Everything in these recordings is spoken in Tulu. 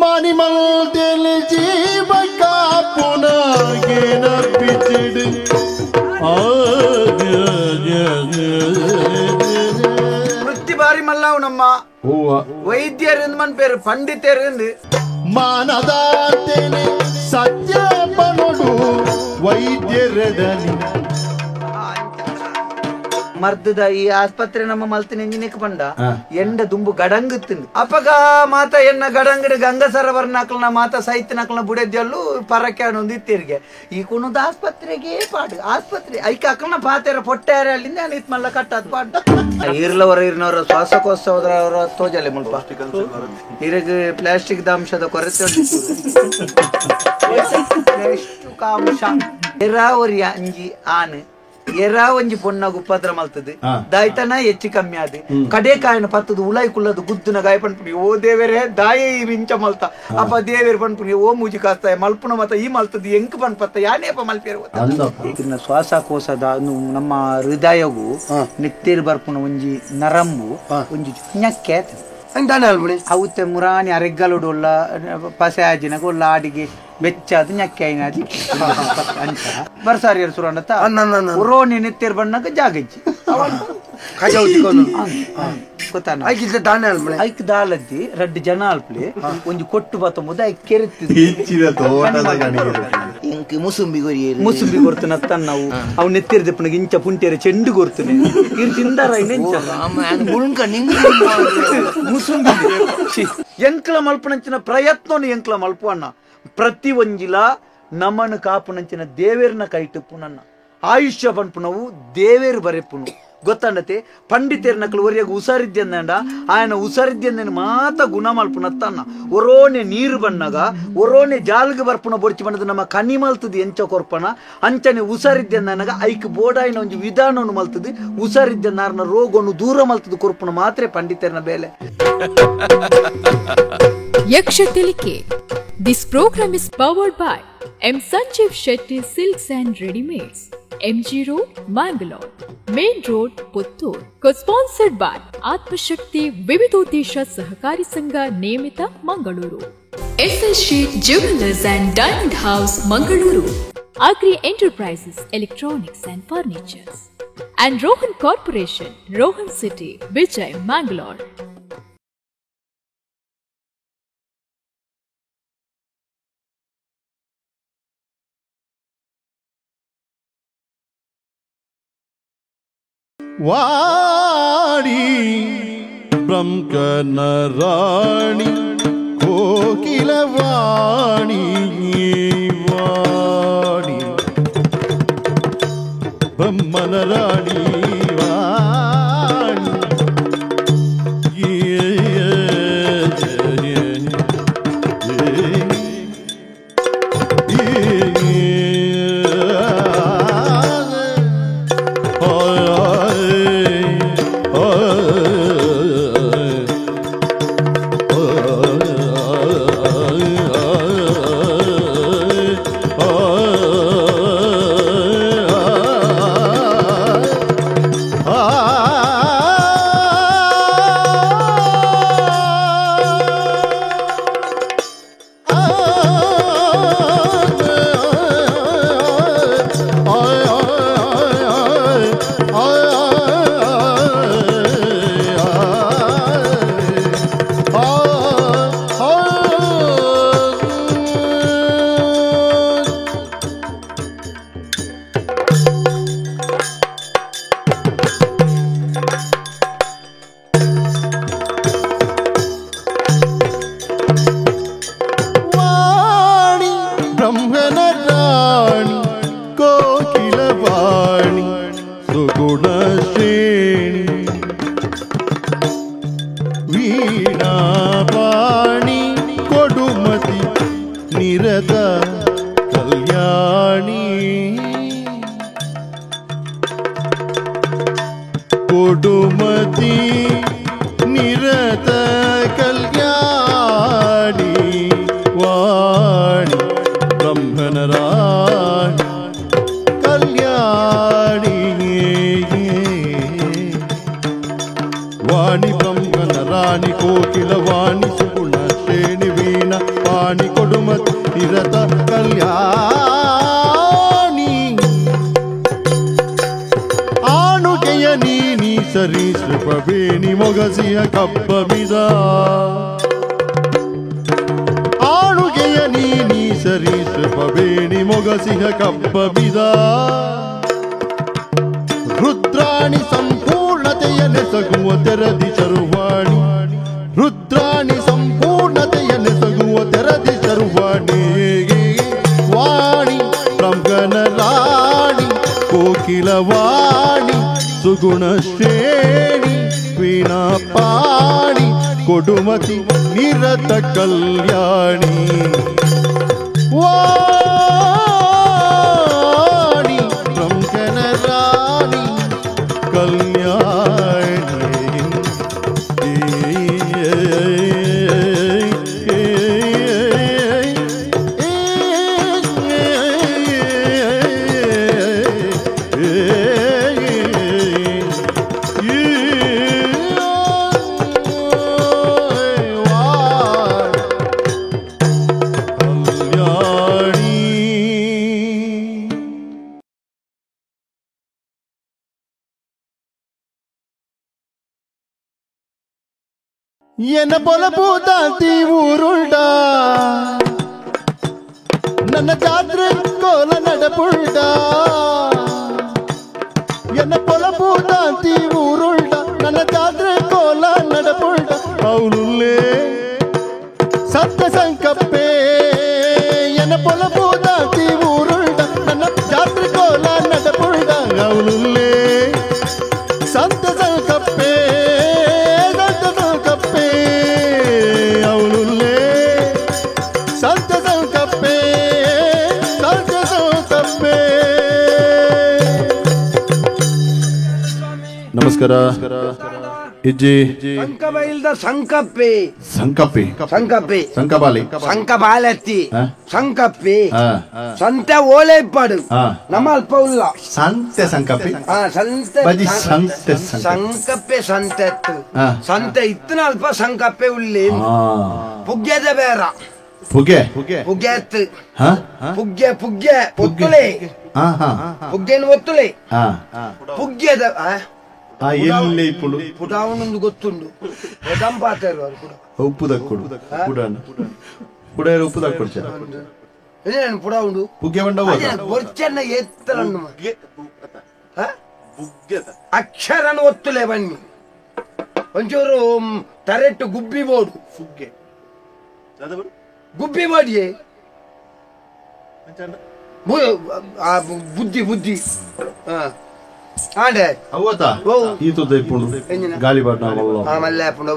ಮಾನಿ ಮಲ್ದೆಲೆ ಜೀವ ಕಾಪುನಾಗೇನ ಪಿಚಿಡು ವೃತ್ತಿ ಬಾರಿ ಮಲ್ಲಾವು ನಮ್ಮ ವೈದ್ಯರಿಂದ ಮನ್ ಪೇರು ಪಂಡಿತರಿಂದ ಮಾನದಾಂತೆನೆ ಸತ್ಯ ಪನೊಡು ವೈದ್ಯರದನಿ ಮರ್ದದ ಈ ಆಸ್ಪತ್ರೆ ನಮ್ಮ ಮಲ್ತಿನ ಇಂಜಿನಿಕ್ ಬಂಡ ಎಂಡ ದುಂಬು ಗಡಂಗುತ್ತಿಂದು ಅಪಗ ಮಾತ ಎನ್ನ ಗಡಂಗಡು ಗಂಗಸರವರ್ನಾಕ್ಲನ ಮಾತ ಸೈತ್ನಕ್ಲನ ಬುಡೆದ್ಯಲ್ಲು ಪರಕ್ಕೆ ಅನ್ನೊಂದು ಇತ್ತಿರ್ಗೆ ಈ ಕುಣದ ಆಸ್ಪತ್ರೆಗೆ ಪಾಡು ಆಸ್ಪತ್ರೆ ಐಕ ಅಕ್ಲನ ಪಾತೆರ ಪೊಟ್ಟಾರೆ ಅಲ್ಲಿಂದ ಇತ್ ಮಲ್ಲ ಕಟ್ಟದ್ ಪಾಡು ಇರ್ಲವರ ಇರ್ನವರ ಶ್ವಾಸಕೋಶದವರ ತೋಜಲೆ ಮುಲ್ಪ ಇರಗ ಪ್ಲಾಸ್ಟಿಕ್ ಅಂಶದ ಕೊರತೆ ಅಂಶ ಎರಾವರಿ ಅಂಜಿ ಆನ್ ಎರಾ ಒಂಜಿ ಪೊಣ್ಣಗು ಉಪದ್ರ ಮಲ್ತದೆ ದಾಯ್ತನ ಹೆಚ್ಚು ಕಮ್ಮಿ ಆದ ಕಡೆ ಕಾಯನ ಪತ್ತದು ಉಲಾಯ್ ಕುಲ್ಲದು ಗುದ್ದುನ ಗಾಯ ಪನ್ಪುನಿ ಓ ದೇವರೇ ದಾಯೆ ಈ ಮಿಂಚ ಮಲ್ತ ಅಪ್ಪ ದೇವೇರು ಪನ್ಪುನಿ ಓ ಮೂಜಿ ಕಾಸ್ತಾಯ ಮಲ್ಪುನ ಮತ ಈ ಮಲ್ತದ ಎಂಕ್ ಪನ್ಪತ್ತ ಯಾನೇಪ ಮಲ್ಪೇರು ಇನ್ನ ಶ್ವಾಸಕೋಶದ ನಮ್ಮ ಹೃದಯಗೂ ನೆತ್ತೇರು ಬರ್ಪುನ ಒಂಜಿ ನರಂಬು ಒಂಜಿ ñಕ್ಕೆ ಅವತ್ತೆ ಮುರಾನಿ ಅರೆಗ್ಗಲುಡುಲ್ಲ ಪಸೆ ಆಜಿನಗ ಉಲ್ಲ ಆಡಿಗೆ ಬೆಚ್ಚಾದ ñಕ್ಕೆ ಐನಾದಿ ಅಂಚ ಬರ್ಸಾರಿಯರ್ ಸುರಂಡತ ಉರೋನಿ ನೆತ್ತೇರು ಬಣ್ಣಗ ಜಾಗಜ್ಜಿ ಗೊತ್ತಾನ ಐಕ್ ದಾಲದ್ದಿ ರಡ್ಡು ಜನ ಅಲ್ಪ್ಲೆ ಒಂಜಿ ಕೊಟ್ಟು ಬತ್ತಂಬುದು ಐಕ್ ಕೆರೆತ್ತಿದ್ದು ಮುಸುಂಬಿ ಮುಸುಂಬಿ ಕೊಡ್ತಾನ ನಾವು ಅವ್ ನೆತ್ತಿರ್ ದಪ್ಪನಿಗೆ ಇಂಚ ಪುಂಟೇರೆ ಚೆಂಡು ಕೊಡ್ತಾನೆ ಇರ್ ತಿಂದಾರ ಮುಸುಂಬಿ ಎಂಕ್ಲ ಮಲ್ಪನಂಚಿನ ಪ್ರಯತ್ನನು ಎಂಕ್ಲ ಮಲ್ಪು ಅಣ್ಣ ಪ್ರತಿ ಒಂಜಿಲ ನಮ್ಮನ್ನು ಕಾಪುನಂಚಿನ ದೇವೇರ್ನ ಕೈಟುಪ್ಪು ನನ್ನ ಆಯುಷ್ಯ ಪನ್ಪುನವು ದೇವೇರು ಬರೆಪುನು ಗೊತ್ತಂಡತೆ ಪಂಡಿತೇರ್ ನಕಲು ಒರಿಯಾಗ ಹುಷಾರಿದ್ಯಂದ ಆಯನ ಹುಷಾರಿದ್ಯಂದ ಮಾತ ಗುಣ ಮಲ್ಪುನತ್ತನ್ನ ಒರೋನೆ ನೀರು ಬಣ್ಣಗ ಒರೋನೆ ಜಾಲ್ಗೆ ಬರ್ಪುನ ಬೊರ್ಚಿ ಬಣ್ಣದ ನಮ್ಮ ಕನಿ ಮಲ್ತದ ಎಂಚ ಕೊರ್ಪಣ ಅಂಚನೆ ಹುಷಾರಿದ್ಯಂದನಾಗ ಐಕ್ ಬೋಡಾಯಿನ ಒಂಜಿ ವಿಧಾನವನ್ನು ಮಲ್ತದ ಹುಷಾರಿದ್ಯಂದಾರನ ರೋಗವನ್ನು ದೂರ ಮಲ್ತದ ಕೊರ್ಪುನ ಮಾತ್ರ ಪಂಡಿತೇರ್ನ ಬೇಲೆ. Yaksha Tilike. This program is powered by M. Sanjeev Shetty Silks and Readymades, MG Road, Mangalore, Main Road, Puttur. Co-sponsored by Atmashakti Vividodesha Sahakari Sangha Niyamita, Mangaluru. FS Sheet Jewelers and Diamond House, Mangaluru. Agri Enterprises, Electronics and Furnitures. And Rohan Corporation, Rohan City, Vijay, Mangalore. ವಾಣಿ ಬ್ರಹ್ಮನ ರಾಣಿ ಕೋಕಿಲವಾಣಿ ವಾಣಿ ಬ್ರಹ್ಮನ ರಾಣಿ ವಾಣಿ ವೀಣಾಪಾಣಿ ಕೊಡುಮತಿ ನಿರತ ಕಲ್ಯಾಣಿ ಕೊಡುಮತಿ ನಿರತ ಕಲ್ಯಾಣಿ ವಾಣಿ ಬ್ರಹ್ಮನ ರಾಣಿ ಕಲ್ಯಾಣಿ ವಾಣಿ ಬ್ರಹ್ಮನ ರಾಣಿ ಕೋಕಿಲ ವಾಣಿ ಸುಗುಣ ಶ್ರೇಣಿ ವೀಣ ಮೊಗಸಿಯ ಕಬ್ಬಮಿದ ಆಳುಗೆಯ ನೀನಿ ಸರೀಸಬೇಣಿ ಮೊಗಸಿಯ ಕಬ್ಬಮಿದ ರುದ್ರಾಣಿ ಸಂಪೂರ್ಣತೆಯ ನೆಸಗುವ ತೆರದಿ ಶರ್ವಾಣಿ ರುದ್ರಾಣಿ ಸಂಪೂರ್ಣತೆಯ ನೆಸಗುವ ತೆರದಿ ಶರ್ವಾಣಿ ವಾಣಿ ಬ್ರಹ್ಮನ ರಾಣಿ ಕೋಕಿಲವಾಣಿ ಸುಗುಣ ಶ್ರೇಣಿ ವೀಣಾಪಾಣಿ ಕೊಡುಮತಿ ನಿರತ ಕಲ್ಯಾಣಿ ವಾಣಿ ಬ್ರಹ್ಮನ ರಾಣಿ ಕಲ್ಯಾಣಿ. ಎನ್ನ ಬೊಲಪೂತಾಂತಿ ಊರುಂಡ ನನ್ನ ಜಾತ್ರೆ ಕೋಲ ನಡಪುಂಡ ಎನ್ನ ಪೊಲಪೂತಾಂತಿ ಊರುಂಡ ನನ್ನ ಜಾತ್ರೆ ಕೋಲ ನಡಪುಂಡ ಅವಳುಲ್ಲೇ ಸತ್ಯ ಸಂಕಪ್ಪೆ ಎನ್ನ ಪೊಲಪೂತಾಂತಿ ಊರುಂಡ ನನ್ನ ಜಾತ್ರೆ ಕೋಲ ನಡಪುಂಡ ಅವಳುಲ್ಲೇ ಸತ್ಯ ಸಂಕಪ್ಪೆ ನಮಸ್ಕಾರ ಇಜ್ಜಿ ಸಂಕಬೈಲ್ದ ಸಂಕಪ್ಪೆ ಸಂಕಪ್ಪೆ ಸಂಕಪ್ಪೆ ಸಂಕಬಾಲಿ ಸಂಕಬಾಲತ್ತಿ ಸಂಕಪ್ಪೆ ಸಂತೆ ಓಲೆ ಇಪ್ಪಾಡು ನಮ್ಮ ಅಲ್ಪ ಉಲ್ಲ ಸಂತೆ ಸಂಕಪ್ಪೆ ಸಂತೆ ಬಜಿ ಸಂತೆ ಸಂಕಪ್ಪೆ ಸಂತೆ ಸಂತೆ ಇತ್ತಿನ ಅಲ್ಪ ಸಂಕಪ್ಪೆ ಉಲ್ಲಿ ಪುಗ್ಗೆದ ಬೇರ ಪುಗ್ಗೆ ಪುಗ್ಗೆ ಪುಗ್ಗೆ ಪುಗ್ಗೆ ಒತ್ತುಲೆ ಪುಗ್ಗೆನ ಒತ್ತುಲೆ ಪುಗ್ಗೆದ ಪುಟಾವನೊಂದು ಗೊತ್ತುಂಡು ಉಪ್ಪು ದಕ್ಕುಡು ಪುಡ ಉಪ್ಪು ದಕ್ಕುಡು ಪುಡ ಉಂಡು ಪುಗ್ಗೆ ಬಂಡ ಬೊರ್ಚನ್ನ ಎತ್ತಲನ್ನು ಅಕ್ಷರನ ಒತ್ತುಲೆ ಬನ್ನಿ ಒಂಚೂರು ತರೆಟ್ಟು ಗುಬ್ಬಿ ಬೋಡು ಪುಗ್ಗೆ ಗುಬ್ಬಿ ಬೋಡಿಯೇ ಬುದ್ಧಿ ಬುದ್ಧಿ ಆಂಡೆ ಗಾಳಿ ಮಲ್ಲೆ ಪುಂಡು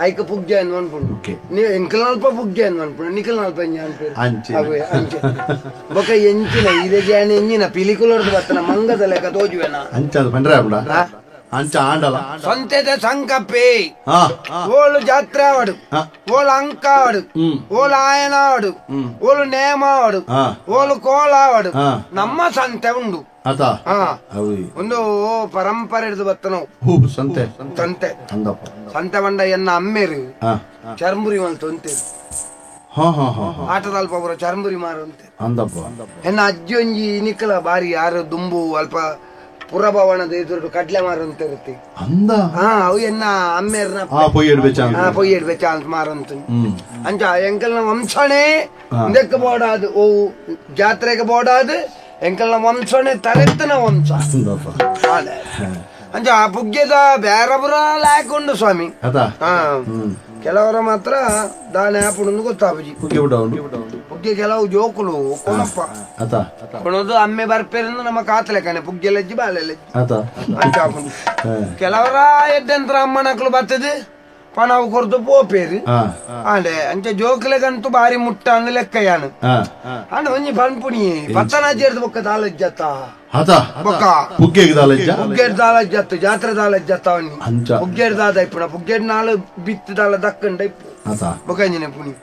ಐಕ ಪುಗ್ಗೆ ಅನ್ ಅನ್ಪುಂಡು ಎಂಕಲ್ ಅಲ್ಪ ಪುಗ್ಗೆ ಅನ್ ಅನ್ಪುಂಡು ನಿಕಲ್ ಅಲ್ಪ ಅನ್ಪೇರು ಅಂಚೆ ಬೊಕ ಎಂಚಿನ ಇದೇ ಜಾನ ಎಂಜಿನ ಪಿಲಿಕುಲರ್ದು ಬತ್ತನ ಮಂಗದ ಲೆಕ್ಕ ತೋಜುವೆನ ಅಂಚ ಪಂಡ್ರೆ ಅಂಚ ಆಂಡಲ ಸಂತೆದ ಸಂಕಪ್ಪೆ ಓಳು ಜಾತ್ರೆ ಆವಡು ಓಳು ಅಂಕ ಆವಡು ಓಳು ಆಯನ ಆವಡು ಓಳು ನೇಮ ಆವಡು ಓಳು ಕೋಲ ಆವಡು ನಮ್ಮ ಸಂತೆ ಉಂಡು ಒಂದು ಪರಂಪರೆ ಹಿಡಿದು ಬತ್ತನೋ ಸಂತೆ ಸಂತೆ ಸಂತೆ ಬಂಡ ಎನ್ನ ಅಮ್ಮೇರು ಚರ್ಮುರಿ ಮಂತು ಆಟದ ಅಲ್ಪ ಅವರ ಚರ್ಮುರಿ ಮಾರುವಂತೆ ಎನ್ನ ಅಜ್ಜಿ ಒಂಜಿ ನಿಕ್ಕಲ ಬಾರಿ ಯಾರು ದುಂಬು ಅಲ್ಪ ಪುರಭವನದ ಎದುರು ಕಡ್ಲೆ ಮಾರಂತ ಇರುತ್ತೆ ಅವು ಎನ್ನ ಅಮ್ಮೇರ್ನ ಪೊಯ್ಯಡ್ ಬೆಚ್ಚ ಅಂತ ಮಾರಂತ ಅಂಚ ಎಂಕಲ್ನ ವಂಶನೇ ಇದಕ್ಕೆ ಬೋಡಾದು ಓ ಜಾತ್ರೆಗೆ ಬೋಡಾದು ಎಂಕಲ್ನ ವಂಶನೇ ತರೆತ್ತನ ವಂಶ ಅಂಚ ಆ ಪುಗ್ಗೆದ ಬೇರಬರ ಲಾಯಕ್ ಸ್ವಾಮಿ. ಕೆಲವರ ಮಾತ್ರ ದಾನೆ ಹಾಪುಂಡು ಗೊತ್ತಾಪುಜಿ. ಪುಗ್ಗೆ ಕೆಲವು ಜೋಕುಲು ಕೊನಪ್ಪ ಕೊನೋದು ಅಮ್ಮೆ ಬರ್ಪೇರಿಂದ ನಮ್ಮ ಕಾತಲೆ ಕಣೆ ಪುಗ್ಗೆ ಲಜ್ಜಿ ಬಾಲೆ ಲಜ್ಜಿ ಅಂಚ ಹಾಪುಂಡು. ಕೆಲವರ ಎಡ್ಡೆಂತ್ರ ಅಮ್ಮನಕ್ಲು ಬರ್ತದೆ ಪಣವು ಕೊರ್ದು ಪೋಪೇರು ಆಂಡೆ ಅಂಚೆ ಜೋಕುಲೆಗಂತೂ ಬಾರಿ ಮುಟ್ಟ ಅಂದ್ ಲೆಕ್ಕ ಯಾನು ಅಂಡ ಒಂಜಿ ಪನ್ಪುಣಿ ಪತ್ತನಾಜೇರ್ದು ಬೊಕ್ಕ ದಾಲಜ್ಜತ್ತ ಬೊಕ್ಕ ಪುಗ್ಗೆಡ್ ದಾಲಜ್ಜತ್ತು ಜಾತ್ರೆ ದಾಲಜ್ಜತ್ತ ಅವನಿ ಪುಗ್ಗೆಡ್ ದಾದ ಇಪ್ಪುಣ ಪುಗ್ಗೆಡ್ ನಾಳು ಬಿತ್ತು ದಾಲ ದಕ್ಕಂಡ ಇಪ್ಪು ಬೊಕ್ಕ ಅಂಜಿನ ಪುಣಿ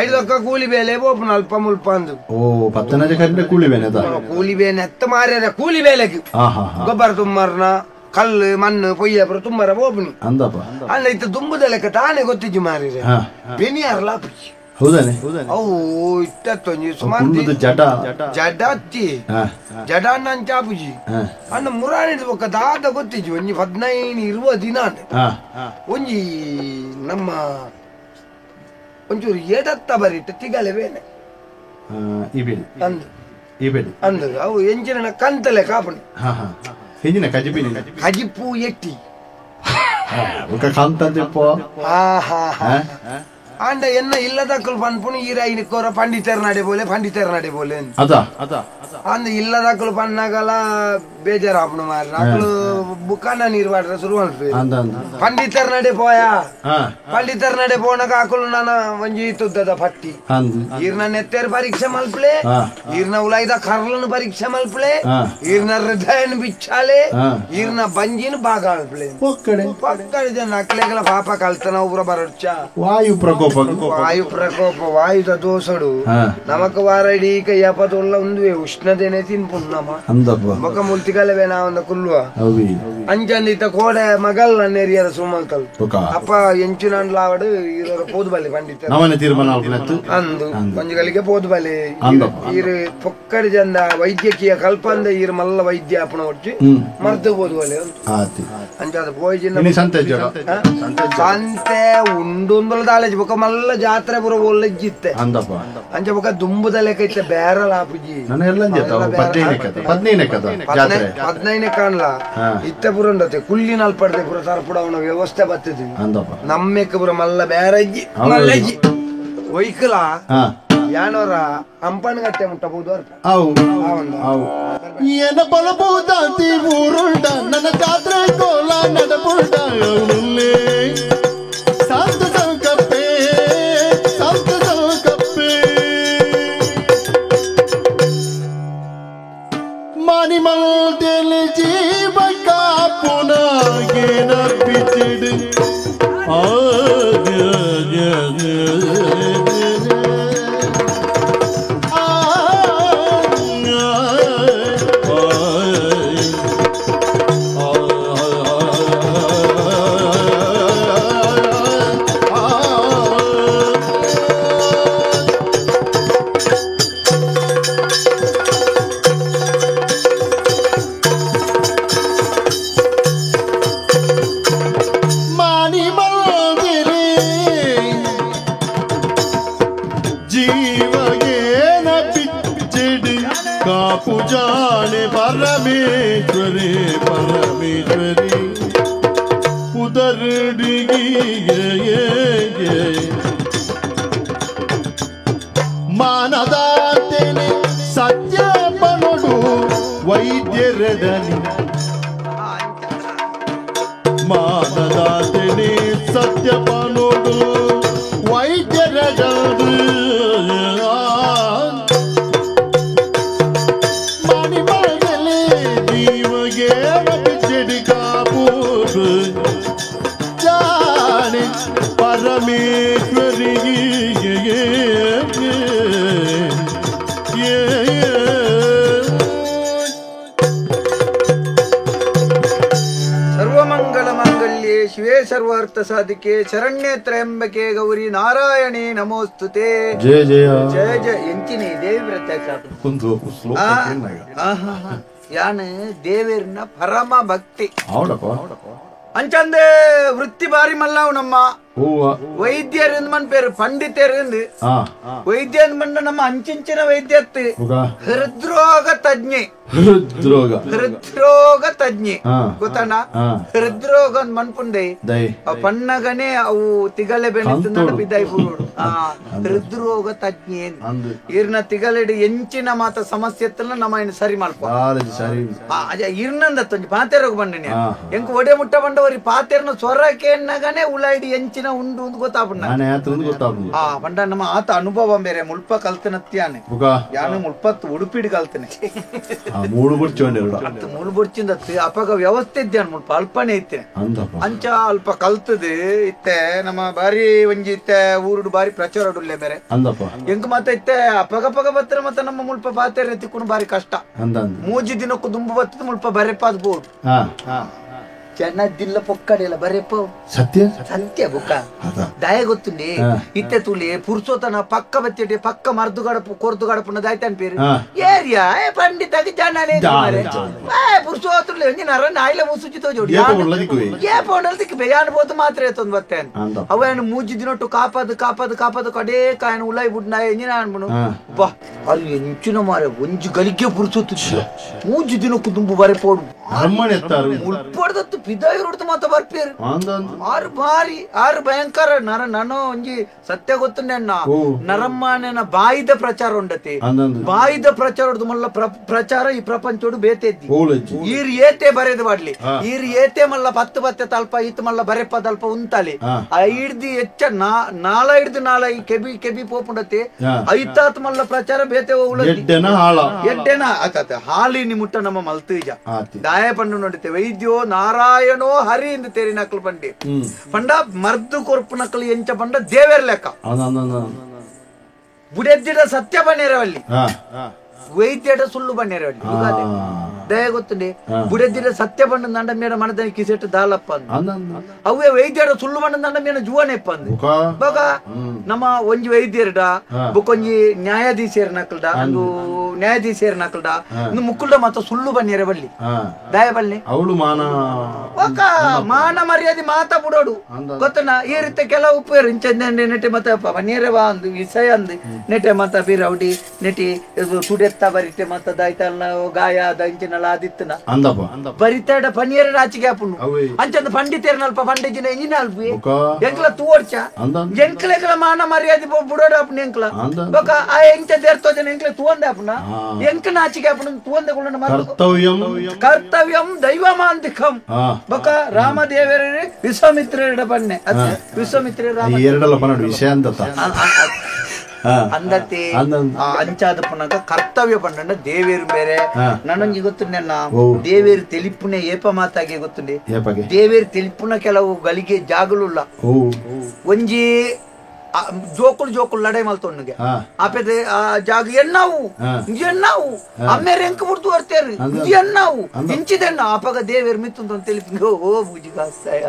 ಐದೊಕ್ಕ ಕೂಲಿ ಬೇಲೆ ಬೋಪುನ ಅಲ್ಪ ಮುಲ್ಪ ಅಂದು ಓ ಪತ್ತನಾಜೆ ಕರೆಂಟ್ ಕೂಲಿ ಬೇನೆ ಕೂಲಿ ಬೇನೆ ಎತ್ತ ಮಾರ್ಯಾರ ಕೂಲಿ ಬೇಲೆಗೆ ಗೊಬ್ಬರ ತುಂಬಾರ್ನ ಕಲ್ಲು ಮಣ್ಣು ಪೊಯ್ಯಪುರ ತುಂಬರ ಬೋಪುನಿ ಅಂದಪ್ಪ ಅಲ್ಲ ಇತ್ತ ದುಂಬುದ ಲೆಕ್ಕ ತಾನೇ ಗೊತ್ತಿಜ್ಜು ಮಾರಿರೆ ಬೆನಿಯಾರಲ ಹೌದಾನೆ ಅವು ಇತ್ತೊಂಜಿ ಸುಮಾರು ಜಡ ಜಡ ಅತ್ತಿ ಜಡ ಅಂಚಾಪುಜಿ ಅಣ್ಣ ಮುರಾನಿ ಬೊಕ್ಕ ದಾದ ಗೊತ್ತಿಜ್ಜಿ ಒಂಜಿ 15 20 ದಿನ ಒಂಜಿ ನಮ್ಮ ಒಂಚೂರು ಎಡತ್ತ ಬರಿಟ್ಟು ತಿಗಲೆ ಬೇನೆ ಅಂದು ಅಂದು ಅವು ಎಂಚಿನ ಕಂತಲೆ ಕಾಪುಣಿ ಎಂಜಿನ ಕಜಿಪಿನಿ ಕಜಿಪು ಎಟ್ಟಿ ಆಂಡ ಎನ್ನ ಇಲ್ಲದಕ್ಕಲು ಪನ್ಪುಣಿ ಈರಾಯಿನಿಕ್ಕೋರ ಪಂಡಿತರ ನಡೆ ಬೋಲೆ ಪಂಡಿತರ ನಡೆ ಬೋಲೆ ಅಂದ ಇಲ್ಲದಕ್ಕಲು ಪನ್ನಾಗಲ ಬೇಜಾರಾಪುಣ ಮಾರ ಅಕ್ಕಲು ಬುಕ್ಕಾನ ನೀರು ವಾಡ್ರ ಶುರು ಮಲ್ಪೆ ಪಂಡಿತರ ನಡೆ ಪೋಯ ಪಂಡಿತರ ನಡೆ ಪೋನಾಗ ಅಕಲು ನನ್ನ ಒಂಜಿ ತುದ್ದದ ಪಟ್ಟಿ ಈರ್ನ ನೆತ್ತೇರ್ ಪರೀಕ್ಷೆ ಮಲ್ಪಲೆ ಈರ್ನ ಉಲಾಯ್ದ ಕರ್ಲನ್ ಪರೀಕ್ಷೆ ಮಲ್ಪಲೆ ಈರ್ನ ಹೃದಯನ ಬಿಚ್ಚಾಲೆ ಈರ್ನ ಬಂಜಿನ ಭಾಗ ಅಲ್ಪಲೆ ಪಕ್ಕಡೆ ಜನ ಅಕ್ಲೆಗಳ ಪಾಪ ಕಲ್ತನ ಉಬ್ರ ಬರಡ್ಚ ವಾಯು ಪ್ರಕೋಪ ವಾಯು ಪ್ರಕೋಪ ವಾಯುದ ದೋಸಡು ನಮಕ ವಾರ ಇಡೀ ಕೈಯಪತುಳ್ಳ ಉಂದುವೆ ಉಷ್ಣದೇನೆ ತಿನ್ಪುಂಡು ನಮ ಬೊಕ ಮುಲ್ತಿಗಲವೇ ನಾವಂದ ಕುಲ್ಲುವ ಅಂಚಂದಿತ್ತ ಕೋಡೆ ಮಗಲ್ ನೆರಿಯರ ಸುಮಲ್ತಲ್ ಅಪ್ಪ ಎಂಚಿನಂಡ್ಲಾವಡು ಈರ ಪೋದು ಬಲೆ ಪಂಡಿತ ಅಂದು ಒಂಜಿ ಪೋದು ಬಲೆ ಈರು ಪೊಕ್ಕಡಿ ಜಂದ ವೈದ್ಯಕೀಯ ಕಲ್ಪಂದ ಈರು ಮಲ್ಲ ವೈದ್ಯ ಅಪ್ಪನ ಒಚ್ಚಿ ಮರ್ದು ಪೋದು ಬಲೆ ಅಂಚಾದ ಪೋಯ್ಜಿನ ಸಂತೆ ಉಂಡು ದಾಲೇಜ್ ಬೊಕ ಮಲ್ಲ ಜಾತ್ರೆ ಪುರ ಒಳ್ಳೆಜ್ಜಿತ್ತೆ ಅಂಚ ಬೊಕ ದುಂಬುದ ಲೆಕ್ಕ ಇತ್ತೆ ಬೇರಲ ಆಪುಜಿ 15 ಕಾಣ್ಲ ಇತ್ತೆ ಪುರ ಉಂಡತೆ ಕುಲ್ಲಿನ ಅಲ್ಪಡ್ದೆ ಪುರ ತರ್ಪುಡವನ ವ್ಯವಸ್ಥೆ ಬರ್ತದೆ ನಮ್ಮೆಕ್ಕ ಪುರ ಮಲ್ಲ ಬೇರಜ್ಜಿ ಮಲ್ಲಜ್ಜಿ ಒಯ್ಕಲ ಯಾನೋರ ಅಂಪನಗಟ್ಟೆ ಮುಟ್ಟಬಹುದು ಏನ ಬಲಬಹುದಾತಿ ಊರುಂಡ ನನ್ನ ಜಾತ್ರೆ ಕೋಲ ನಡಪುಂಡ ಸಂತ ಸಂಕಪ್ಪೆ ಸಂತ ಸಂಕಪ್ಪೆ ಮಾನಿ ಮಲ್ದೆಲೆ ಜೀವ ಕಾಪುನಾಗೇನ ಬಿಚ್ಚಿಡು ಆ ಪೂಜಾನೆ ಪರಮೇಶ್ವರಿ ಪರಮೇಶ್ವರಿ ಉದರಡಿಗೆ ಮಾನದಾತೇನೆ ಸತ್ಯ ಪನೊಡು ವೈದ್ಯರದನಿ ಮಾನದಾತೇನೆ ಸತ್ಯ ಪನೊಡು ವೈದ್ಯರದು ಪರಮೇಶ್ವರಿ ಸರ್ವಮಂಗಳ ಮಾಂಗಲ್ಯೆ ಶಿವೇ ಸರ್ವಾರ್ಥ ಸಾಧಿಕೆ ಶರಣ್ಯೇ ತ್ರಯಂಬಕೆ ಗೌರಿ ನಾರಾಯಣಿ ನಮೋಸ್ತುತೆ. ಜಯ ಜಯ ಜಯ ಜಯ. ಎಂಚಿನಿ ದೇವಿ ಪ್ರತ್ಯಕ್ಷ ಯಾನು ದೇವಿರ್ನ ಪರಮ ಭಕ್ತಿ ಅಂಚಂದೆ ವೃತ್ತಿ ಬಾರಿ ಮಲ್ಲಾವು ನಮ್ಮ ವೈದ್ಯರಿಂದ ಮನ್ ಪೇರು ಪಂಡಿತರಿಂದ ವೈದ್ಯ ಮಂಡ ನಮ್ಮ ಅಂಚಿಂಚಿನ ವೈದ್ಯತ್ತು ಹೃದ್ರೋಗ ತಜ್ಞೆ ಹೃದ್ರೋಗ ತಜ್ಞೆ ಗೊತ್ತಣ್ಣ. ಹೃದ್ರೋಗ ಮನ್ಪುಂಡೆ ಪಣ್ಣಗನೆ ಅವು ತಿಗಲೆ ಬೆಳೆತು ಬಿದ್ದಾಯಿ ಹೃದ್ರೋಗ ತಜ್ಞೆ ಇರ್ನ ತಿಗಲೆಡು ಎಂಚಿನ ಮಾತ ಸಮಸ್ಯೆ ನಮ್ಮ ಸರಿ ಮಲ್ಪ ಇರ್ನಂದ ತೊಂಜಿ ಪಾತೆರೋಗ ಬಂಡನೆ ಎಂಕ್ ಒಡೆ ಮುಟ್ಟ ಬಂಡವರಿ ಪಾತೆರ್ನ ಸ್ವರಕ್ಕೆ ಉಳಾಯ್ಡಿ ಎಂಚಿನ ಉಂಡು ಗೊತ್ತಾಪುಂಡ ಆ ಪಂಡ ನಮ್ಮ ಆತ ಅನುಭವ ಬೇರೆ ಮುಲ್ಪ ಕಲ್ತನತ್ಯಾನೆ ಯಾನು ಮುಲ್ಪತ್ತು ಉಡುಪಿಡಿ ಕಲ್ತನೆ ಮೂಳು ಬುಡ್ಚಿಂದ ಅಪಗ ವ್ಯವಸ್ಥೆ ಇದ್ದಾನೆ ಮುಲ್ಪ ಅಲ್ಪನೆ ಇತ್ತೆ ಅಂಚ ಅಲ್ಪ ಕಲ್ತದೆ ಇತ್ತೆ ನಮ್ಮ ಬಾರಿ ಒಂಜಿ ಇತ್ತೆ ಊರುಡು ಬಾರಿ ಪ್ರಚಾರ ಉಳ್ಳೆ ಬೇರೆ ಎಂಕ್ ಮಾತ ಇತ್ತೆ ಅಪಗ ಪಗ ಬತ್ತರ ಮತ್ತೆ ನಮ್ಮ ಮುಲ್ಪ ಪಾತೆರೆ ತಿಕ್ಕುನು ಬಾರಿ ಕಷ್ಟ. ಮೂಜಿ ದಿನಕ್ಕೂ ದುಂಬು ಬತ್ತದ ಮುಲ್ಪ ಬರೆಪಾದ ಬೋರ್ಡ್ ಜನ ದಿಲ್ಲ ಪೊಕ್ಕಡೆಲ್ಲ ಬರೆಪ್ಪ ಸತ್ಯ ಸತ್ಯ ಬುಕ್ಕ ದಯ ಗೊತ್ತುಂಡಿ ಇತ್ತೆ ತುಳಿ ಪುರ್ಸೋತನ ಪಕ್ಕ ಬತ್ತಿಡೆ ಪಕ್ಕ ಮರ್ದು ಗಡಪು ಕೊರ್ದು ಗಡಪುನ ದಾಯ್ತಾನ್ ಪೇರು ಏರಿಯಾ ಪಂಡಿತಾಗ ಜನನೇ ಪುರ್ಸೋತುಳ್ಳಿ ಒಂಜಿ ನರ ನಾಯಿಲ ಮುಸುಚಿ ತೋಜೋಡಿ ಏ ಪೋಂಡಲ್ ತಿಕ್ಕು ಯಾನ್ ಬೋತು ಮಾತ್ರ ಎತ್ತೊಂದು ಬತ್ತೇನ್ ಅವೇನು ಮೂಜಿ ದಿನೊಟ್ಟು ಕಾಪದು ಕಾಪದು ಕಾಪದು ಕಡೇ ಕಾಯನ ಉಲಾಯಿ ಬುಡ್ನ ಎಂಜಿನ ಅನ್ಬನು ಬಾ ಅದು ಎಂಚಿನ ಮಾರೆ ಒಂಜಿ ಗಲಿಗೆ ಪುರ್ಸೋತು ಮೂಜಿ ದಿನಕ್ಕೂ ದುಂಬು ಬರೆ ಪೋಡು ಮುಲ್ಪಡ್ದತ್ತು ಪಿದಾಯಿರೋಡ್ದು ಮಾತ ಬರ್ಪೇರು ಆರು ಬಾರಿ ಆರು ಭಯಂಕರ ನರ ನಾನು ಒಂಜಿ ಸತ್ಯ ಗೊತ್ತುಂಡೆ ಅಣ್ಣ ನರಮ್ಮನ ಬಾಯಿದ ಪ್ರಚಾರ ಉಂಡತಿ ಬಾಯಿದ ಪ್ರಚಾರ ಮಲ್ಲ ಪ್ರಚಾರ ಈ ಪ್ರಪಂಚೋಡು ಬೇತೆದ್ದಿ ಈರ್ ಏತೆ ಬರೆದು ಮಾಡ್ಲಿ ಈರ್ ಏತೆ ಮಲ್ಲ ಪತ್ತು ಪತ್ತೆ ತಲ್ಪ ಈತ ಮಲ್ಲ ಬರೆಪ್ಪ ತಲ್ಪ ಉಂತಾಲಿ ಆ ಹಿಡ್ದು ಹೆಚ್ಚ ನಾಲ ಹಿಡ್ದು ನಾಲ ಈ ಕೆಬಿ ಕೆಬಿ ಪೋಪುಂಡತಿ ಐತಾತ್ ಮಲ್ಲ ಪ್ರಚಾರ ಬೇತೆ ಎಡ್ಡೆನ ಆತ ಹಾಲಿನಿ ಮುಟ್ಟ ನಮ್ಮ ಮಲ್ತೀಜ ದಾಯ ಪಂಡು ನೋಡಿತೆ ವೈದ್ಯೋ ನಾರಾಯಣೋ ಹರಿ ಎಂದು ತೇರಿ ನಕಲು ಪಂಡಿ ಪಂಡ ಮರ್ದು ಕೊರ್ಪು ನಕಲು ಎಂಚ ಪಂಡ ದೇವೇರ್ ಲೆಕ್ಕ ಬುಡೆದ್ದಿಡ ಸತ್ಯ ಬನ್ನೇರವಲ್ಲಿ ವೈದ್ಯಡ ಸುಳ್ಳು ಬನ್ನೇರವಲ್ಲಿ ದಯ ಗೊತ್ತುಂಡಿ ಬುಡೆದ್ದಿಡ ಸತ್ಯ ಬಣ್ಣ ದಂಡ ಮೇಡ ಮನದ ಕಿಸೆಟ್ಟು ದಾಲಪ್ಪ ಅಂದ ಅವೇ ವೈದ್ಯಡ ಸುಳ್ಳು ಬಣ್ಣ ದಂಡ ಮೇಡ ಜುವನೆಪ್ಪ ಅಂದ ಬಗ ನಮ್ಮ ಒಂಜಿ ವೈದ್ಯರ್ಡ ಬುಕ್ಕೊಂಜಿ ನ್ಯಾಯಾಧೀಶರ ನಕಲ್ಡ ಅಂದು ನ್ಯಾಯಾಧೀಶರ ನಕಲ್ಡ ಇನ್ನು ಮುಕ್ಕುಲ್ಡ ಮಾತ ಸುಳ್ಳು ಬನ್ನೇರ ಬಲ್ಲಿ ದಯ ಬಲ್ಲಿ ಅವಳು ಮಾನ ಒಕ್ಕ ಮಾನ ಮರ್ಯಾದೆ ಮಾತಾ ಬಿಡೋಡು ಗೊತ್ತನ ಈ ರೀತಿ ಕೆಲವು ಉಪ್ಪೇರು ಇಂಚ ನೆಟೆ ಮತ ಬನ್ನೇರ ಬಾ ಅಂದು ವಿಷಯ ಅಂದು ನೆಟೆ ಮಾತ ಬೀರೌಡಿ ನೆಟಿ ಸುಡೆತ್ತ ಬರಿತೆ ಮತ ದಾಯ್ತಲ್ಲ ಗಾಯ ಅದ ಇಂಚಿನಲ್ಲ ಆದಿತ್ತನ ಬರಿತಾಡ ಪನಿಯರ ಆಚಿಗೆ ಆಪುಂಡು ಅಂಚಂದ ಪಂಡಿತೇರ್ನಲ್ಪ ಪಂಡಿಜಿನ ಎಂಜಿನ ಅಲ್ಪ ಎಂಕ್ಲ ತೂವರ್ಚ ಎಂಕ್ಲ ಎಂಕ್ಲ ಮಾನ ಮರ್ಯಾದೆ ಬುಡೋಡು ಆಪುನ ಎಂಕ್ಲ ಬೊಕ ಆ ಎಂಚ ದೇರ್ತೋಜನ ಎಂಕ್ಲ ತೂವಂದ ಆಪುನ ಎಂಕನ ಆಚಿಗೆ ಆಪುನ ತೂವಂದ ಕರ್ತವ್ಯಂ ಕರ್ತವ್ಯಂ ದೈವಮಾಂತಿಕಂ ಬೊಕ ರಾಮದೇವರೇ ವಿಶ್ವಾಮಿತ್ರರ ಬನ್ನೆ ವಿಶ್ವಾಮಿತ್ರ ರಾಮ ಎರಡಲ್ಲ ಪನ್ನಡು ವಿಷಯ ಅಂದತ ಅಂದತೆ ಅಂಚಾದ ಪುನಗ ಕರ್ತವ್ಯ ಪಂಡ ದೇವೇರು ಬೇರೆ ನನಂಜಿ ಗೊತ್ತುಂಡೆಲ್ಲ ದೇವೇರು ತೆಲಿಪುನೆ ಏಪ ಮಾತಾಗೆ ಗೊತ್ತುಂಡೆ ದೇವೇರು ತೆಲಿಪುನ ಕೆಲವು ಗಳಿಗೆ ಜಾಗಲುಲ್ಲ ಒಂಜಿ ಜೋಕುಲು ಜೋಕುಲು ಲಡೈ ಮಲ್ತೊನ್ನುಗೆ ಆಪೆದೆ ಆ ಜಾಗ ಎನ್ನಾವು ಎನ್ನಾವು ಅಮ್ಮೇರು ಎಂಕ ಬುಡ್ದು ಬರ್ತೇರು ಎನ್ನಾವು ಇಂಚಿದೆನ್ನ ಆಪಗ ದೇವೇರು ಮಿತ್ತುಂತ ತಿಳಿಪು ಓ ಬುಜಿಗಾಸ್ತಾಯ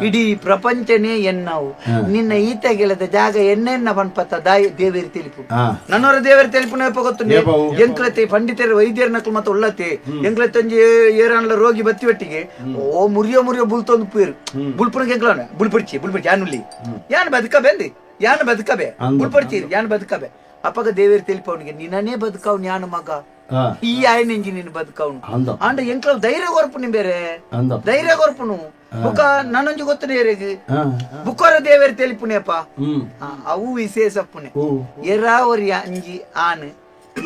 ಇಡೀ ಪ್ರಪಂಚನೇ ಎನ್ನಾವು ನಿನ್ನ ಈತ ಗೆಳದ ಜಾಗ ಎನ್ನೆನ್ನ ಪನ್ಪತ್ತ ದಾಯಿ ದೇವೇರು ತಿಳಿಪು ನನ್ನವರ ದೇವೇರು ತಿಳಿಪುನ ಏಪ ಗೊತ್ತುಂಡೆ ಎಂಕ್ಲತೆ ಪಂಡಿತರು ವೈದ್ಯರ ನಕಲು ಮತ್ತೆ ಉಳ್ಳತೆ ಎಂಕ್ಲತೆ ಒಂಜಿ ಏರಾನ್ಲ ರೋಗಿ ಬತ್ತಿ ಒಟ್ಟಿಗೆ ಓ ಮುರಿಯೋ ಮುರಿಯೋ ಬುಲ್ತೊಂದು ಪೇರು ಬುಲ್ಪುನಗೆ ಎಂಕ್ಲವನ ಬುಲ್ಪಡ್ಚಿ ಬುಲ್ಪಡ್ಚಿ ಯಾನುಲ್ಲಿ ಯಾನ್ ಬದುಕ ಬೆಂದಿ ಯಾನ್ ಬದುಕಬೆ ಉಳ್ಪಡ್ತೀರಿ ಯಾನ್ ಬದುಕಬೆ ಅಪ್ಪಗ ದೇವೇರು ತಿಳಿಪವನಿಗೆ ನಿನ್ನನೇ ಬದುಕವ್ ಯಾನು ಮಗ ಈ ಆಯನೆಂಜಿ ನೀನು ಬದುಕವನು ಅಂಡ ಎಂಕ್ಲವ್ ಧೈರ್ಯ ಕೊರ್ಪು ನಿಮ್ ಬೇರೆ ಧೈರ್ಯ ಕೊರ್ಪುನು ಬುಕ್ಕ ನನ್ನೊಂಜಿ ಗೊತ್ತು ನೇರಿಗೆ ಬುಕ್ಕೋರ ದೇವೇರು ತಿಳಿಪುನೇಪ ಅವು ವಿಶೇಷ ಪುಣೆ ಎರಾವರಿ ಅಂಜಿ ಆನ್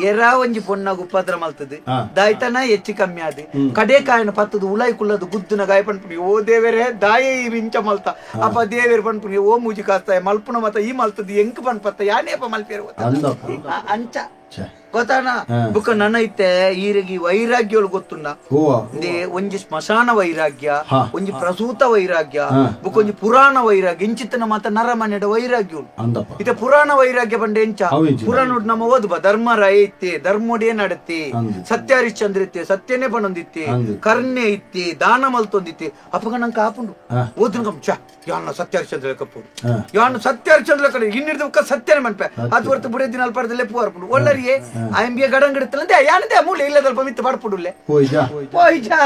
ಎರಾ ಒಂಜಿ ಪೊನ್ನಾಗ ಉಪದ್ರ ಮಲ್ತದೆ ದಾಯ್ತನ ಹೆಚ್ಚು ಕಮ್ಮಿ ಆದ ಕಡೆ ಕಾಯನ ಪತ್ತದು ಉಲಾಯಿ ಕುಲ್ಲದು ಗುದ್ದುನ ಗಾಯ ಪನ್ಪುನಿ ಓ ದೇವೇರೇ ದಾಯ ಈ ಇಂಚ ಮಲ್ತ ಅಪ್ಪ ದೇವೇರು ಪನ್ಪುನಿ ಓ ಮೂಜಿ ಕಾಸ್ತಾಯ ಮಲ್ಪುನ ಮತ ಈ ಮಲ್ತದ ಎಂಕ್ ಪನ್ಪತ್ತ ಯಾನೇಪ ಮಲ್ಪೇರು ಅಂಚ ಗೊತ್ತಾನ ಬುಕ್ಕ ನನ್ನ ಇತ್ತೆ ಈರಿಗೆ ವೈರಾಗ್ಯಗಳು ಗೊತ್ತುಂಡ ಒಂಜಿ ಸ್ಮಶಾನ ವೈರಾಗ್ಯ ಒಂಜಿ ಪ್ರಸೂತ ವೈರಾಗ್ಯ ಬುಕ್ಕ ಒಂಜಿ ಪುರಾಣ ವೈರಾಗ್ಯ ಇಂಚಿತ್ತನ ಮಾತ ನರಮನೆಡ ವೈರಾಗ್ಯಗಳು ಇತ್ತೆ ಪುರಾಣ ವೈರಾಗ್ಯ ಬಂಡೆ ಎಂಚ ಪುರಾಣ ನಮ್ಮ ಓದುಬ ಧರ್ಮರಾಯ ಇತ್ತೆ ಧರ್ಮೋಡೇ ನಡತಿ ಸತ್ಯ ಹರಿಶ್ಚಂದ್ರ ಇತ್ತೆ ಸತ್ಯನೇ ಪಣೊಂದಿತ್ತೆ ಕರ್ಣೆ ಇತ್ತೆ ದಾನ ಮಲ್ತೊಂದಿತ್ತೆ ಅಪ್ಪಗ ನಂಗೆ ಆಪುಂಡು ಓದುನ ಚ ಯಾನ ಸತ್ಯ ಹರಿಶ್ಚಂದ್ರ ಕಪ್ಪುಡು ಯಾನು ಸತ್ಯ ಹರಿಶ್ಚಂದ್ರ ಕಡೆ ಇನ್ನಿಡ್ದು ಬುಕ್ಕ ಸತ್ಯನೇ ಮನ್ಪೆ ಅದು ಹೊರತು ಬುಡೇ ದಿನ ಅಲ್ಪಾರ್ದಲ್ಲೇ ಪೂ ಅರ್ಪುಂಡು ಒಳ್ಳರಿಯೇ ಆಯಂಬಿಯ ಗಡಂಗಡತ್ತಲಂತೆ ಯಾನದೆ ಮೂಲೆ ಇಲ್ಲದಲ್ಪ ಮಿತ್ತು ಪಡ್ಪುಡುಲ್ಲೆ ಪೋಯ್ಜಾ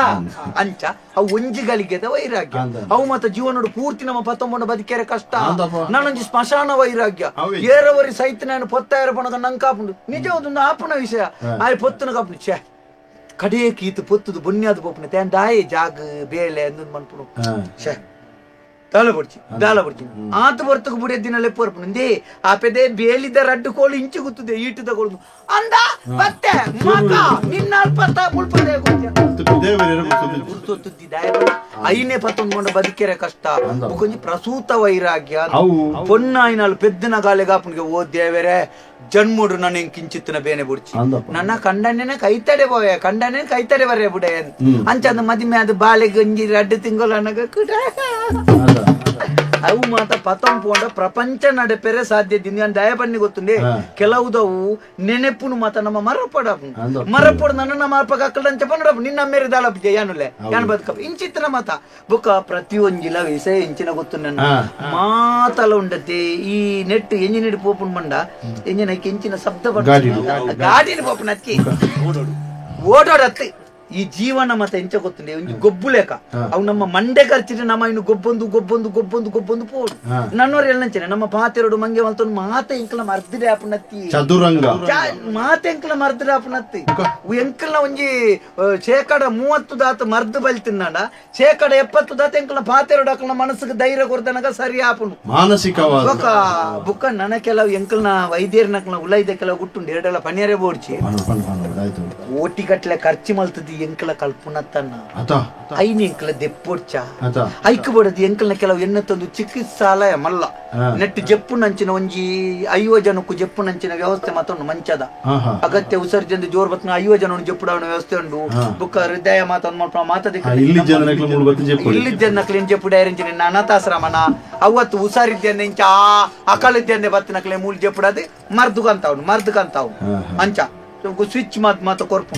ಅಂಚ ಅವು ಒಂಜಿ ಗಳಿಗೆದ ವೈರಾಗ್ಯ ಅವು ಮತ್ತ ಜೀವನೋಡು ಪೂರ್ತಿ ನಮ್ಮ ಪತ್ತೊಂಬನ ಬದುಕೇರೆ ಕಷ್ಟ ನಾನೊಂಜಿ ಸ್ಮಶಾನ ವೈರಾಗ್ಯ ಏರವರಿ ಸೈತ ನಾನು ಪೊತ್ತಾಯರ ಪಣಗ ನಂಗೆ ಕಾಪುಂಡು ನಿಜ ಒಂದು ಆಪುನ ವಿಷಯ ಆಯ್ ಪೊತ್ತನ ಕಾಪುಂಡು ಛೇ ಕಡೇ ಕೀತು ಪೊತ್ತುದು ಬುನ್ಯಾದ ಪೋಪುನ ತೇನ್ ದಾಯೆ ಜಾಗ ಬೇಲೆ ಅಂದ್ ಮನ್ಪುಡು ಛೇ ದಾಲ ಬಡ್ಚಿ ದಾಲ ಬಡ್ಚಿ ಆತ ಬರ್ತಕ ಬುಡಿಯ ದಿನಲ್ಲೇ ಪೋರ್ಪುಂದೆ ಆಪೆದೆ ಬೇಲಿದ ರಡ್ಡು ಕೋಳು ಇಂಚು ಗುತ್ತದೆ ಈಟದ ಕೋಳು ಅಂದ ಬತ್ತೆ ಮಗ ನಿನ್ನ ಅಲ್ಪತ್ತ ಮುಲ್ಪದೆ ಐನೇ ಪತ್ತೊಂದು ಬದುಕೆರೆ ಕಷ್ಟ ಕೊಂಚ ಪ್ರಸೂತ ವೈರಾಗ್ಯ ಪೊನ್ನಾಯಿನಾಳು ಪೆದ್ದನ ಗಾಲೆಗಾಪನಿಗೆ ಓ ದೇವರೇ ಜನ್ಮುಡು ನನ್ನ ಕಿಂಚಿತ್ತಿನ ಬೇನೆ ಬುಡ್ಚಿ ನನ್ನ ಕಂಡನೇ ಕೈತಡೆ ಬೋಯ ಕಂಡನೇ ಕೈತಡೆ ಬರೇ ಬುಡೆ ಅಂಚಂದ ಮದಿಮೆ ಅದು ಬಾಳೆ ಗಂಜಿ ರಡ್ಡು ತಿಂಗಳು ಅನ್ನಗ ಕೂಡ ಅವು ಮಾತ ಪತಂ ಪೋಂಡ ಪ್ರಪಂಚ ನಡೆಪೆರೆ ಸಾಧ್ಯ ದಿನ ದಯ ಬನ್ನಿ ಗೊತ್ತುಂಡೆ ಕೆಲವುದವು ನೆನೆಪುನು ಮಾತ ನಮ್ಮ ಮರಪಡ ಮರಪಡ ನನ್ನ ನಮ್ಮ ಅಕ್ಕಳಂಚ ಪನ್ನಡ ನಿನ್ನ ಮೇರೆ ದಾಳಪ್ಪ ಯಾನುಲೆ ಯಾನ್ ಬದುಕಪ್ಪ ಇಂಚಿತ್ತಿನ ಮಾತ ಬುಕ್ಕ ಪ್ರತಿಯೊಂಜಿಲ ವಿಷಯ ಇಂಚಿನ ಗೊತ್ತು ನನ್ನ ಮಾತಲ ಉಂಡತೆ ಈ ನೆಟ್ ಎಂಜಿನಿಯರ್ ಪೋಪುನ್ ಮಂಡ ಎಂಜಿನ ಎಂಚಿನ ಶಬ್ದ ಗಾಡಿನ ಪೋಪುನ ಅಕ್ಕಿ ಓಡೋಡತ್ತಿ ಈ ಜೀವನ ಮತ್ತೆ ಎಂಚ ಗೊತ್ತುಂಡೆ ಒಂಜಿ ಗೊಬ್ಬು ಲೇಕ ಅವು ನಮ್ಮ ಮಂಡೆ ಖರ್ಚಿட்டு ನಮ್ಮ ಇನ್ನು ಗೊಬ್ಬೊಂದು ಗೊಬ್ಬೊಂದು ಗೊಬ್ಬೊಂದು ಗೊಬ್ಬೊಂದು ಪೋಡು ನನ್ನೋರು ಎಲ್ಲಂಚನೆ ನಮ್ಮ ಪಾತೆರಡು ಮಂಗೆ ಮಲ್ತೊಂದು ಮಾತೆ ಎಂಕಲ ಮರ್ದಿಡೆ ಆಪುನತ್ತಿ ಚದುರಂಗ ಮಾತೆ ಎಂಕಲ ಮರ್ದಿಡೆ ಆಪುನತ್ತಿ ಎಂಕಲ್ನ ಒಂಜಿ 30% ದಾತ ಮರ್ದು ಬಲ್ತಿಂದಾಂಡ 70% ದಾತ ಎಂಕಲ್ನ ಪಾತೆರಡು ಅಕಲ್ನ ಮನಸ್ಸಿಗೆ ಧೈರ್ಯ ಕೊರ್ದನಗ ಸರಿ ಆಪುನು ಮಾನಸಿಕವಾದ ಬೊಕ ಬುಕ್ಕ ನನ ಕೆಲವು ಎಂಕಲ್ನ ವೈದ್ಯರ್ನಕಲ್ನ ಉಲೈದ ಕೆಲವು ಗುಟ್ಟುಂಡು ಎರಡೆಲ್ಲ ಪನಿಯರೇ ಬೋಡ್ಚಿ ಕೋಟಿ ಗಟ್ಟಲೆ ಖರ್ಚು ಮಲ್ತದಿ ಎಂಕಲ ಕಲ್ಪುನತ್ತನ್ನ ಐನ ಎಂಕಲ ದೆಪ್ಪೊಡ್ಚ ಐಕ್ ಬೋಡದು ಎಂಕಲ್ನ ಕೆಲವು ಎಣ್ಣೆ ತಂದು ಚಿಕಿತ್ಸಾಲಯ ಮಲ್ಲ ನೆಟ್ಟು ಜಪ್ಪು ನಂಚಿನ ಒಂಜಿ 50 ಜನಕ್ಕೂ ಜಪ್ಪು ನಂಚಿನ ವ್ಯವಸ್ಥೆ ಮಾತೊಂಡು ಮಂಚದ ಅಗತ್ಯ ಉಸರ್ಜಂದು ಜೋರ್ ಬತ್ನ 50 ಜನ ಜಪ್ಪುಡಾವಣ ವ್ಯವಸ್ಥೆ ಉಂಡು ಬುಕ್ಕ ಹೃದಯ ಮಾತೊಂದು ಮಾತದ ಇಲ್ಲಿ ಜನಕ್ಲೆ ಜಪ್ಪು ಡೈರಂಚಿನ ಅನಾಥಾಶ್ರಮನ ಅವತ್ತು ಉಸಾರಿದ್ದೇನೆ ಇಂಚ ಅಕಲಿದ್ದೇನೆ ಬತ್ತಿನಕ್ಲೆ ಮೂಲ ಜಪ್ಪುಡಾದೆ ಮರ್ದುಗಂತಾವ್ನು ಮರ್ದುಗಂತಾವ್ ಅಂಚ ಸ್ವಿಚ್ ಮಾತ್ ಮಾತ ಕೊರ್ಪು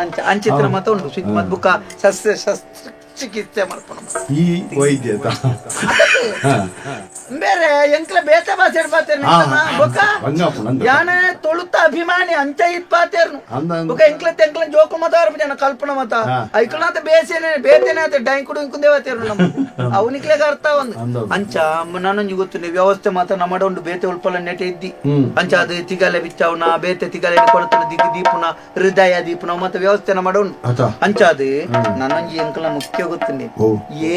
ಅಂಚ ಅಂಚಿತ್ರ ಮಾತ ಉಂಟು ಸ್ವಿಚ್ ಮಾತ್ ಬುಕ್ಕ ಸಸ್ಯ ಶಸ್ತ್ರ ಚಿಕಿತ್ಸೆ ಮಲ್ಪಣ ಈ ವೈದ್ಯ ಬೇರೆ ಎಂಕ್ಲ ಬೇತೆ ಭಾಷೆ ಪಾತೇರ್ನು ಬೊಕ್ಕ ಯಾನೆ ತೊಳುತ್ತ ಅಭಿಮಾನಿ ಅಂಚ ಇತ್ ಪಾತೇರ್ನು ಬೊಕ್ಕ ಎಂಕ್ಲ ತೆಂಕ್ಲ ಜೋಕು ಮತ ಜನ ಕಲ್ಪನ ಮತ ಐಕ್ಲನಾತ ಬೇಸೇನೆ ಬೇತೇನೆ ಆತ ಡೈಂಕುಡು ಇಂಕುಂದೇ ವಾತೇರ್ನು ನಮ್ಮ ಅವನಿಕ್ಲೆಗ ಅರ್ಥ ಒಂದು ಅಂಚ ನಾನೊಂಜಿ ಗೊತ್ತು ವ್ಯವಸ್ಥೆ ಮಾತ ನಮ್ಮಡ ಉಂಡು ಬೇತೆ ಉಳ್ಪಲ ನೆಟೆ ಇದ್ದಿ ಅಂಚ ಅದು ತಿಗಲೆ ಬಿಚ್ಚವನ ಬೇತೆ ತಿಗಲೆ ಕೊಡತನ ದಿಗ್ಗಿ ದೀಪುನ ಹೃದಯ ದೀಪುನ ಮತ್ತ ವ್ಯವಸ್ಥೆ ನಮ್ಮಡ ಉಂಡು ಅಂಚ ಅದು ನಾನೊಂಜಿ ಎಂಕ್ಲ ಮುಖ್ಯ ಗೊತ್ತುಂಡೆ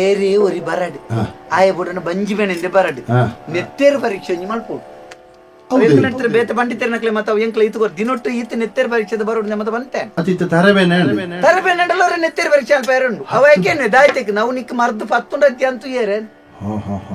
ಏರೇ ಒರಿ ಬರಡು ಆಯ ಬುಡನ ಬಂಜಿ ಬೇನೆಂದೆ ಬರಡು ನೆತ್ತೇರು ಪರೀಕ್ಷೆ ಒಂಜಿ ಮಲ್ಪೋಡು ಬೇತೆ ಪಂಡಿತರನಕ್ಲೆ ಮತ್ತ ಎಂಕ್ಲ ಇತ್ತು ದಿನೊಟ್ಟು ಈತ ನೆತ್ತೇರು ಪರೀಕ್ಷೆದ ಬರೋಡು ಮತ್ತೆ ಬಂತೆ ತರಬೇನೆ ನೆತ್ತೇರು ಪರೀಕ್ಷೆ ಅಲ್ಪ ಎರண்டு ಅವ ಯಾಕೇನೆ ದಾಯ್ತಕ್ಕೆ ನಾವು ನಿಕ್ ಮರ್ದು ಪತ್ತುಂಡತ್ತಿ ಅಂತೂ ಏರೆ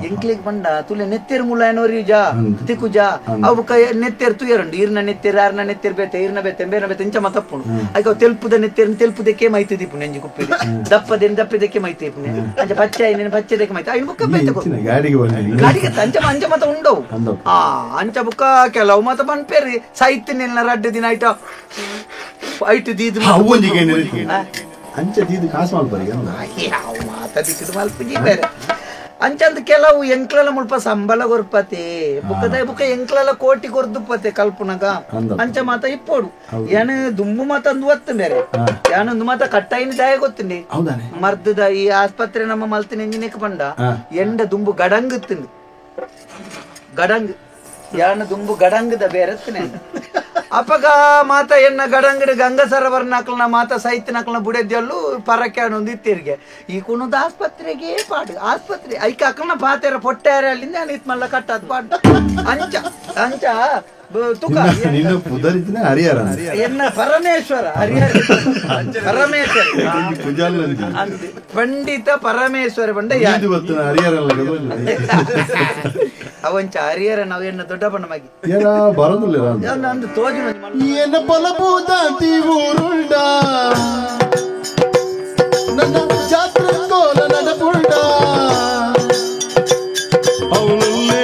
ಎಂಕ್ಲಿಗ್ ಬಂಡ ತುಲೆ ನೆತ್ತೇರು ಮುಲಾಯನೋರಿ ಜಾ ತಿಕ್ಕುಜಾ ಅವು ಕೈ ನೆತ್ತೇರು ತುಯರುಂಡು ಈರ್ನ ನೆತ್ತೇರು ಆರ್ನ ನೆತ್ತೇರು ಬೇತೆ ಈರ್ನ ಬೇತೆ ಬೇರೆ ಬೇತೆ ಇಂಚ ಮತ್ತಪ್ಪುಂಡು ಐಕ ತೆಲ್ಪುದ ನೆತ್ತೇರು ತೆಲ್ಪುದಕ್ಕೆ ಮೈತಿ ದೀಪು ನೆಂಜಿ ಕುಪ್ಪಿದೆ ದಪ್ಪದೇನು ದಪ್ಪದಕ್ಕೆ ಮೈತಿ ದೀಪುನೆ ಅಂಚ ಪಚ್ಚೆ ಐನೇನು ಪಚ್ಚೆದಕ್ಕೆ ಮೈತಿ ಐನು ಬುಕ್ಕ ಬೇತೆ ಗಾಡಿಗೆ ಅಂಚ ಅಂಚ ಮತ ಉಂಡವು ಆ ಅಂಚ ಬುಕ್ಕ ಕೆಲವು ಮತ ಪನ್ಪೇರಿ ಸಾಹಿತ್ಯ ನೆಲ್ಲ ರಡ್ಡು ದಿನ ಐಟ ಐಟು ದೀದು ಅಂಚ ದೀದು ಕಾಸು ಮಲ್ಪರಿ ಮಾತ ದಿಕ್ಕಿದು ಮಲ್ಪುಜಿ ಬೇರೆ ಅಂಚಂದ ಕೆಲವು ಎಂಕ್ಲಲ ಮುಲ್ಪ ಸಂಬಳ ಕೊರ್ಪತೆ ಬುಕ್ಕದ ಬುಕ್ಕ ಎಂಕ್ಲಲ ಕೋಟಿ ಕೊರ್ದುಪ್ಪತೆ ಕಲ್ಪುನಗ ಅಂಚ ಮಾತ ಇಪ್ಪೋಡು ಏನ ದುಂಬು ಮಾತ ಅಂದು ಒತ್ತು ಬೇರೆ ಯಾನೊಂದು ಮಾತ ಕಟ್ಟಾಯಿನ ದಾಯ ಗೊತ್ತುಂಡಿ ಮರ್ದದ ಈ ಆಸ್ಪತ್ರೆ ನಮ್ಮ ಮಲ್ತಿನ ಎಂಜಿನಿಕ್ ಪಂಡ ಎಂಡ ದುಂಬು ಗಡಂಗ್ ತಿಂದು ಗಡಂಗ್ ಯಾನ ದುಂಬು ಗಡಂಗದ ಬೇರೆ ಅಪಗ ಮಾತ ಎನ್ನ ಗಡಂಗಡಿ ಗಂಗಸರವರ್ನಕ್ಲನ ಮಾತ ಸೈತ್ಯನಕ್ಲನ ಬುಡೆದ್ಯಲ್ಲು ಪರಕ್ಕೆ ಅನ್ನೊಂದು ಇತ್ತಿರಿಗೆ ಈ ಕುಣದ ಆಸ್ಪತ್ರೆಗೆ ಪಾಡು ಆಸ್ಪತ್ರೆ ಐಕ ಅಕ್ಲನ ಪಾತೆರ ಪೊಟ್ಟಾರೆ ಅಲ್ಲಿಂದ ಇತ್ ಮಲ್ಲ ಕಟ್ಟದ್ ಪಾಡು ಅಂಚ ಅಂಚ ತುಕ ಹರಿಹರ ಎನ್ನ ಪರಮೇಶ್ವರ ಹರಿಹರ ಪರಮೇಶ್ವರ ಪಂಡಿತ ಪರಮೇಶ್ವರ ಪಂಡ ಹರಿಹರ ಅವಂಚ ಹರಿಹರ ನಾವು ಎನ್ನ ದೊಡ್ಡ ಬಣ್ಣವಾಗಿ ಬರೋದಿಲ್ಲ ತೋಜು ಎನ್ನ ಬಲಭೂತಾತಿ ಊರುಂಡ ನನ್ನ ಜಾತ್ರೆ ಕೋಲ ನಡಪುಂಡ ಅವಳಲ್ಲೇ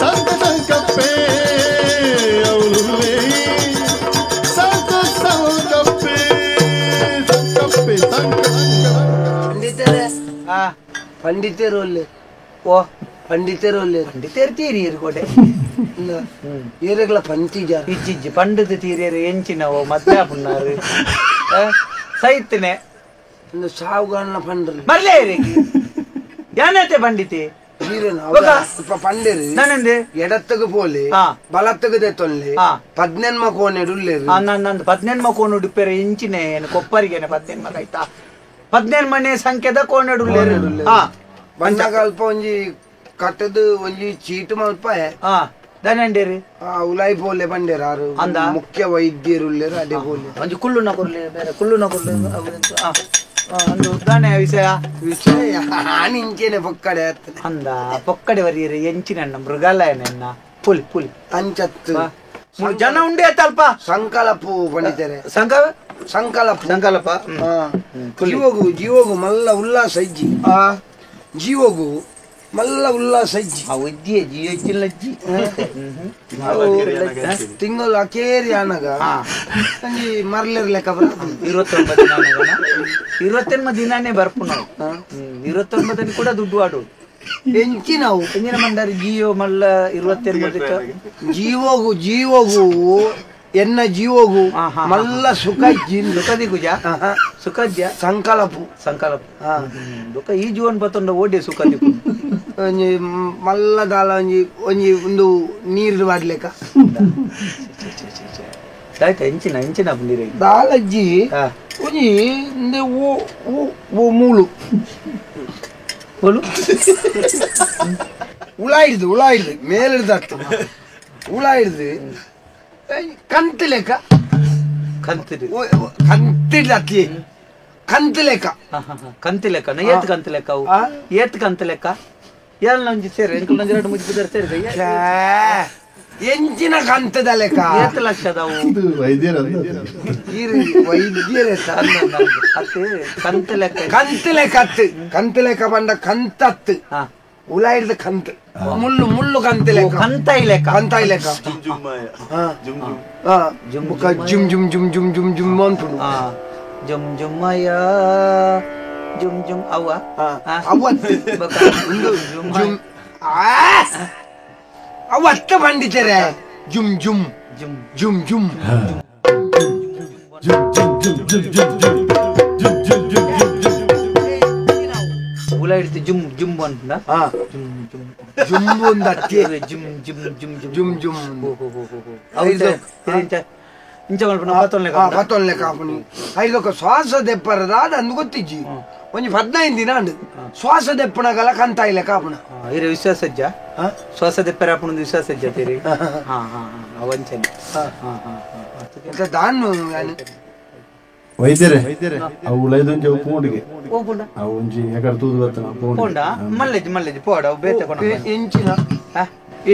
ಸಂತ ಸಂಕಪ್ಪೆ ಅವಳಲ್ಲೇ ಸಂತ ಸಂಕಪ್ಪೆ ಸಂಕಪ್ಪೆ ಸಂಕ ಪಂಡಿತರೇ ಪಂಡಿತರು ಒಳ್ಳೆ ಓ ಪಂಡಿತರು ಒಳ್ಳೆ ಪಂಡಿತರು ತೀರಿಯರು ಕೊಡೆ ಏರೆಗಳ ಪಂತಿಜ ಇಜ್ಜಿಜ್ಜಿ ಪಂಡಿತ ತೀರಿಯರು ಎಂಚಿನವು ಮದ್ವೆ ಪುನ್ನಾರು ಸೈತ್ನೆ ಸಾವುಗಾನ ಪಂಡ್ರಿ ಬರ್ಲೇ ಯಾನತೆ ಪಂಡಿತಿ ಪಂಡೇರು ನಾನಂದೆ ಎಡತ್ತಗ ಪೋಲಿ ಬಲತ್ತಗದೆ ತೊಲ್ಲೆ ಪದ್ನೆನ್ಮ ಕೋನೆಡು ನಂದು ಪದ್ನೆನ್ಮ ಕೋನುಡು ಪೇರೆ ಎಂಚಿನೆ ಕೊಪ್ಪರಿಗೆನೆ ಪದ್ನೆನ್ಮ ಆಯ್ತಾ ಪದ್ನೆನ್ಮನೆ ಸಂಖ್ಯೆದ ಕೋನೆಡು ಬಂದಾಗ ಅಲ್ಪ ಒಂಜಿ ಕಟ್ಟದು ಒಂಜಿ ಚೀಟು ಮಲ್ಪ ದಾನಂಡೇರಿ ಉಲಾಯಿ ಪೋಲೆ ಬಂಡೇರು ಆರು ಅಂದ ಮುಖ್ಯ ವೈದ್ಯರು ಉಲ್ಲೇರು ಅದೇ ಪೋಲೆ ಒಂಜಿ ಕುಳ್ಳುನ ಕೊರ್ಲೆ ಬೇರೆ ಕುಳ್ಳುನ ಕೊರ್ಲೆ ಅಂದು ದಾನೆ ವಿಷಯ ವಿಷಯ ಇಂಚೆನೆ ಪೊಕ್ಕಡೆ ಅಂದ ಪೊಕ್ಕಡೆ ವರಿಯರು ಎಂಚಿನ ಮೃಗಾಲಯನ ಪುಲಿ ಪುಲಿ ಅಂಚತ್ತು ಜನ ಉಂಡೆ ಅಲ್ಪ ಸಂಕಲಪು ಪಂಡಿತರೆ ಸಂಕಲಪ ಸಂಕಲಪ ಜೀವಗು ಜೀವಗು ಮಲ್ಲ ಉಲ್ಲಾಸ ಇಜ್ಜಿ ಜೀವಗು ಮಲ್ಲ ಉಲ್ಲಾಸ ಇಜ್ಜಿ ಅಜ್ಜಿ ಜಿಯೋ ಇಜ್ಜಿಲ್ಲ ಅಜ್ಜಿ ತಿಂಗಳು ಅಕೇರಿ ಆನಗ ಅಂಜಿ ಮರ್ಲೆರ್ ಲೆಕ್ಕ ಬರ್ಪುಂಡು 29 29 ದಿನನೇ ಬರ್ಪು ನಾವು 29 ಕೂಡ ದುಡ್ಡು ಆಡೋದು ಎಂಚಿ ನಾವು ಎಂಜಿನ ಮಂಡಾರಿ ಜಿಯೋ ಮಲ್ಲ 29 ಜೀವಗು ಜೀವಗು ಎನ್ನ ಜೀವಗು ಮಲ್ಲ ಸುಖ ಇಜ್ಜಿ ಸುಖದಿ ಗುಜ ಸುಖದ್ಯ ಸಂಕಲ್ಪ ಸಂಕಲ್ಪ ಬೊಕ್ಕ ಈ ಜೀವನ್ ಬತ್ತೊಂಡ ಓಡಿ ಸುಖ ದಿಕ್ಕು ಒಂಜಿ ಮಲ್ಲ ದಾಲ ಒಂಜಿ ಒಂಜಿ ಒಂದು ನೀರು ಬಾಡ್ಲೆಕ್ಕ ಆಯ್ತಾ ಎಂಚಿನ ಎಂಚಿನ ನೀರು ದಾಲಜ್ಜಿ ಒಂಜಿ ಓ ಓ ಮೂಲು ಓಲು ಉಳಾಯಿಡ್ದು ಉಳಾಯಿಡ್ದು ಮೇಲಿಡ್ದು ಅತ್ತು ಉಳಾಯಿಡ್ದು ಕಂತು ಲೆಕ್ಕ ಕಂತಿಡು ಕಂತಿಡ್ದು ಅತ್ತಿ ಕಂತು ಲೆಕ್ಕ ಕಂತು ಲೆಕ್ಕ ಏತ್ ಕಂತು ಲೆಕ್ಕ ಅವು ಏತ್ ಕಂತು ಲೆಕ್ಕ ಎಲ್ಲ ಒಂಜಿ ಸೇರಿ ಎಂಕುಲು ಒಂಜಿ ಎರಡು ಮುಜ್ಜಿ ಪುದರ್ ಸೇರಿ ಎಂಚಿನ ಕಂತದ ಲೆಕ್ಕ ಏತ್ ಲಕ್ಷದವು ವೈದ್ಯರೇ ಅತ್ತು ಕಂತು ಲೆಕ್ಕ ಕಂತು ಲೆಕ್ಕ ಅತ್ತು ಕಂತು ಲೆಕ್ಕ ಬಂದ ಕಂತತ್ತು ಉಳಾಯಿಡ್ದು ಕಂತು ಮುಳ್ಳು ಮುಳ್ಳು ಕಂತು ಲೆಕ್ಕ ಕಂತಾಯಿ ಲೆಕ್ಕ ಕಂತಾಯಿ ಲೆಕ್ಕ ಜುಮ್ ಜುಮ್ ಜುಮ್ ಜುಮ್ ಜುಮ್ ಜುಮ್ ಅನ್ಪುಂಡು ಜುಮ್ ಜುಮ್ಮಯ್ಯ ಜುಮ್ ಜುಮ್ ಅವ್ವ ಅವತ್ತು ಜುಮ್ ಅವತ್ತ ಬಂದಿದ್ದಾರೆ ಜುಮ್ ಜುಮ್ ಜುಮ್ ಜುಮ್ ಜುಮ್ ಜುಮ್ ಜುಮ್ ಜುಮ್ ಜುಮ್ ಜುಮ್ ಜುಮ್ ಜುಮ್ ಜುಮ್ ಜುಮ್ ಉಲ ಹಿಡಿದು ಜುಮ್ ಜುಮ್ ಅಂತ ಜುಮ್ ಜುಮ್ ಜುಮ್ ಒಂದು ಅತ್ತಿ ಜುಮ್ ಜುಮ್ ಜುಮ್ ಜುಮ್ ಜುಮ್ ಇಂಚ ಮಲ್ಪುನ ಪತ್ತೊಂದು ಲೆಕ್ಕ ಪತ್ತೊಂದು ಲೆಕ್ಕ ಆಪುನಿ ಐದೊಕ್ಕ ಶ್ವಾಸ ದೆಪ್ಪರದಾದ ಅಂದು ಗೊತ್ತಿಜ್ಜಿ ಒಂಜಿ 15 ದಿನ ಅಂಡು ಶ್ವಾಸ ದೆಪ್ಪಣಗಲ ಕಂತಾಯಿ ಲೆಕ್ಕ ಆಪುನ ಇರೆ ವಿಶ್ವಾಸ ಅಜ್ಜ ಶ್ವಾಸ ದೆಪ್ಪರ ಆಪುನ ವಿಶ್ವಾಸ ಅಜ್ಜ ತೀರಿ ಹಾ ಹಾ ಹಾ ಅವಂಚನೆ ಹಾ ಹಾ ಹಾ ದಾನು ವೈದ್ಯರೇ ಅವು ಉಲೈದೊಂಜಿ ಅವು ಪೋಂಡಿಗೆ ಅವು ಒಂಜಿ ಎಕಡೆ ತೂದು ಬತ್ತನ ಪೋಂಡ ಮಲ್ಲೆಜ್ ಮಲ್ಲೆಜ್ ಪೋಡ ಅವು ಬೇತೆ ಕೊಣ ಎಂಚಿನ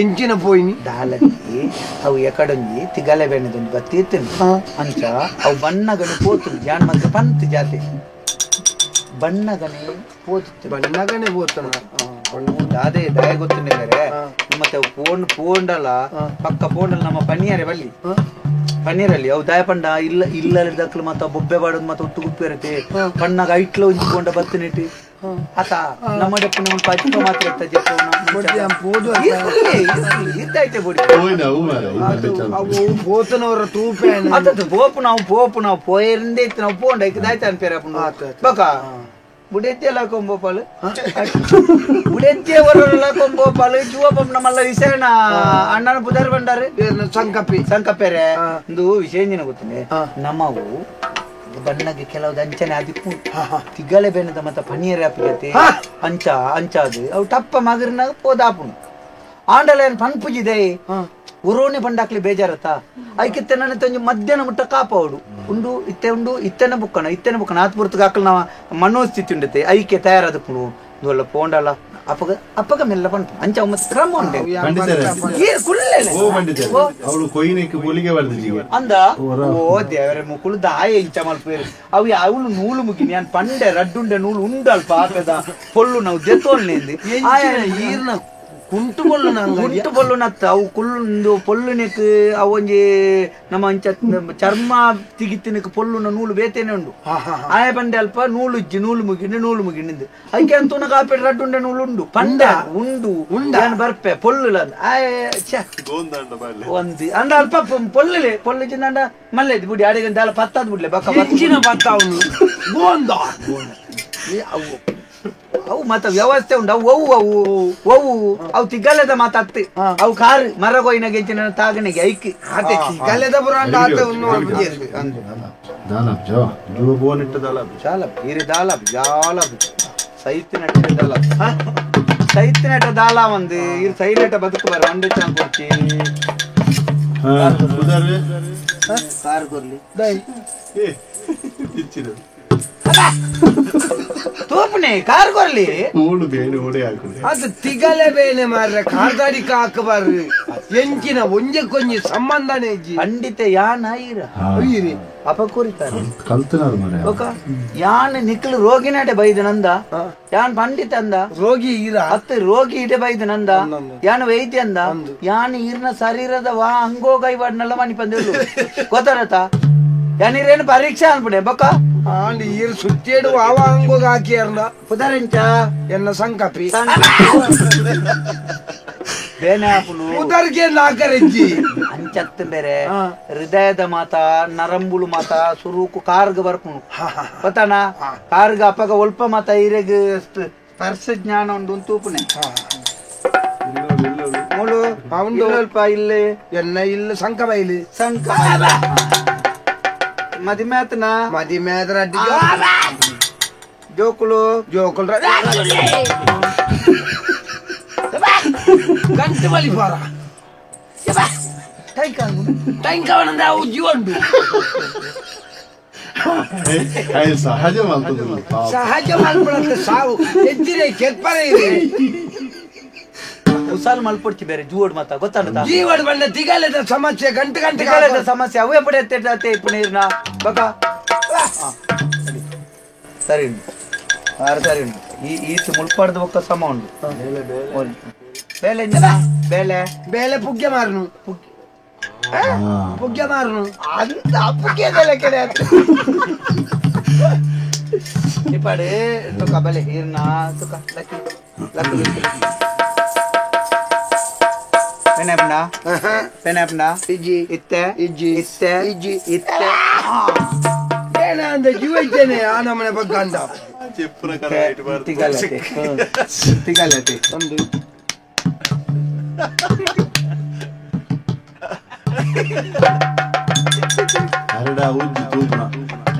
ಎಂಚಿನ ಪೋಯಿನಿ ದಾಲಜ್ಜಿ ಅವು ಎಕಡೊಂಜಿ ತಿಗಲೆ ಬೆಣ್ಣದೊಂಜಿ ಬತ್ತಿ ಇತ್ತಿನ ಅಂಚ ಅವು ಬಣ್ಣಗಣೆ ಪೋತು ಜಾನ್ ಮತ್ತೆ ಪಂತ್ ಜಾತಿ ಬಣ್ಣಗಣೆ ಪೋತು ಬಣ್ಣಗಣೆ ಪೋತನ ಅದೇ ದಾಯ ಗೊತ್ತುಂಡೆ ಬೇರೆ ಮತ್ತೆ ಅವು ಪೋಂಡ್ ಪೋಂಡಲ್ಲ ಪಕ್ಕ ಪೋಂಡಲ್ಲ ನಮ್ಮ ಪನಿಯಾರೆ ಬಲ್ಲಿ ಪನ್ನೀರಲ್ಲಿ ಅವು ದಾಯ ಪಂಡ ಇಲ್ಲ ಇಲ್ಲ ದಕ್ಲು ಮತ್ತೆ ಬೊಬ್ಬೆ ಬಾಡೋದು ಮತ್ತೆ ಒಟ್ಟು ಗುಪ್ಪು ಇರುತ್ತೆ ಪಣ್ಣಾಗ ಐಟ್ಲ ಉಂಚಿಕೊಂಡ ಬತ್ತಿನಿಟ್ಟು ಆತ ನಮ್ಮ ಡೆಪ್ಪು ನಮ್ಮ ಪಜ್ಪ ಮಾತ್ರ ಇದ್ದಾಯ್ತೆ ಬುಡಿ ಪೋತನವರ ತೂಪೆ ಅತ್ತದು ಪೋಪು ನಾವು ಪೋಪು ನಾವು ಪೋಯರಿಂದೇ ಇತ್ತು ನಾವು ಪೋಂಡ ಇದ್ದಾಯ್ತು ಅನ್ಪೇರ ಬಕ ಬುಡೆತ್ತಿಯಲ್ಲ ಕೊಂಬೋಪಾಲು ಬುಡೆತ್ತಿಯ ಬರೋಲ್ಲ ಕೊಂಬೋಪಾಲು ಜೂವ ಪಂಪ್ ನಮ್ಮಲ್ಲ ವಿಷಯನ ಅಣ್ಣನ ಪುದಾರ್ ಬಂಡಾರು ಸಂಕಪ್ಪಿ ಸಂಕಪ್ಪೆರೆ ಒಂದು ವಿಷಯ ಏನ ಗೊತ್ತೇ ನಮ್ಮವು ಬಣ್ಣಗೆ ಕೆಲವು ಅಂಚನೆ ಅದಿಪ್ಪು ತಿಗಳೆ ಬೆಣ್ಣದ ಮತ್ತೆ ಪನೀರ್ ಆಪಿಗತೆ ಅಂಚ ಅಂಚಾದು ಅವು ಟಪ್ಪ ಮಗರಿನಾಗ ಪೋದಾಪುನು ಆಂಡಲ ಏನ್ ಪನ್ಪುಜಿದೆ ಉರೋಣಿ ಬಂಡಾಕ್ಲಿ ಬೇಜಾರತ್ತ ಐಕಿತ್ತೆ ನನ್ನ ತೊಂಜಿ ಮಧ್ಯಾಹ್ನ ಮುಟ್ಟ ಕಾಪಾವಡು ಉಂಡು ಇತ್ತೆ ಉಂಡು ಇತ್ತನೆ ಬುಕ್ಕಣ ಇತ್ತನೆ ಬುಕ್ಕಣ ಆತ್ ಪುರ್ತಕ ಹಾಕಲು ನಾವು ಮನೋಸ್ಥಿತಿ ಉಂಡತೆ ಐಕೆ ತಯಾರಾದಪ್ಪುನು ದೊಲ್ಲ ಪೋಂಡಲ್ಲ ಅಪ್ಪಗ ಅಪ್ಪಗ ಮೆಲ್ಲ ಪಂಪು ಅಂಚ ಮತ್ತೆ ಕ್ರಮ ಉಂಡೆ ಅವಳು ಕೊಯ್ನಿಕ್ಕೆ ಬೊಲಿಗೆ ಬರ್ದು ಅಂದ ಓ ದೇವರ ಮುಕುಳು ದಾಯ ಇಂಚ ಮಲ್ಪೇರು ಅವು ಅವಳು ನೂಲು ಮುಗಿನಿ ಅನ್ ಪಂಡೆ ರಡ್ಡುಂಡೆ ನೂಲು ಉಂಡಲ್ಪ ಆಪೆದ ಪೊಲ್ಲು ನಾವು ದೆತ್ತೋಲ್ನೇಂದು ಈರ್ನ ಕುಂಟು ಬೊಲ್ಲು ಕುಂಟು ಬೊಲ್ಲು ನತ್ತ ಅವು ಕುಲ್ಲು ಪೊಲ್ಲುನೆಕ್ ಅವು ಒಂಜಿ ನಮ್ಮ ಅಂಚ ಚರ್ಮ ತಿಗಿತ್ತಿನಕ್ ಪೊಲ್ಲುನ ನೂಲು ಬೇತೇನೆ ಉಂಡು ಆಯ ಪಂಡೆ ಅಲ್ಪ ನೂಲು ಇಜ್ಜಿ ನೂಲು ಮುಗಿಂಡು ನೂಲು ಮುಗಿಂಡು ಐಕೆ ಅಂತೂನ ಕಾಪೆ ರಡ್ಡುಂಡೆ ನೂಲು ಉಂಡು ಪಂಡ ಉಂಡು ಉಂಡು ಬರ್ಪೆ ಪೊಲ್ಲು ಆಯ ಒಂದು ಅಂದ ಅಲ್ಪ ಪೊಲ್ಲುಲೆ ಪೊಲ್ಲು ಚಿಂದ ಮಲ್ಲೆದ್ ಬುಡಿ ಅಡಿಗೆ ದಾಲ ಪತ್ತಾದ್ ಬಿಡ್ಲೆ ಬಕ್ಕ ಪತ್ತ ಅವನು ಅವು ಅವು ಮತ್ತ ವ್ಯವಸ್ಥೆ ಉಂಟು ಅವು ಅವು ಅವು ಅವು ಅವು ತಿಗಲೆದ ಮಾತತ್ತು ಅವು ಕಾರು ಮರಗೋಯಿನ ಗೆಂಚಿನ ತಾಗಣಿಗೆ ಐಕ್ ತಿಗಲೆದ ಸೈತಿನಟ್ಟ ದಾಲ ಸೈತಿನಟ ದಾಲ ಒಂದು ಇರ್ ಸೈಲೆಟ ಬದುಕು ಬರ ಒಂಡೆ ಚಾಂಗ್ ಕೊಡ್ತಿ ಕಾರ್ ಕೊರ್ಲಿ ತೂಪನೆ ಕಾರ್ ಕೊರ್ಲಿ ಮೂಡು ಬೇನೆ ಓಡೆ ಹಾಕುದು ಅದು ತಿಗಲೆ ಬೇನೆ ಮಾರ್ರೆ ಕಾರ್ದಾಡಿ ಹಾಕಬಾರ್ದು ಎಂಚಿನ ಒಂಜೆ ಕೊಂಜಿ ಸಂಬಂಧನೇ ಇಜ್ಜಿ ಪಂಡಿತ ಯಾನ ಈರ ಈರಿ ಅಪ ಕೋರಿತಾರೆ ಕಲ್ತನಾರು ಮಾರ್ರೆ ಒಕ ಯಾನ್ ನಿಕ್ಲು ರೋಗಿನಾಟೆ ಬೈದ ನಂದ ಯಾನ್ ಪಂಡಿತ ಅಂದ ರೋಗಿ ಈರ ಅತ್ತ ರೋಗಿ ಇಡೆ ಬೈದ ನಂದ ಯಾನ್ ವೈದ್ಯ ಅಂದ ಯಾನ್ ಈರ್ನ ಶರೀರದ ವಾ ಅಂಗೋಗೈ ವಾಡ್ನಲ್ಲ ಮನಿ ಪಂದೇಳು ಗೊತ್ತಾರತ ಯಾನ್ ಈರೇನು ಪರೀಕ್ಷೆ ಅನ್ಪಡೆ ಬೊಕ್ಕ ಆಂಡ್ ಈರ್ ಸುತ್ತೇಡು ಆವ ಅಂಗೋಗ ಹಾಕಿಯರ್ನ ಪುದರಂಚ ಎನ್ನ ಸಂಕಪಿ ಬೇನೆ ಆಪುನು ಉದರ್ಗೆ ನಾಕರೆಜ್ಜಿ ಅಂಚತ್ತು ಬೇರೆ ಹೃದಯದ ಮಾತ ನರಂಬುಳು ಮಾತ ಸುರುಕು ಕಾರ್ಗ ಬರ್ಪುನು ಗೊತ್ತಾನ ಕಾರ್ಗ ಅಪ್ಪಗ ಒಲ್ಪ ಮಾತ ಈರೆಗ್ ಸ್ಪರ್ಶ ಜ್ಞಾನ ಉಂಡು ತೂಪುನೆ ಮುಳು ಉಂಡು. ಅಲ್ಪ ಇಲ್ಲಿ ಎನ್ನ ಇಲ್ಲ ಸಂಕ ಬೈಲಿ ಸಂಕ ಮದಿಮೆ ಆತನ ಮದಿಮೆ ಆದ್ರ ಅಡ್ಡಿ ಜೋಕುಲು ಜೋಕುಲ್ ಗಂಟು ಬಲಿ ಪಾರ ಟೈಂಕವನಂದ ಅವು ಜೀವಂಡು ಸಹಜ ಮಲ್ತದ ಸಹಜ ಮಲ್ಪಡತ್ತೆ ಸಾವು ಎಜ್ಜಿರೆ ಕೆತ್ಪರೆ ಇದೆ ಉಸಾಲ್ ಮಲ್ಪೊಡ್ಚಿ ಬೇರೆ ಜೂವಡ್ ಮಾತ ಗೊತ್ತಾನದ ಜೀವಡ್ ಬಂದ ತಿಗಲೆದ ಸಮಸ್ಯೆ ಗಂಟು ಗಂಟೆ ತಿಗಲೆದ ಸಮಸ್ಯೆ ಅವೇ ಪಡೆಯತ್ತೆ ಇಪ್ಪು ನೀರ್ನ ಬಕ ಸರಿ ಉಂಟು ಆರು ಸರಿ ಉಂಟು ಈ ಈತ ಮುಳ್ಪಾಡ್ದ ಬೊಕ್ಕ ಸಮ ಉಂಟು ಬೇಲೆ ಬೇಲೆ ಬೇಲೆ ಪುಗ್ಗೆ ಮಾರನು ಪುಗ್ಗೆ ಮಾರನು ಅಂತ ಪುಗ್ಗೆ ಬೇಲೆ ಕೆಡೆ ಇಪ್ಪಾಡು ತುಕ ಬಲೆ ಈರ್ನ ತುಕ ಲಕ್ಕಿ ಲಕ್ಕಿ ಪೆನಾಪ್ನ ಪೆನಾಪ್ನ ಇಜ್ಜಿ ಇತ್ತೆ ಇಜ್ಜಿ ಇತ್ತೆ ಇಜ್ಜಿ ಇತ್ತೆ ಏನ ಅಂದ ಜೀವ ಇದ್ದೇನೆ ಆ ನಮ್ಮನೆ ಬಗ್ಗೆ ಅಂದ ತಿಗಲತೆ ತಿಗಲತೆ ಒಂದು ಅರಡ ಉಜ್ಜಿ ತೂಪುನ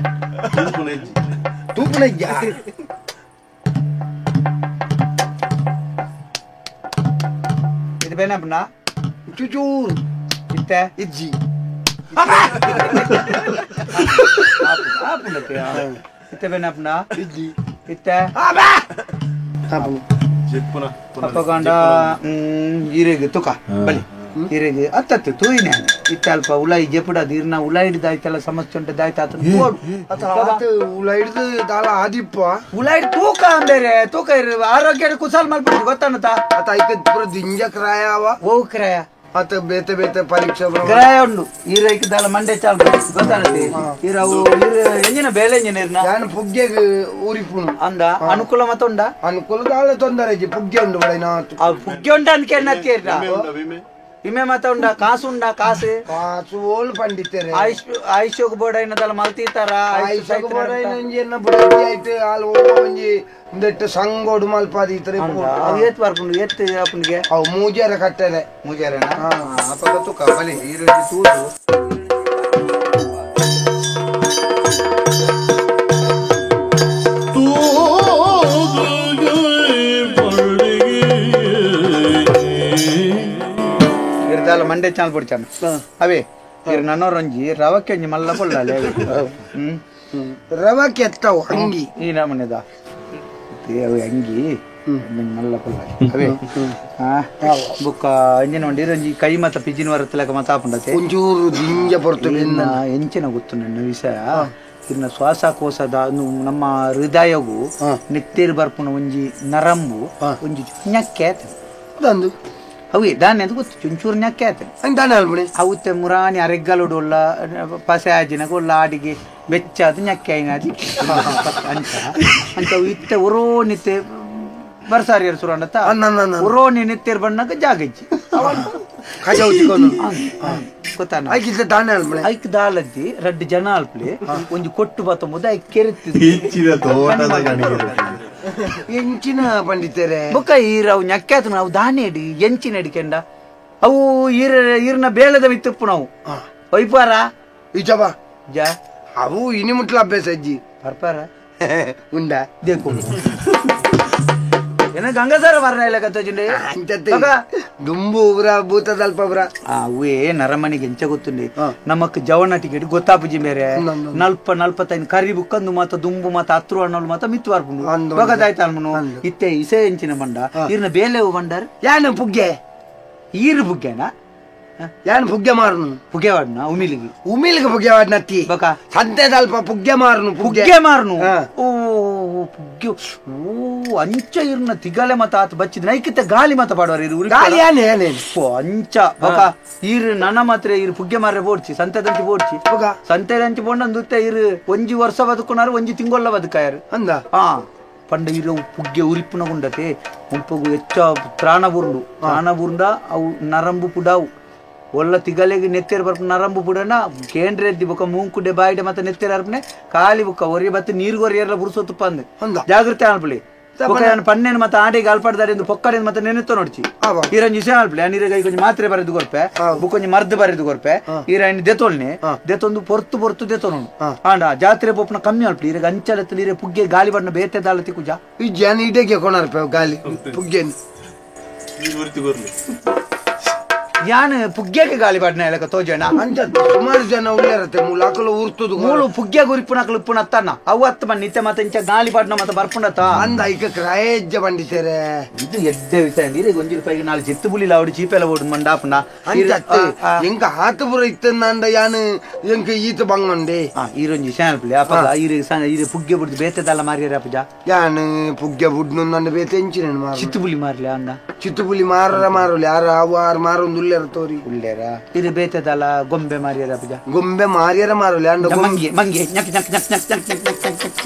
ತೂಪುನ ಇಜ್ಜಿ ತೂಪುನ ಇಜ್ಜಾ ಇದು ಬೇನಪ್ನ ಚುಚೂರು ಇತ್ತೆ ಇಜ್ಜಿ ಇತ್ತೆ ಬೇನಪ್ನ ಇಜ್ಜಿ ಇತ್ತೆ ಅಪ್ಪಗಂಡ ಈರೆಗೆ ತುಕ ಬಲಿ ಈರೆಗೆ ಅತ್ತತ್ತು ತೂಯಿನೆ ಇತ್ತೆ ಅಲ್ಪ ಉಲಾಯಿ ಜೆಪುಡ ನೀರ್ನ ಉಲಾಯಿ ಹಿಡ್ದಾಯ್ತಲ್ಲ ಸಮಸ್ಯೆ ಉಂಟು ದಾಯ್ತ ಆತ ಉಲಾಯಿ ಹಿಡ್ದು ದಾಲ ಆದಿಪ್ಪ ಉಲಾಯಿ ತೂಕ ಅಂಬೇರೆ ತೂಕ ಆರೋಗ್ಯ ಕುಸಾಲ್ ಮಲ್ಪಡು ಗೊತ್ತಾನತ ಆತ ಐಕ ಪೂರ ದಿಂಜ ಕ್ರಾಯ ಅವ ಓ ಕ್ರಾಯ ಆತ ಬೇತೆ ಬೇತೆ ಪರೀಕ್ಷೆ ಕ್ರಾಯ ಉಂಡು ಈರೈಕ ದಾಲ ಮಂಡೆ ಚಾಲ್ ಗೊತ್ತಾನತೆ ಈರವು ಈರ ಎಂಜಿನ ಬೇಲೆ ಎಂಜಿನ ಇರ್ನ ನಾನು ಪುಗ್ಗೆಗ್ ಊರಿಪುನು ಅಂದ ಅನುಕೂಲ ಮತ್ತ ಉಂಡ ಅನುಕೂಲ ದಾಲ ತೊಂದರೆ ಇಜ್ಜಿ ಪುಗ್ಗೆ ಉಂಡು ಬಡ ಆ ಪುಗ್ಗೆ ಉಂಡ ಅನ್ಕೆ ಎನ್ನತ್ತೀರ್ನ ವಿಮೆ ಮತ ಉಂಡ ಕಾಸು ಉಂಡ ಕಾಸು ಕಾಸು ಓಲ್ ಪಂಡಿತರೆ ಆಯುಷ್ ಆಯುಷ್ಯೋಗ ಬೋರ್ಡ್ ಐನದಲ್ಲ ಮಲ್ತೀತಾರ ಆಯುಷ್ಯೋಗ ಬೋರ್ಡ್ ಐನ ಒಂಜಿ ಎನ್ನ ಬುಡದಿ ಆಯ್ತು ಆಲ್ ಒಂಜಿ ಒಂದೆಟ್ಟು ಸಂಗೋಡು ಮಲ್ಪಾದಿ ಇತರೆ ಅವು ಏತ್ ಬರ್ಪುಂಡು ಏತ್ ಅಪ್ಪನಿಗೆ ಅವು ಮೂಜಾರ ಕಟ್ಟರೆ ಮೂಜಾರನ ಅಪ್ಪ ಗೊತ್ತು ಕಬಲಿ ಈರುಳ್ಳಿ ತೂದು ಮಂಡೆ ಚಾಲ್ ಪೊಡಿಚಾನ ಅವೇ ಇರ್ ನನ್ನೋರಂಜಿ ರವಕ್ಕೆ ಒಂಜಿ ಮಲ್ಲ ಪೊಳ್ಳಾಲೆ ರವಕ್ಕೆ ಎತ್ತವು ಅಂಗಿ ಈ ನಮನೆದ ಅವೆ ಅಂಗಿ ಮಲ್ಲ ಪೊಳ್ಳಾಲೆ ಅವೇ ಬುಕ್ಕ ಅಂಜಿನ ಒಂಡಿ ಇರಂಜಿ ಕೈ ಮತ್ತ ಪಿಜಿನ ವರತ್ತಲಕ ಮತ್ತ ಆಪುಂಡತೆ ಒಂಚೂರು ದಿಂಜ ಪೊರ್ತು ಎಂಚಿನ ಗೊತ್ತು ನನ್ನ ವಿಷಯ ಇರ್ನ ಶ್ವಾಸಕೋಶದ ನಮ್ಮ ಹೃದಯಗೂ ನೆತ್ತೇರು ಬರ್ಪುನ ಒಂಜಿ ನರಂಬು ಒಂಜಿ ಞಕ್ಕೆ ತಂದು ಅವು ದಾನೆ ಅಂತ ಗೊತ್ತು ಚುಂಚೂರು ಞಕ್ಕೆ ಆಯ್ತು ದಾನೆ ಅಲ್ಪಣೆ ಅವತ್ತೆ ಮುರಾನಿ ಅರೆಗ್ಗಲುಡು ಉಲ್ಲ ಪಸೆ ಆಜಿನಗ ಉಲ್ಲ ಆಡಿಗೆ ಬೆಚ್ಚ ಅದು ಞಕ್ಕೆ ಐನಾದಿ ಅಂತ ಅಂತ ಇತ್ತೆ ಒರೋ ನಿತ್ತೆ ಬರ್ಸಾರಿಯರ್ ಸುರಂಡತ್ತ ಒರೋ ನಿತ್ತೆರ್ ಬಣ್ಣಗ ಜಾಗ ಇಜ್ಜಿ ಗೊತ್ತಾನ ಐಕಿತ್ತ ದಾನೆ ಅಲ್ಪಣೆ ಐಕ್ ದಾಲದ್ದಿ ರಡ್ಡು ಜನ ಅಲ್ಪಲೆ ಒಂಜಿ ಕೊಟ್ಟು ಬತ್ತಂಬುದು ಐಕ್ ಕೆರೆತ್ತಿದ್ದು ಎಂಚಿನ ಪಂಡಿತರೆ ಬೊಕ್ಕ ಈರ ಅವು ಞಕ್ಕೆ ಆತು ನಾವು ದಾನೆ ಇಡಿ ಎಂಚಿನ ಹಿಡಿಕೆಂಡ ಅವು ಈರ ಈರ್ನ ಬೇಲದ ಬಿತ್ತಪ್ಪು ನಾವು ಒಯ್ಪಾರ ಇಜಬಾ ಜಾ ಅವು ಇನಿ ಮುಟ್ಲ ಅಭ್ಯಾಸ ಅಜ್ಜಿ ಪರ್ಪಾರ ಉಂಡ ದೇಕು ಏನ ಗಂಗಾಸಾರ ಮಾರನ ಇಲ್ಲ ಕತ್ತೋಜುಂಡೆ ಅಂಚತ್ತೆ ದುಂಬು ಉಬ್ರ ಭೂತದಲ್ಪ ಉಬ್ರ ಅವೇ ನರಮನಿಗೆ ಎಂಚ ಗೊತ್ತುಂಡೆ ನಮಕ್ ಜವನ ಟಿಕೆಟ್ ಗೊತ್ತಾಪುಜಿ ಬೇರೆ 40-45 ಕರಿ ಬುಕ್ಕಂದು ಮಾತ ದುಂಬು ಮಾತ ಹತ್ರು ಅಣ್ಣಲು ಮಾತ ಮಿತ್ತು ವಾರ್ಪುಂಡು ಬೊಕದಾಯ್ತ ಅಲ್ಮನು ಇತ್ತೆ ಇಸೆ ಎಂಚಿನ ಬಂಡ ಇರ್ನ ಬೇಲೆ ಬಂಡಾರ್ ಯಾನು ಪುಗ್ಗೆ ಈರು ಪುಗ್ಗೆನಾ ಯಾನ್ ಪುಗ್ಗೆ ಮಾರನು ಪುಗ್ಗೆ ವಾಡ್ನ ಉಮಿಲಿಗೆ ಉಮಿಲಿಗೆ ಪುಗ್ಗೆ ವಾಡ್ನತ್ತಿ ಬಕ ಸಂತೆದಲ್ಪ ಪುಗ್ಗೆ ಮಾರನು ಪುಗ್ಗೆ ಮಾರನು ಓ ಪುಗ್ಗೆ ಓ ಅಂಚ ಇರ್ನ ತಿಗಲೆ ಮತ ಆತ ಬಚ್ಚಿದ ನೈಕಿತ ಗಾಲಿ ಮತ ಪಾಡುವಾರ ಇರು ಗಾಲಿ ಯಾನೆ ಯಾನೆ ಓ ಅಂಚ ಬಕ ಈರು ನನ್ನ ಮಾತ್ರ ಇರು ಪುಗ್ಗೆ ಮಾರ್ರೆ ಬೋಡ್ಚಿ ಸಂತೆದಂಚಿ ಬೋಡ್ಚಿ ಸಂತೆದಂಚಿ ಬೋಂಡಂದುತ್ತೆ ಇರು ಒಂಜಿ ವರ್ಷ ಬದುಕುನಾರು ಒಂಜಿ ತಿಂಗೊಲ್ಲ ಬದುಕಾಯಾರು ಅಂದ ಹಾ ಪಂಡ ಇರೋ ಪುಗ್ಗೆ ಉರಿಪುನ ಗುಂಡತೆ ಮುಲ್ಪಗು ಹೆಚ್ಚ ತ್ರಾಣ ಬುರುಂಡು ತ್ರಾಣ ಬುರುಂಡ ಅವು ನರಂಬು ಪುಡಾವು ಒಲ್ಲ ತಿಗಲೆಗೆ ನೆತ್ತೆರ್ ಬರ್ಪು ನರಂಬು ಪುಡನ ಕೇಂದ್ರ ಎದ್ದಿ ಬೊಕ್ಕ ಮೂಂಕುಡೆ ಬಾಯಿಡೆ ಮತ್ತೆ ನೆತ್ತೆರ್ ಅರ್ಪನೆ ಖಾಲಿ ಬುಕ್ಕ ಒರಿ ಬತ್ತು ನೀರ್ಗೊರಿ ಎಲ್ಲ ಬುರುಸೋ ತುಪ್ಪ ಅಂದೆ ಜಾಗೃತಿ ಅನ್ಪಲಿ ಪನ್ನೇನು ಮತ್ತೆ ಆಡೆಗೆ ಅಲ್ಪಾಡ್ದಾರೆ ಎಂದು ಪೊಕ್ಕಡೆ ಮತ್ತೆ ನೆನೆತ್ತೋ ನೋಡ್ಚಿ ಈರಂಜಿ ವಿಷಯ ಅಲ್ಪಲಿ ನೀರಿಗೆ ಕೊಂಚ ಮಾತ್ರೆ ಬರೆದು ಕೊರ್ಪೆ ಬುಕ್ಕೊಂಜಿ ಮರ್ದು ಬರೆದು ಕೊರ್ಪೆ ಈರ ದೆತೊಲ್ನೆ ದೆತೊಂದು ಪೊರ್ತು ಪೊರ್ತು ದೆತೊನು ಆಂಡ ಜಾತ್ರೆ ಪೊಪ್ಪನ ಕಮ್ಮಿ ಅಲ್ಪಲಿ ಈರಗ ಅಂಚಲತ್ತಲಿ ಈರೆ ಪುಗ್ಗೆ ಗಾಲಿ ಬಣ್ಣ ಬೇತೆ ದಾಲತಿ ಕುಜ ಈ ಜನ ಇಡಕ್ಕೆ ಕೊಣರ್ಪೆ ಗಾಲಿ ಪುಗ್ಗೆ ಯಾನ್ ಪುಗ್ಗೆಗೆ ಗಾಲಿ ಬಾಡ್ನ ಎಲಕ ತೋಜಣ ಅಂಚ ಸುಮಾರು ಜನ ಉಳ್ಳರತ್ತೆ ಮೂಲಾಕಲು ಉರ್ತುದು ಮೂಲು ಪುಗ್ಗೆ ಗುರಿಪುನಕಲು ಉಪ್ಪುನತ್ತಣ್ಣ ಅವು ಅತ್ತ ಬನ್ನಿ ಇತ್ತೆ ಮತ್ತೆ ಇಂಚ ಗಾಲಿ ಬಾಡ್ನ ಮತ್ತೆ ಬರ್ಪುಂಡತ್ತ ಅಂದ ಐಕ ಕ್ರಾಯಜ್ಜ ಬಂಡಿಸೇರೆ ಇದು ಎಡ್ಡೆ ವಿಷಯ ನೀರಿಗೆ 1 ರೂಪಾಯಿಗೆ 4 ಚಿತ್ತು ಬುಲಿಲ ಅವಡು ಚೀಪೆಲ್ಲ ಓಡು ಮಂಡಾಪುನ ಅಂಚತ್ತೆ ಎಂಕ ಹಾತುಪುರ ಇತ್ತಂದ ಯಾನ್ ಎಂಕ ಈತ ಬಂಗೊಂಡೆ ಈರೊಂಜಿ ಶಾನ್ಪುಲಿ ಅಪಗ ಈರೆ ಈರೆ ಪುಗ್ಗೆ ಬುಡ್ದು ಬೇತೆದಲ್ಲ ಮಾರಿಯರ ಅಪಜ ಯಾನ್ ಪುಗ್ಗೆ ಬುಡ್ನು ನನ್ನ ಬೇತೆ ಎಂಚಿನ ಮಾರು ಚಿತ್ತು ಬುಲಿ ಮಾರ್ಲಿ ಅಂದ ಚಿತ್ತು ಬುಲಿ ಮಾರರ ಮಾರುಲಿ ಯಾರ ಅವು ಆರು ಮಾರೊಂದು ತೋರಿ ಉಳ್ಳೇರ ಇದು ಬೇತೆದಲ್ಲ ಗೊಂಬೆ ಮಾರಿಯರ ಅಪಜ ಗೊಂಬೆ ಮಾರಿಯರ ಮಾರುಲಿ ಅಂಡ ಮಂಗೆ ಮಂಗೆ ನಕ್ ನಕ್ ನಕ್ ನಕ್ ನಕ್ ನಕ್ ನಕ್ ನಕ್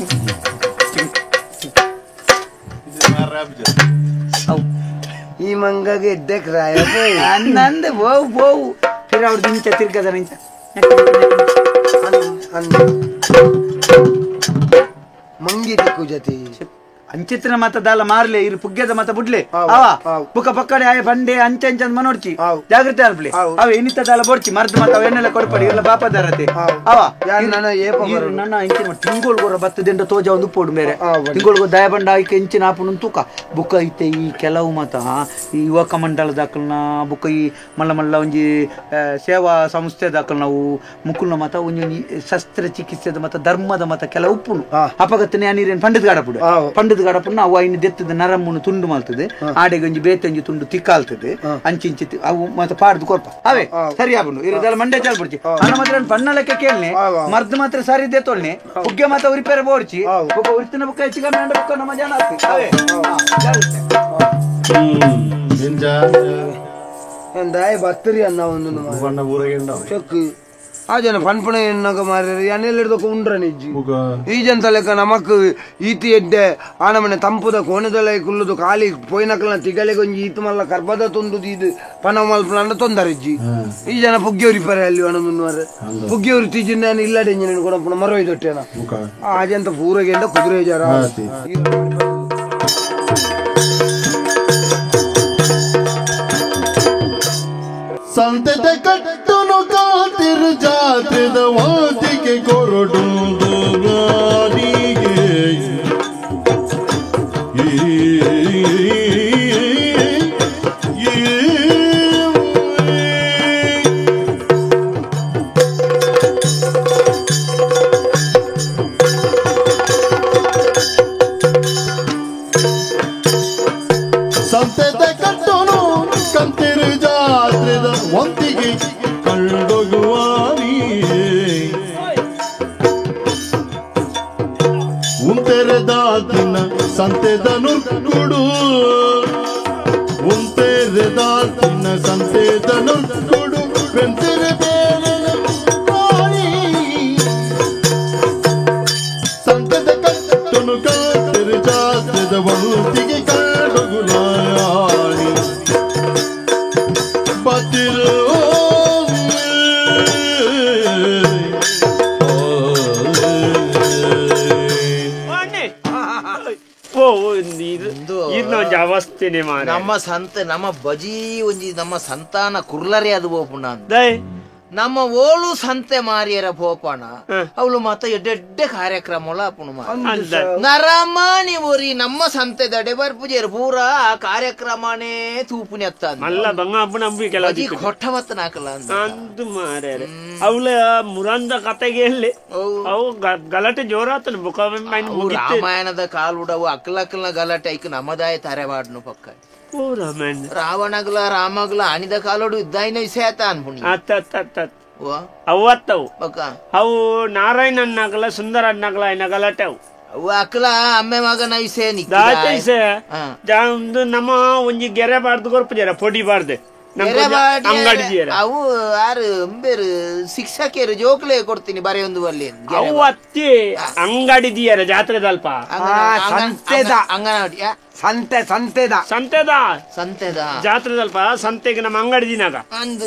ಈ ಮಂಗಗೆ ಎಡ್ಡೆ ಕ್ರಾಯ ಅನ್ನಂದು ಬೋವು ಬೋವು ಫಿರ್ ಅವ್ರದ್ದು ಇಂಚ ತಿರ್ಗದ ಇಂಚ ಮಂಗಿ ತಿಕ್ಕು ಜತಿ ಅಂಚಿತ್ರ ಮತ ದಾಲ ಮಾರ್ಲೆ ಇರು ಪುಗ್ಗೆದ ಮತ ಬುಡ್ಲೆ ಅವ ಬುಕ್ಕ ಪಕ್ಕಡೆ ಆಯ ಬಂಡೆ ಅಂಚ ಅಂಚ ಮನೋಡ್ಚಿ ಜಾಗೃತಿ ಅಲ್ಪಲಿ ಅವ ಎನಿತ ದಾಲ ಬೋಡ್ಚಿ ಮರ್ದ ಮತ ಎಣ್ಣೆಲ್ಲ ಕೊಡ್ಪಡಿ ಇಲ್ಲ ಬಾಪದಾರತೆ ಅವ ನನ್ನ ಇಂಚಿನ ತಿಂಗೋಳ್ಗೊರ ಬತ್ತದೆಂಡ ತೋಜ ಒಂದು ಪೋಡು ಬೇರೆ ತಿಂಗೋಳ್ಗೊ ದಯ ಬಂಡ ಆಯ್ಕೆ ಇಂಚಿನ ಆಪುನ ತೂಕ ಬುಕ್ಕ ಐತೆ ಈ ಕೆಲವು ಮತ ಈ ಯುವಕ ಮಂಡಲ ದಾಖಲ್ನ ಬುಕ್ಕ ಈ ಮಲ್ಲ ಮಲ್ಲ ಒಂಜಿ ಸೇವಾ ಸಂಸ್ಥೆ ದಾಖಲ್ ನಾವು ಮುಕುಲ್ನ ಮತ ಒಂಜಿ ಶಸ್ತ್ರ ಚಿಕಿತ್ಸೆದ ಮತ ಧರ್ಮದ ಮತ ಕೆಲವು ಉಪ್ಪುನು ಅಪಗತ್ತನೆ ನೀರೇನು ಪಂಡಿತ ಗಾಡಪುಡು ಪಂಡಿತ ಗಡಪನ್ನ ಅವು ಐನು ದೆತ್ತದ ನರಮ್ಮನ್ನು ತುಂಡು ಮಾಡ್ತದೆ ಆಡೆಗೆ ಒಂಜಿ ಬೇತಂಜಿ ತುಂಡು ತಿಕ್ಕಾಲ್ತದೆ ಅಂಚಿಂಚಿ ಅವು ಮತ್ತೆ ಪಾಡ್ದು ಕೊರ್ಪ ಅವೇ ಸರಿ ಆಪುಂಡು ಇದೆಲ್ಲ ಮಂಡೆ ಚಾಲ್ ಬಿಡ್ಚಿ ಅನ್ನ ಮಾತ್ರ ಪಣ್ಣ ಲೆಕ್ಕ ಕೇಳ್ನೆ ಮರ್ದು ಮಾತ್ರ ಸರಿ ದೆತ್ತೊಳ್ನೆ ಪುಗ್ಗೆ ಮಾತ್ರ ಉರಿಪೇರೆ ಬೋಡ್ಚಿ ಬುಕ್ಕ ಉರಿತಿನ ಬುಕ್ಕ ಹೆಚ್ಚು ಕಮ್ಮಿ ಅಂಡ ಬುಕ್ಕ ನಮ್ಮ ಜನ ಅವೇ ಬತ್ತರಿ ಅನ್ನ ಒಂದು ಆ ಜನ ಪನ್ಪಣ ಎಣ್ಣಗ ಮಾರ್ಯಾರ ಎಣ್ಣೆಲ್ಲ ಹಿಡ್ದೊಕ್ಕ ಉಂಡ್ರ ನಿಜ್ಜಿ ಈ ಜನ ತಲೆಕ ನಮಕ್ ಈತಿ ಎಡ್ಡೆ ಆನಮನೆ ತಂಪುದ ಕೋಣೆದೊಲೆ ಕುಲ್ಲುದು ಖಾಲಿ ಪೋಯ್ನಕಲ್ನ ತಿಗಲೆಗೆ ಒಂಜಿ ಈತ ಮಲ್ಲ ಕರ್ಬದ ತುಂಡು ಇದು ಪನ ಮಲ್ಪನ ತೊಂದರಿಜ್ಜಿ ಈ ಜನ ಪುಗ್ಗೆ ಉರಿಪರೆ ಅಲ್ಲಿ ಒಣದುನ್ನುವರೆ ಪುಗ್ಗೆ ಉರಿ ತೀಜಿನ ಇಲ್ಲಡೆ ಇಂಜಿನ ಕೊಡಪುಣ ಮರೋಯ್ದೊಟ್ಟೆನ ಆ ಜನ ಪೂರಗೆಂಡ ಕುದುರೆ ಜರ ಸಂತತೆ ಕಟ್ಟುನು ಕಾತಿರು ಜಾತ್ರೆದ ವಾತಿಗೆ ಕೊರಡುಂದು ರಾಣಿಗೆ ಸಂತತೆ ಕಟ್ಟುನು ಕಂತಿರು ಜಾತ್ರೆದ ಒಂತಿಗೆ ಕಂಡೊಗುವಾನಿಯೇ ಉಂತೆರೆದಾತಿನ ಸಂತೆದ ನುರ್ಕುಡು ಉಂತೆರೆದಾತಿನ ಸಂತೆದ ನುರ್ಕುಡು ಬೆಂತೆರೆ ಬೇರೆನ ರಾಣಿ ಸಂತೆದ ಕಟ್ಟುನು ಕಾತಿರು ಜಾತ್ರೆದ ಒಂತಿಗೆ ಕಂಡೊಗುಲಾಣಿ ಬತ್ತಿರು ನಮ್ಮ ಸಂತ ನಮ್ಮ ಬಜಿ ಒಂಜಿ ನಮ್ಮ ಸಂತಾನ ಕುರ್ಲರೇ ಅದು ಬೋಪುಂಡ ನಮ್ಮ ಓಳು ಸಂತೆ ಮಾರಿಯರ ಪೋಪಣ ಅವಳು ಮಾತ ಎಡ್ಡೆಡ್ಡೆ ಕಾರ್ಯಕ್ರಮ ಅಪ್ಪುನು ನರಮಾಣಿ ಒರಿ ನಮ್ಮ ಸಂತೆ ದಡೆ ಬರ್ಪುಜೇರು ಪೂರ ಆ ಕಾರ್ಯಕ್ರಮನೇ ತೂಪುನಿ ಅತ್ತ ಕೊಟ್ಟ ಮತ್ತ ನಾಕಲ್ಲ ಅಂದು ಮಾರ್ಯಾರೆ ಅವಳ ಮುರಂದ ಕತೆಗೆ ಹೇಳಿ ಅವು ಗಲಾಟೆ ಜೋರಾತನ ರಾಮಾಯಣದ ಕಾಲುಡವು ಅಕ್ಲಕ್ಲ ಗಲಾಟೆ ಐಕ್ ನಮ್ಮದಾಯ ತರೆವಾಡ್ನು ಪಕ್ಕ ರಾವಣಗ್ಲ ರಾಮಗ್ಲ ಅನಿದ ಕಾಲೋಡು ಇದ್ದಾಯಿನ ವಿಷಯ ಅನ್ಪುಣಿ ಅವತ್ತವು ಅವು ನಾರಾಯಣ ಅನ್ನಾಗಲ ಸುಂದರ ಅನ್ನಾಗಲ ಐನ ಗಲಾಟೆ ಅವು ಅವು ಅಕ್ಲ ಅಮ್ಮೆ ಮಗನ ವಿಷಯ ನಮ್ಮ ಒಂಜಿ ಗೆರೆ ಬಾರ್ದು ಕೊರ್ಪುಜಾರ ಪೊಡಿ ಬಾರ್ದು ಅಂಗಡಿ ಅವು ಆರು ಬೇರು ಶಿಕ್ಷಕಿಯರು ಜೋಕ್ಲೆ ಕೊಡ್ತೀನಿ ಬರೆಯೊಂದು ಅಲ್ಲಿ ಅವು ಅತ್ತಿ ಅಂಗಡಿ ದಿಯರ ಜಾತ್ರೆದಲ್ಪ ಸಂತೆದ ಅಂಗನವಾಡಿ ಸಂತೆ ಸಂತೆದ ಸಂತೆದ ಸಂತೆದ ಜಾತ್ರೆದಲ್ಪ ಸಂತೆಗೆ ನಮ್ಮ ಅಂಗಡಿ ದಿನಾಗ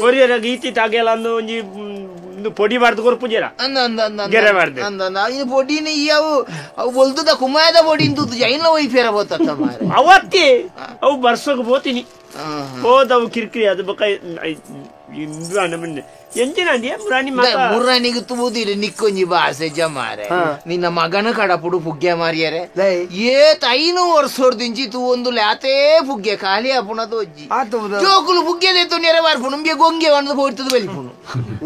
ಕೊರಿಯರ ಗೀತಿ ತಾಗೆಲ್ಲ ಅಂದು ಒಂಜಿ ಪೊಡಿ ಬಾರ್ದು ಕೊರ್ಪುಜೇರ ಗೆರೆ ಬಾರ್ದು ಇದು ಪೊಡಿನ ಈ ಅವು ಅವು ಬೊಲ್ದುದ ಕುಮಾಯದ ಪೊಡಿ ಜೈನ ಒಯ್ಫೇರ ಬೋತ ಅವತ್ತಿ ಅವು ಬರ್ಸೋಕ್ ಬೋತೀನಿ ಹೋದವು ಕಿರ್ಕಿರಿ ಅದು ಬೊಕ ಮುರಾನಿಗೆ ತೂದಿರಿ ನಿಕ್ಕೊಂಜಿ ಬಾಸೆ ಜಮಾರೆ ನಿನ್ನ ಮಗನ ಕಡಪುಡು ಪುಗ್ಗೆ ಮಾರಿಯರೆ ಏತ್ 5 ವರ್ಷದಿಂಚಿ ತೂ ಒಂದು ಲ್ಯಾತೇ ಪುಗ್ಗೆ ಖಾಲಿ ಅಪುಣದ ಒಜ್ಜಿ ಜೋಕುಲು ಪುಗ್ಗೆ ದೇತು ನೆರೆ ಬಾರ್ಪುಣು ಉಂಬೆ ಗೊಂಗೆ ಒಂದು ಪೋಯ್ತದ ಬೆಲಿಪುಣು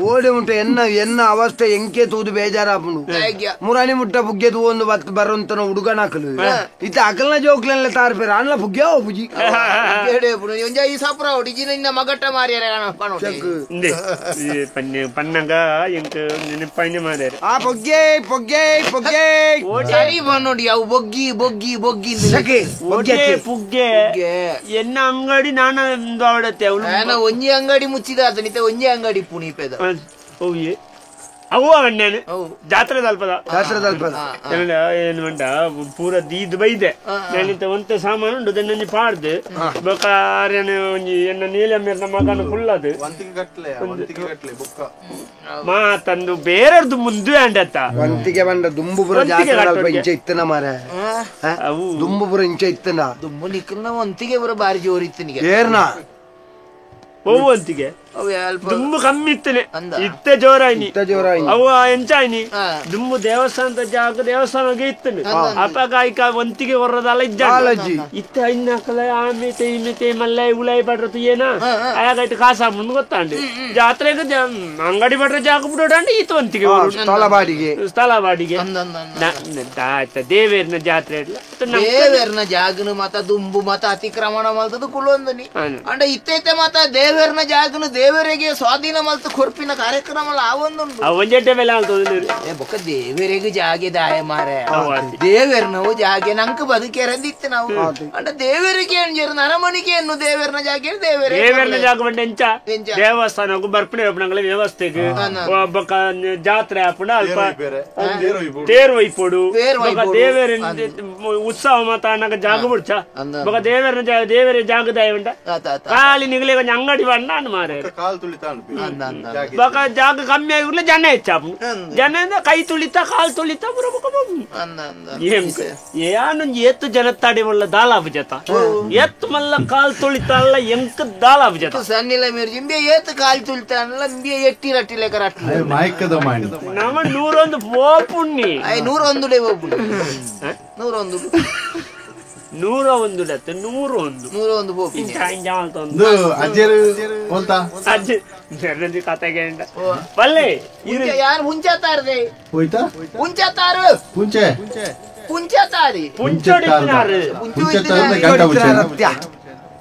ಓಡಿ ಉಂಟು ಎನ್ನ ಎನ್ನ ಅವಸ್ಥೆ ಎಂಕೆ ತೂದು ಬೇಜಾರಾಪುಣು ಮುರಾನಿ ಮುಟ್ಟ ಪುಗ್ಗೆ ತೂ ಒಂದು ಬತ್ ಬರುವಂತನ ಹುಡುಗನ ಹಾಕಲು ಇತ್ತ ಅಕಲ್ನ ಜೋಕ್ಲೆಲ್ಲ ತಾರ್ಪೇರ ಅಣ್ಣ ಪುಗ್ಗೆ ಪುಜಿ ಈ ಸಪ್ರ ಹೊಡಿಜಿ ನಿನ್ನ ಮಗಟ್ಟ ಮಾರಿಯರೆ ಪನ್ನಗ ಎಂಕ್ ನೆನಪಾಯಿನ ಮಾರ್ಯಾರ ಆ ಪೊಗ್ಗೆ ಪೊಗ್ಗೆ ಪೊಗ್ಗೆ ಸರಿ ನೋಡಿ ಅವು ಬೊಗ್ಗಿ ಬೊಗ್ಗಿ ಬೊಗ್ಗಿ ಪುಗ್ಗೆ ಎನ್ನ ಅಂಗಡಿ ನಾನು ಅವಡತ್ತೆ ಅವಳು ಒಂಜಿ ಅಂಗಡಿ ಮುಚ್ಚಿದ ಆತನಿತೆ ಒಂಜಿ ಅಂಗಡಿ ಪುಣಿಪೆದ ಅವು ಅಣ್ಣೇನು ಜಾತ್ರೆದಲ್ಪದ ಜಾತ್ರೆದಲ್ಪದ ಏನು ಮಂಡ ಪೂರ ದೀದ್ ಬೈದೆ ನಾನಿಂತ ಒಂತೆ ಸಾಮಾನು ಉಂಟು ದೆನ್ನೊಂಜಿ ಪಾಡ್ದು ಬೊಕ ಆರ್ಯನ ಒಂಜಿ ಎನ್ನ ನೀಲಮ್ಮೇರ್ನ ಮಗನ ಕುಲ್ಲದು ಮಾತಂದು ಬೇರೆರ್ದು ಮುಂದೆ ಅಂಡತ್ತ ವಂತಿಗೆ ಬಂಡ ದುಂಬುಪುರ ಜಾತ್ರೆ ಅಲ್ಪ ಇಂಚ ಇತ್ತನ ಮಾರ ದುಂಬುಪುರ ಇಂಚ ಇತ್ತನ ದುಂಬು ನಿಕ್ಕಲ್ನ ವಂತಿಗೆ ಪುರ ಬಾರಿ ಜೋರು ಇತ್ತನಿಗೆ ಏರ್ನ ಒವ್ವಂತಿಗೆ ದುಂಬು ಕಮ್ಮಿ ಇತ್ತನೆ ಇತ್ತೆ ಜೋರಾಯ್ನಿ ಅವು ಎಂಚಾಯ್ನಿ ದುಂಬು ದೇವಸ್ಥಾನದ ಜಾಗ ದೇವಸ್ಥಾನಕ್ಕೆ ಇತ್ತನೆ ಅಪಗಾಯ್ಕ ವಂತಿಗೆ ಹೊರದಲ್ಲ ಇದ್ದ ಇತ್ತ ಇನ್ನಾಕಲ ಆಮೇತೆ ಇಮೇತೆ ಮಲ್ಲ ಉಲಾಯಿ ಪಡ್ರತು ಏನ ಆಯಾಗಾಯ್ತು ಕಾಸ ಮುಂದೆ ಗೊತ್ತಾಂಡಿ ಜಾತ್ರೆಗೆ ಅಂಗಡಿ ಪಡ್ರ ಜಾಗ ಬಿಡೋಡಂಡಿ ಇತ್ತು ವಂತಿಗೆ ಸ್ಥಳ ಬಾಡಿಗೆ ಸ್ಥಳ ಬಾಡಿಗೆ ದೇವೇರ್ನ ಜಾತ್ರೆ ದೇವೇರ್ನ ಜಾಗನು ಮಾತ ದುಂಬು ಮಾತ ಅತಿಕ್ರಮಣ ಮಲ್ತದ ಕುಲೊಂದನಿ ಅಂಡ ಇತ್ತೈತೆ ಮಾತ ದೇವೇರ್ನ ಜಾಗನು ದೇವರಿಗೆ ಸ್ವಾಧೀನ ಮಲ್ತು ಕೊರ್ಪಿನ ಕಾರ್ಯಕ್ರಮ ಆವೊಂದುಂಡು ಬೊಕ್ಕ ದೇವರಿಗೆ ಜಾಗೆ ದಾಯ ಮಾರೆ ದೇವೇರ್ನವು ಜಾಗೆ ನಂಕ ಬದುಕೆರಂದಿತ್ತು ನಾವು ಅಂಡ ದೇವರಿಗೆ ಏನ್ ನರಮಣಿಗೆ ಏನು ದೇವೇರ್ನ ಜಾಗೆ ದೇವರೇ ದೇವೇರ್ನ ಜಾಗ ಬಂಡ ಎಂಚ ದೇವಸ್ಥಾನಕ್ಕೂ ಬರ್ಪಣೆ ವ್ಯವಸ್ಥೆಗೆ ಬೊಕ್ಕ ಜಾತ್ರೆ ಆಪುಂಡ ಅಲ್ಪ ತೇರು ಒಯ್ಪೊಡು ದೇವೇರ ಉತ್ಸವ ಮಾತ ಅಣ್ಣಗ ಜಾಗ ಬುಡ್ಚ ಬೊಕ್ಕ ದೇವೇರ್ನ ಜಾಗ ದೇವರ ಜಾಗದಾಯ ಉಂಟ ಖಾಲಿ ನಿಗಲೆ ಕೊಂಚ ಅಂಗಡಿ ಬಣ್ಣ ಅಣ್ಣ ಮಾರೆ ಬೊಕ್ಕ ಜಾಗ ಕಮ್ಮಿ ಆಗಿರ್ಲ ಜನ ಹೆಚ್ಚಾಪು ಜನ ಕೈ ತುಳಿತ ಕಾಲು ತುಳಿತ ಏನು ಏತ್ತು ಜನ ತಡೆ ಒಳ್ಳ ದಾಲಾಬು ಜತ ಎತ್ತು ಮಲ್ಲ ಕಾಲು ತುಳಿತ ಅಲ್ಲ ಎಂಕ ದಾಲಾಬು ಜತ ಸನ್ನಿಲ ಮೇರ್ಜಿ ಇಂಬೆ ಏತ್ತು ಕಾಲು ತುಳಿತ ಅಲ್ಲ ಇಂಬೆ ಎಟ್ಟಿ ರಟ್ಟಿ ಲೆಕ್ಕ ರಟ್ಟಿ ನಮ್ಮ 101 ಪೋಪುಣ್ಣಿ 101 ಡೇ ಪೋಪುಣ್ಣಿ 101 101 ಡತ್ತೆ 101 101 ಪೋಪಿ ಅಜ್ಜಿ ಕತೆಗೆ ಬಲ್ಲೆ ಯಾರು ಮುಂಚಾತಾರದೆ ಹೋಯ್ತಾ ಮುಂಚಾತಾರು ಪುಂಚೆ ಪುಂಚಾತಾರಿ ಪುಂಚೋಡಿತ್ನಾರು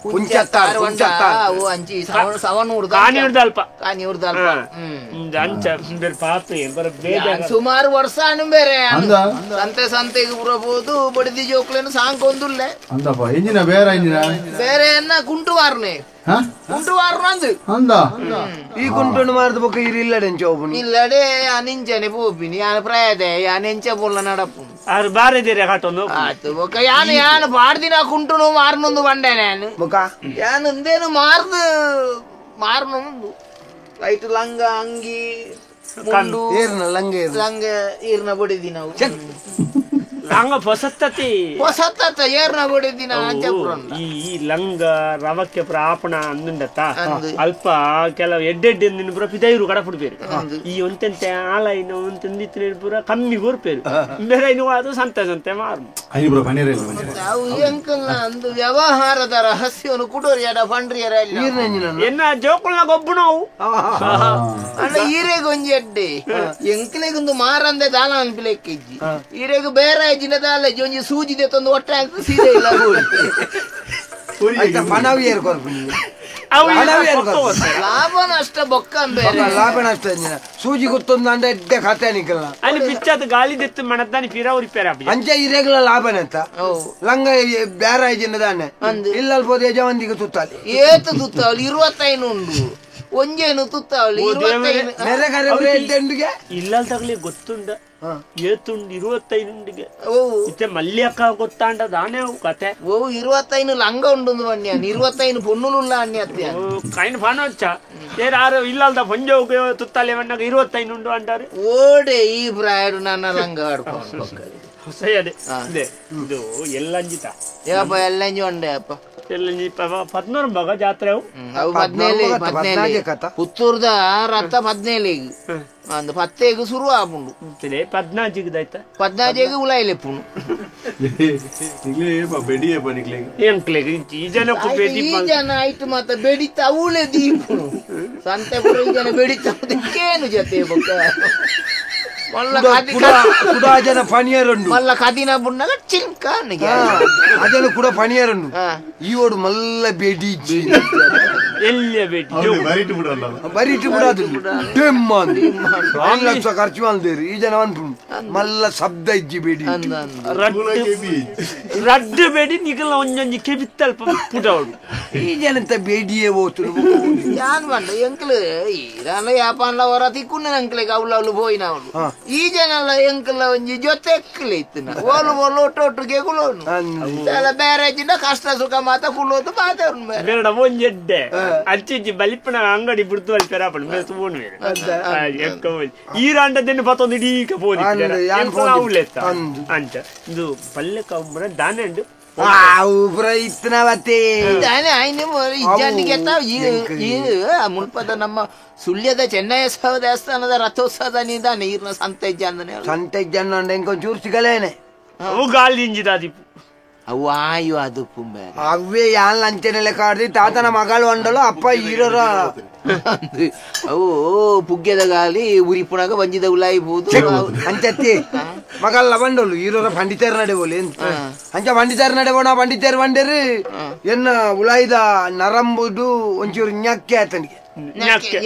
ಪುಂಚತ್ತಾರು ಅವು ಅಂಚಿ ಸವನೂರು ಕಾನಿಯೂರ್ದಲ್ಪ ಕಾನಿಯೂರ್ದಲ್ಪ ಅಂಚ ಪಾತು ಸುಮಾರು ವರ್ಷ ಅನು ಬೇರೆ ಸಂತೆ ಸಂತೆಗೆ ಬರಬಹುದು ಬಡಿದಿ ಜೋಕ್ಲೇನು ಸಾಂಕೊಂದುಲ್ಲೆ ಅಂದಪ್ಪ ಇಂಜಿನ ಬೇರೆ ಇಂಜಿನ ಬೇರೆ ಅನ್ನ ಕುಂಟು ವಾರನೆ ಕುಂಟು ವಾರನ ಅಂದು ಅಂದ ಈ ಕುಂಟು ಮಾರದ ಬೊಕ್ಕ ಇಲ್ಲಡೆ ಒಬ್ಬನು ಇಲ್ಲಡೆ ಅನಿಂಚನೆ ಪೋಪಿನಿ ಯಾನ ಪ್ರಾಯದೆ ಯಾನ ಎಂಚ ಪೊಲ್ಲ ನಡಪು ಆರು ಬಾರಿದಿರ ಕಾಟೊಂದು ಆಯ್ತು ಬೊಕ್ಕ ಯಾನ ಯಾನ ಬಾರ್ದಿನ ಕುಂಟುನು ಮಾರ್ನೊಂದು ಬಂಡೆ ನಾನು ಬೊಕ್ಕ ಯಾನ ಇಂದೇನು ಮಾರ್ದು ಮಾರ್ನೊಂದು ಲೈಟ್ ಲಂಗ ಅಂಗಿ ಮುಂಡು ಏರ್ನ ಲಂಗ ಲಂಗ ಈರ್ನ ಬಡಿದಿ ನಾವು ಲಂಗ ಹೊಸತ್ತತಿ ಹೊಸತ್ತ ಏರ್ನ ಬಡಿದಿನ ಅಂಚ ಈ ಲಂಗ ರವಕ್ಕೆ ಪ್ರಾಪಣ ಅಂದುಂಡತ್ತ ಅಲ್ಪ ಕೆಲವು ಎಡ್ಡೆಡ್ಡೆ ಪೂರ ಪಿದೈರು ಕಡಪುಡ್ಬೇರು ಈ ಒಂತೆಂತೆ ಆಲೈನ ಒಂತೆಂದಿತ್ತಿನ ಪೂರ ಕಮ್ಮಿ ಕೊರ್ಪೇರು ಬೇರೆ ಇನ್ನು ಅದು ಸಂತೆ ಸಂತೆ ಮಾರು ಅಂದು ವ್ಯವಹಾರದ ರಹಸ್ಯವನ್ನು ಕುಡೋರಿ ಎಡ ಫಂಡ್ರಿಯರ ಎನ್ನ ಜೋಕುಲ್ನ ಗೊಬ್ಬು ನಾವು ಅಣ್ಣ ಈರೆಗೊಂಜಿ ಎಡ್ಡೆ ಎಂಕ್ಲೆಗೊಂದು ಮಾರಂದೆ ದಾಲ ಅನ್ಪಿಲೆಕ್ಕಿಜ್ಜಿ ಈರೆಗ್ ಬೇರೆ ಜಿನ ದಾಲ ಒಂಜಿ ಸೂಜಿದೆ ತಂದು ಒಟ್ಟೆ ಅಂತ ಸೀದೆ ಇಲ್ಲ ಲಾಭ ನಷ್ಟ ಬೊಕ್ಕ ಲಾಭ ನಷ್ಟ ಸೂಜಿ ಗೊತ್ತೊಂದು ಅಂಡ ಎಡ್ಡೆ ಖಾತೆ ನಿಕ್ಕಲ್ಲ ಅಲ್ಲಿ ಪಿಚ್ಚಾದ ಗಾಳಿ ದೆತ್ತು ಮಣದ್ದಾನಿ ಪಿರ ಉರಿಪೇರ ಅಂಚೆ ಇರೆಗ್ಲ ಲಾಭನಂತ ಲಂಗ ಬೇರೆ ಜಿನ ದಾನೆ ಇಲ್ಲ ಅಲ್ಪ ಯಜಮಾನ್ದಿಗೆ ತುತ್ತಾಲಿ ಏತು ತುತ್ತಾಲಿ 25 ಉಂಡು ಒಂಜೇನು ತುತ್ತಾವಳಿ 25 ಇಲ್ಲ ತಗಲಿ ಗೊತ್ತುಂಡ ಏತುಂಡು 25 ಇತ್ತೆ ಮಲ್ಯಕ್ಕ ಗೊತ್ತಾಂಡ ದಾನೆ ಅವು ಕತೆ ಓ 25 ಲಂಗ ಉಂಡು ಅನ್ಯ 25 ಪೊನ್ನುಲುಲ್ಲ ಅನ್ಯ ಅತ್ತೆ ಕೈನ್ ಫಾನೋಚ್ಚ ಏರಾರು ಇಲ್ಲಲ್ದ ಪೊಂಜೋಗೆ ತುತ್ತಾಲೆ ಮಣ್ಣಾಗ 25 ಉಂಡು ಅಂಟಾರೆ ಓಡೆ ಈ ಪ್ರಾಯಡು ನನ್ನ ಲಂಗ ಆಡ್ಕೊಂಡು ಹೊಸಯದೆ ಇದು ಎಲ್ಲಂಜಿತ ಯಪ್ಪ ಎಲ್ಲಂಜಿ ಉಂಡೆ ಅಪ್ಪ ಪದ್ನೂರು ಬಗ ಜಾತ್ರೆ ಅವು 17 ಪುತ್ತೂರ್ದ ರಥ 17 ಅಂದ್ ಪತ್ತೆಗ್ ಶುರು ಆಪುಂಡು ಪದ್ನಾಜಿಗ್ ಪದ್ನಾಜಿಗ್ ಉಲಾಯಿಲೆಪ್ಪುಂಡು ಈ ಜನ ಆಯ್ತು ಮಾತ ಬೆಡಿತ ಅವಳೆ ದೀಪುನು ಸಂತೆ ಪುರ ಈ ಜನ ಬೆಡಿತ ಕೇನು ಜೊತೆ ಬೊಕ್ಕ ಜನ ಪಣಿಯರುಂಡು ಮಲ್ಲ ಕದಿನ ಬುಣ್ಣಗ ಚಿಂಕ ಅದನ್ನು ಕೂಡ ಪಣಿಯರುಂಡು ಈ ಓಡು ಮಲ್ಲ ಬೇಡಿ ಎಲ್ಲಿಯ ಬೇಡಿ ಬರಿಟು ಬಿಡದು ಲಕ್ಷ ಖರ್ಚು ಮಾಡ್ದೇರಿ ಈ ಜನ ಅನ್ಪುಂಡು ಮಲ್ಲ ಶಬ್ದ ಇಜ್ಜಿ ಬೇಡಿ ರಡ್ಡು ಬೇಡಿ ನಿಗಲ ಒಂಜೊಂಜಿ ಕೆಬಿತ್ತಲ್ಪ ಪುಟವಡು ಈ ಜನಂತ ಬೇಡಿಯೇ ಓತು ಯಾನ್ ಬಂಡ ಎಂಕ್ಲು ಈರಾನ ಯಾಪಾನ್ಲ ಹೊರ ತಿಕ್ಕುಂಡ ಅಂಕ್ಲೆಗ್ ಅವ್ಲು ಅವ್ಲು ಪೋಯಿನವ್ಲು ಈ ಜನಲ ಎಂಕಲ ಒಂಜಿ ಜೊತೆ ಎಕ್ಕಲೆ ಇತ್ತಿನ ಓಲು ಓಲು ಒಟ್ಟೊಟ್ಟಿಗೆ ಕುಲೋನು ಬೇರೆ ಕಷ್ಟ ಸುಖ ಮಾತ ಕುಲೋದು ಮಾತಾಡು ಬೇಡ ಒಂಜೆಡ್ಡೆ ಅಚ್ಚಿಜ್ಜಿ ಬಲಿಪನ ಅಂಗಡಿ ಬಿಡ್ತು ಅಲ್ಲಿ ಪೆರಾಪಣ ಬೇರೆ ತೂವಣು ಬೇರೆ ಈರಾಂಡದನ್ನು ಪತ್ತೊಂದು ಇಡೀಕ ಪೋದಿ ಅಂಚ ಇದು ಪಲ್ಲೆ ಕಂಬರ ದಾನೆ ಉಂಡು ಮುಲ್ಪದ ನಮ್ಮ ಸುಳ್ಯದ ಚೆನ್ನಯ್ಯ ದೇವಸ್ಥಾನದ ರಥೋತ್ಸವದ ನಿಧಾನ ಈರ್ನ ಸಂತೆ ಜನ ಸಂತೆ ಜನ ಇಂಕೊಂಚೂರು ಸಿಗಲೇನೆ ಅವು ಗಾಳಿ ಇಂಜಿದಾದಿಪ್ಪು ಅವು ಆಯು ಅದು ಪುಂಬೆ ಅವೇ ಯಾನ್ ಲಂಚನೆಲ್ಲ ಕಾಡ್ದಿ ತಾತನ ಮಗಳು ಅಂಡಲು ಅಪ್ಪ ಈರರ ಅವು ಪುಗ್ಗೆದ ಗಾಲಿ ಉರಿಪುಣಗ ಬಂಜಿದ ಉಲಾಯಿ ಬೋದು ಅಂಚತ್ತಿ ಮಗಲ್ಲ ಬಂಡೋಲು ಈರರ ಪಂಡಿತರ್ ನಡೆ ಬೋಲಿ ಅಂಚ ಪಂಡಿತರ್ ನಡೆ ಬೋಣ ಪಂಡಿತರ್ ಬಂಡೇರು ಎನ್ನ ಉಲಾಯಿದ ನರಂಬುದು ಒಂಚೂರು ñಕ್ಕೆ ಆತನಿಗೆ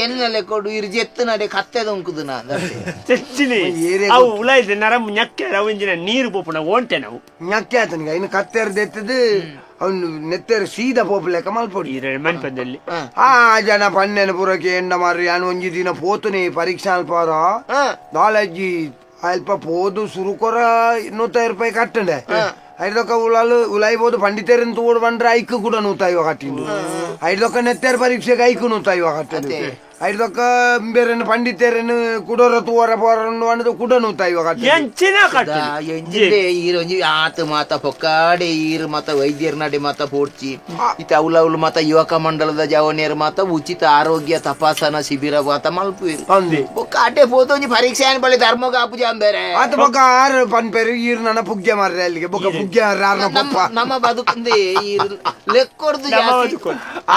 ಎನ್ನಲೆ ಕೊಡು ಇರು ಜೆತ್ತು ನಡೆ ಕತ್ತೆದ ಉಂಕುದು ನಾ తెచ్చిని ಅವು ಉಲಾಯಿದ ನರಂಬು ñಕ್ಕೆ ಅವು ಇಂಜಿನ ನೀರು ಪೋಪುಣ ಓಂಟೆ ನಾವು ñಕ್ಕೆ ಆತನಿಗೆ ಇನ್ನು ಕತ್ತೆರ್ದೆತ್ತದು ಅವನು ನೆತ್ತೆರ್ ಸೀದಾ ಪೋಪುಲೆಕ್ಕ ಮಲ್ಪೊಡಿ ಮನ್ಪದಲ್ಲಿ ಆ ಜನ ಪನ್ನೆನ ಪೂರಕ್ಕೆ ಎಂಡ ಮಾರಿ ಯಾನ್ ಒಂಜಿ ದಿನ ಪೋತುನಿ ಪರೀಕ್ಷೆ ಅಲ್ಪಾರ ನಾಲಜ್ಜಿ ಅಲ್ಪ ಪೋದು ಸುರುಕೊರ 150 ರೂಪಾಯಿ ಕಟ್ಟಂಡೆ ಐದೊಕ್ಕ ಉಲಾಲು ಉಲಾಯ್ಬೋದು ಪಂಡಿತರನ್ನು ತೋಡು ಬಂದ್ರೆ ಐಕು ಕೂಡ 150 ಕಟ್ಟಿಂಡು ಐದೊಕ್ಕ ನೆತ್ತೆರ್ ಪರೀಕ್ಷೆಗೆ ಐಕು 150 ಕಟ್ಟಂಡು ಐದೊಕ್ಕ ಬೇರೆ ಪಂಡಿತರನ್ನು ಕುಡೋರ ತೂವರ ಪೋರನ್ನು ಅನ್ನೋದು ಕೂಡ 150 ಕಟ್ಟಿ ಎಂಚಿನ ಕಟ್ಟ ಎಂಜಿಂದೆ ಈರೊಂಜಿ ಆತ ಮಾತ ಪೊಕ್ಕಾಡೆ ಈರು ಮಾತ ವೈದ್ಯರ ನಡೆ ಮಾತ ಪೋಡ್ಚಿ ಇತ್ತ ಅವಲವಲು ಮಾತ ಯುವಕ ಮಂಡಲದ ಜವನಿಯರು ಮಾತ ಉಚಿತ ಆರೋಗ್ಯ ತಪಾಸಣಾ ಶಿಬಿರ ಮಾತ ಮಲ್ಪುವಿರು ಬೊಕ್ಕ ಅಡ್ಡೆ ಪೋತು ಒಂಜಿ ಪರೀಕ್ಷೆ ಏನ್ ಬಳಿ ಧರ್ಮಗ ಆಪುಜ ಬೇರೆ ಆತ ಬೊಕ್ಕ ಆರು ಪನ್ಪೇರು ಈರು ನನ್ನ ಪುಗ್ಗೆ ಮಾರ್ರೆ ಅಲ್ಲಿಗೆ ಬೊಕ್ಕ ಪುಗ್ಗೆ ಮಾರ್ರೆ ಪಪ್ಪ ನಮ್ಮ ಬದುಕಂದೆ ಈರು ಲೆಕ್ಕೊರ್ದು ಜಾಸ್ತಿ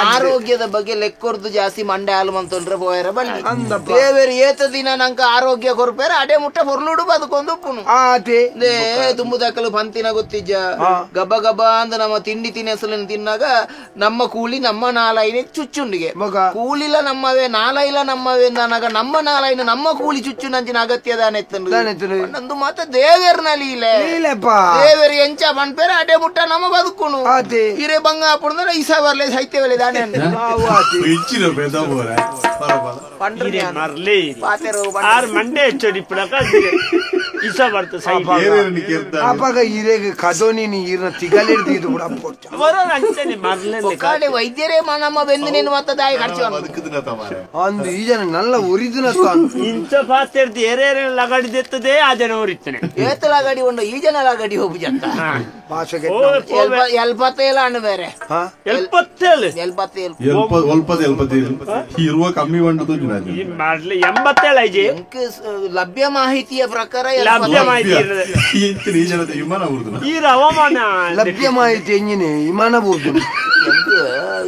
ಆರೋಗ್ಯದ ಬಗ್ಗೆ ಲೆಕ್ಕೊರ್ದು ಜಾಸ್ತಿ ಮಂಡೆ ಹಾಲು ಮಂತೊಂಡ್ರೆ ಪೋಯರ ಬಲ್ಲಿ ದೇವರು ಏತ ದಿನ ನಂಗೆ ಆರೋಗ್ಯ ಕೊರ್ಪೇರ ಅಡೆ ಮುಟ್ಟ ಪೊರ್ಲುಡು ಬದುಕೊಂದು ಉಪ್ಪುನು ತುಂಬುದಕ್ಕಲು ಪಂತಿನ ಗೊತ್ತಿಜ್ಜ ಗಬ ಗಬ ಅಂದ ನಮ್ಮ ತಿಂಡಿ ತಿನಿಸಲನ್ನು ತಿನ್ನಾಗ ನಮ್ಮ ಕೂಲಿ ನಮ್ಮ ನಾಲೈನೆ ಚುಚ್ಚುಂಡಿಗೆ ಕೂಲಿಲ್ಲ ನಮ್ಮವೇ ನಾಲೈಲ ನಮ್ಮವೇ ಅಂದಾಗ ನಮ್ಮ ನಾಲೈನ ನಮ್ಮ ಕೂಲಿ ಚುಚ್ಚು ನಂಚಿನ ಅಗತ್ಯ ದಾನೆ ನಂದು ಮಾತ ದೇವೇರ್ನ ಲೀಲೆ ದೇವೇರು ಎಂಚ ಪನ್ಪೇರ ಅಡೆ ಮುಟ್ಟ ನಮ್ಮ ಬದುಕುನು ಹಿರೇ ಬಂಗ ಅಪ್ಪುಂದ್ರೆ ಇಸ ಬರ್ಲೆ ಸೈತ್ಯ ದಾನೆ ಮಂಡೆ ಹೆಚ್ಚು ಇಸ ಬರ್ತ ಸೈ ಅಪಗ ಇರೇಗ ಕದೋನಿ ನೀರ್ನ ತಿಗಲಿಡ್ದು ಕೂಡ ಅಂಚನೆ ಮರ್ಲೆ ಒಕ್ಕಾಡೆ ವೈದ್ಯರೇ ನಮ್ಮ ಬೆಂದು ನೀನು ಮತ್ತೆ ದಾಯಿ ಖರ್ಚು ಅಂದು ಈ ಜನ ನಲ್ಲ ಒರಿದಿನ ಇಂಥ ಪಾತ್ರೆ ಏರೇರೆ ಲಗಡಿದೆತ್ತದೆ ಆ ಜನ ಒರಿತಾನೆ ಏತ ಲಗಡಿ ಉಂಡು ಈ ಜನ ಲಗಡಿ ಹೋಗು ಜನ ಭಾಷೆಗೆ ಎಲ್ಪತ್ತೇಳು ಅಣ್ಣ ಬೇರೆ ಎಲ್ಪತ್ತೇಳು ಎಲ್ಪತ್ತೇಳು ಇರುವ ಕಮ್ಮಿ ಬಂಡು ಮಾಡ್ಲಿ 87 ಐಜಿ ಲಭ್ಯ ಮಾಹಿತಿಯ ಪ್ರಕಾರ ಲಭ್ಯ ಮಾಹಿತಿ ಈ ಹವಾಮಾನ ಲಭ್ಯ ಮಾಹಿತಿ ಎಂಜಿನ ವಿಮಾನ ಬೋದು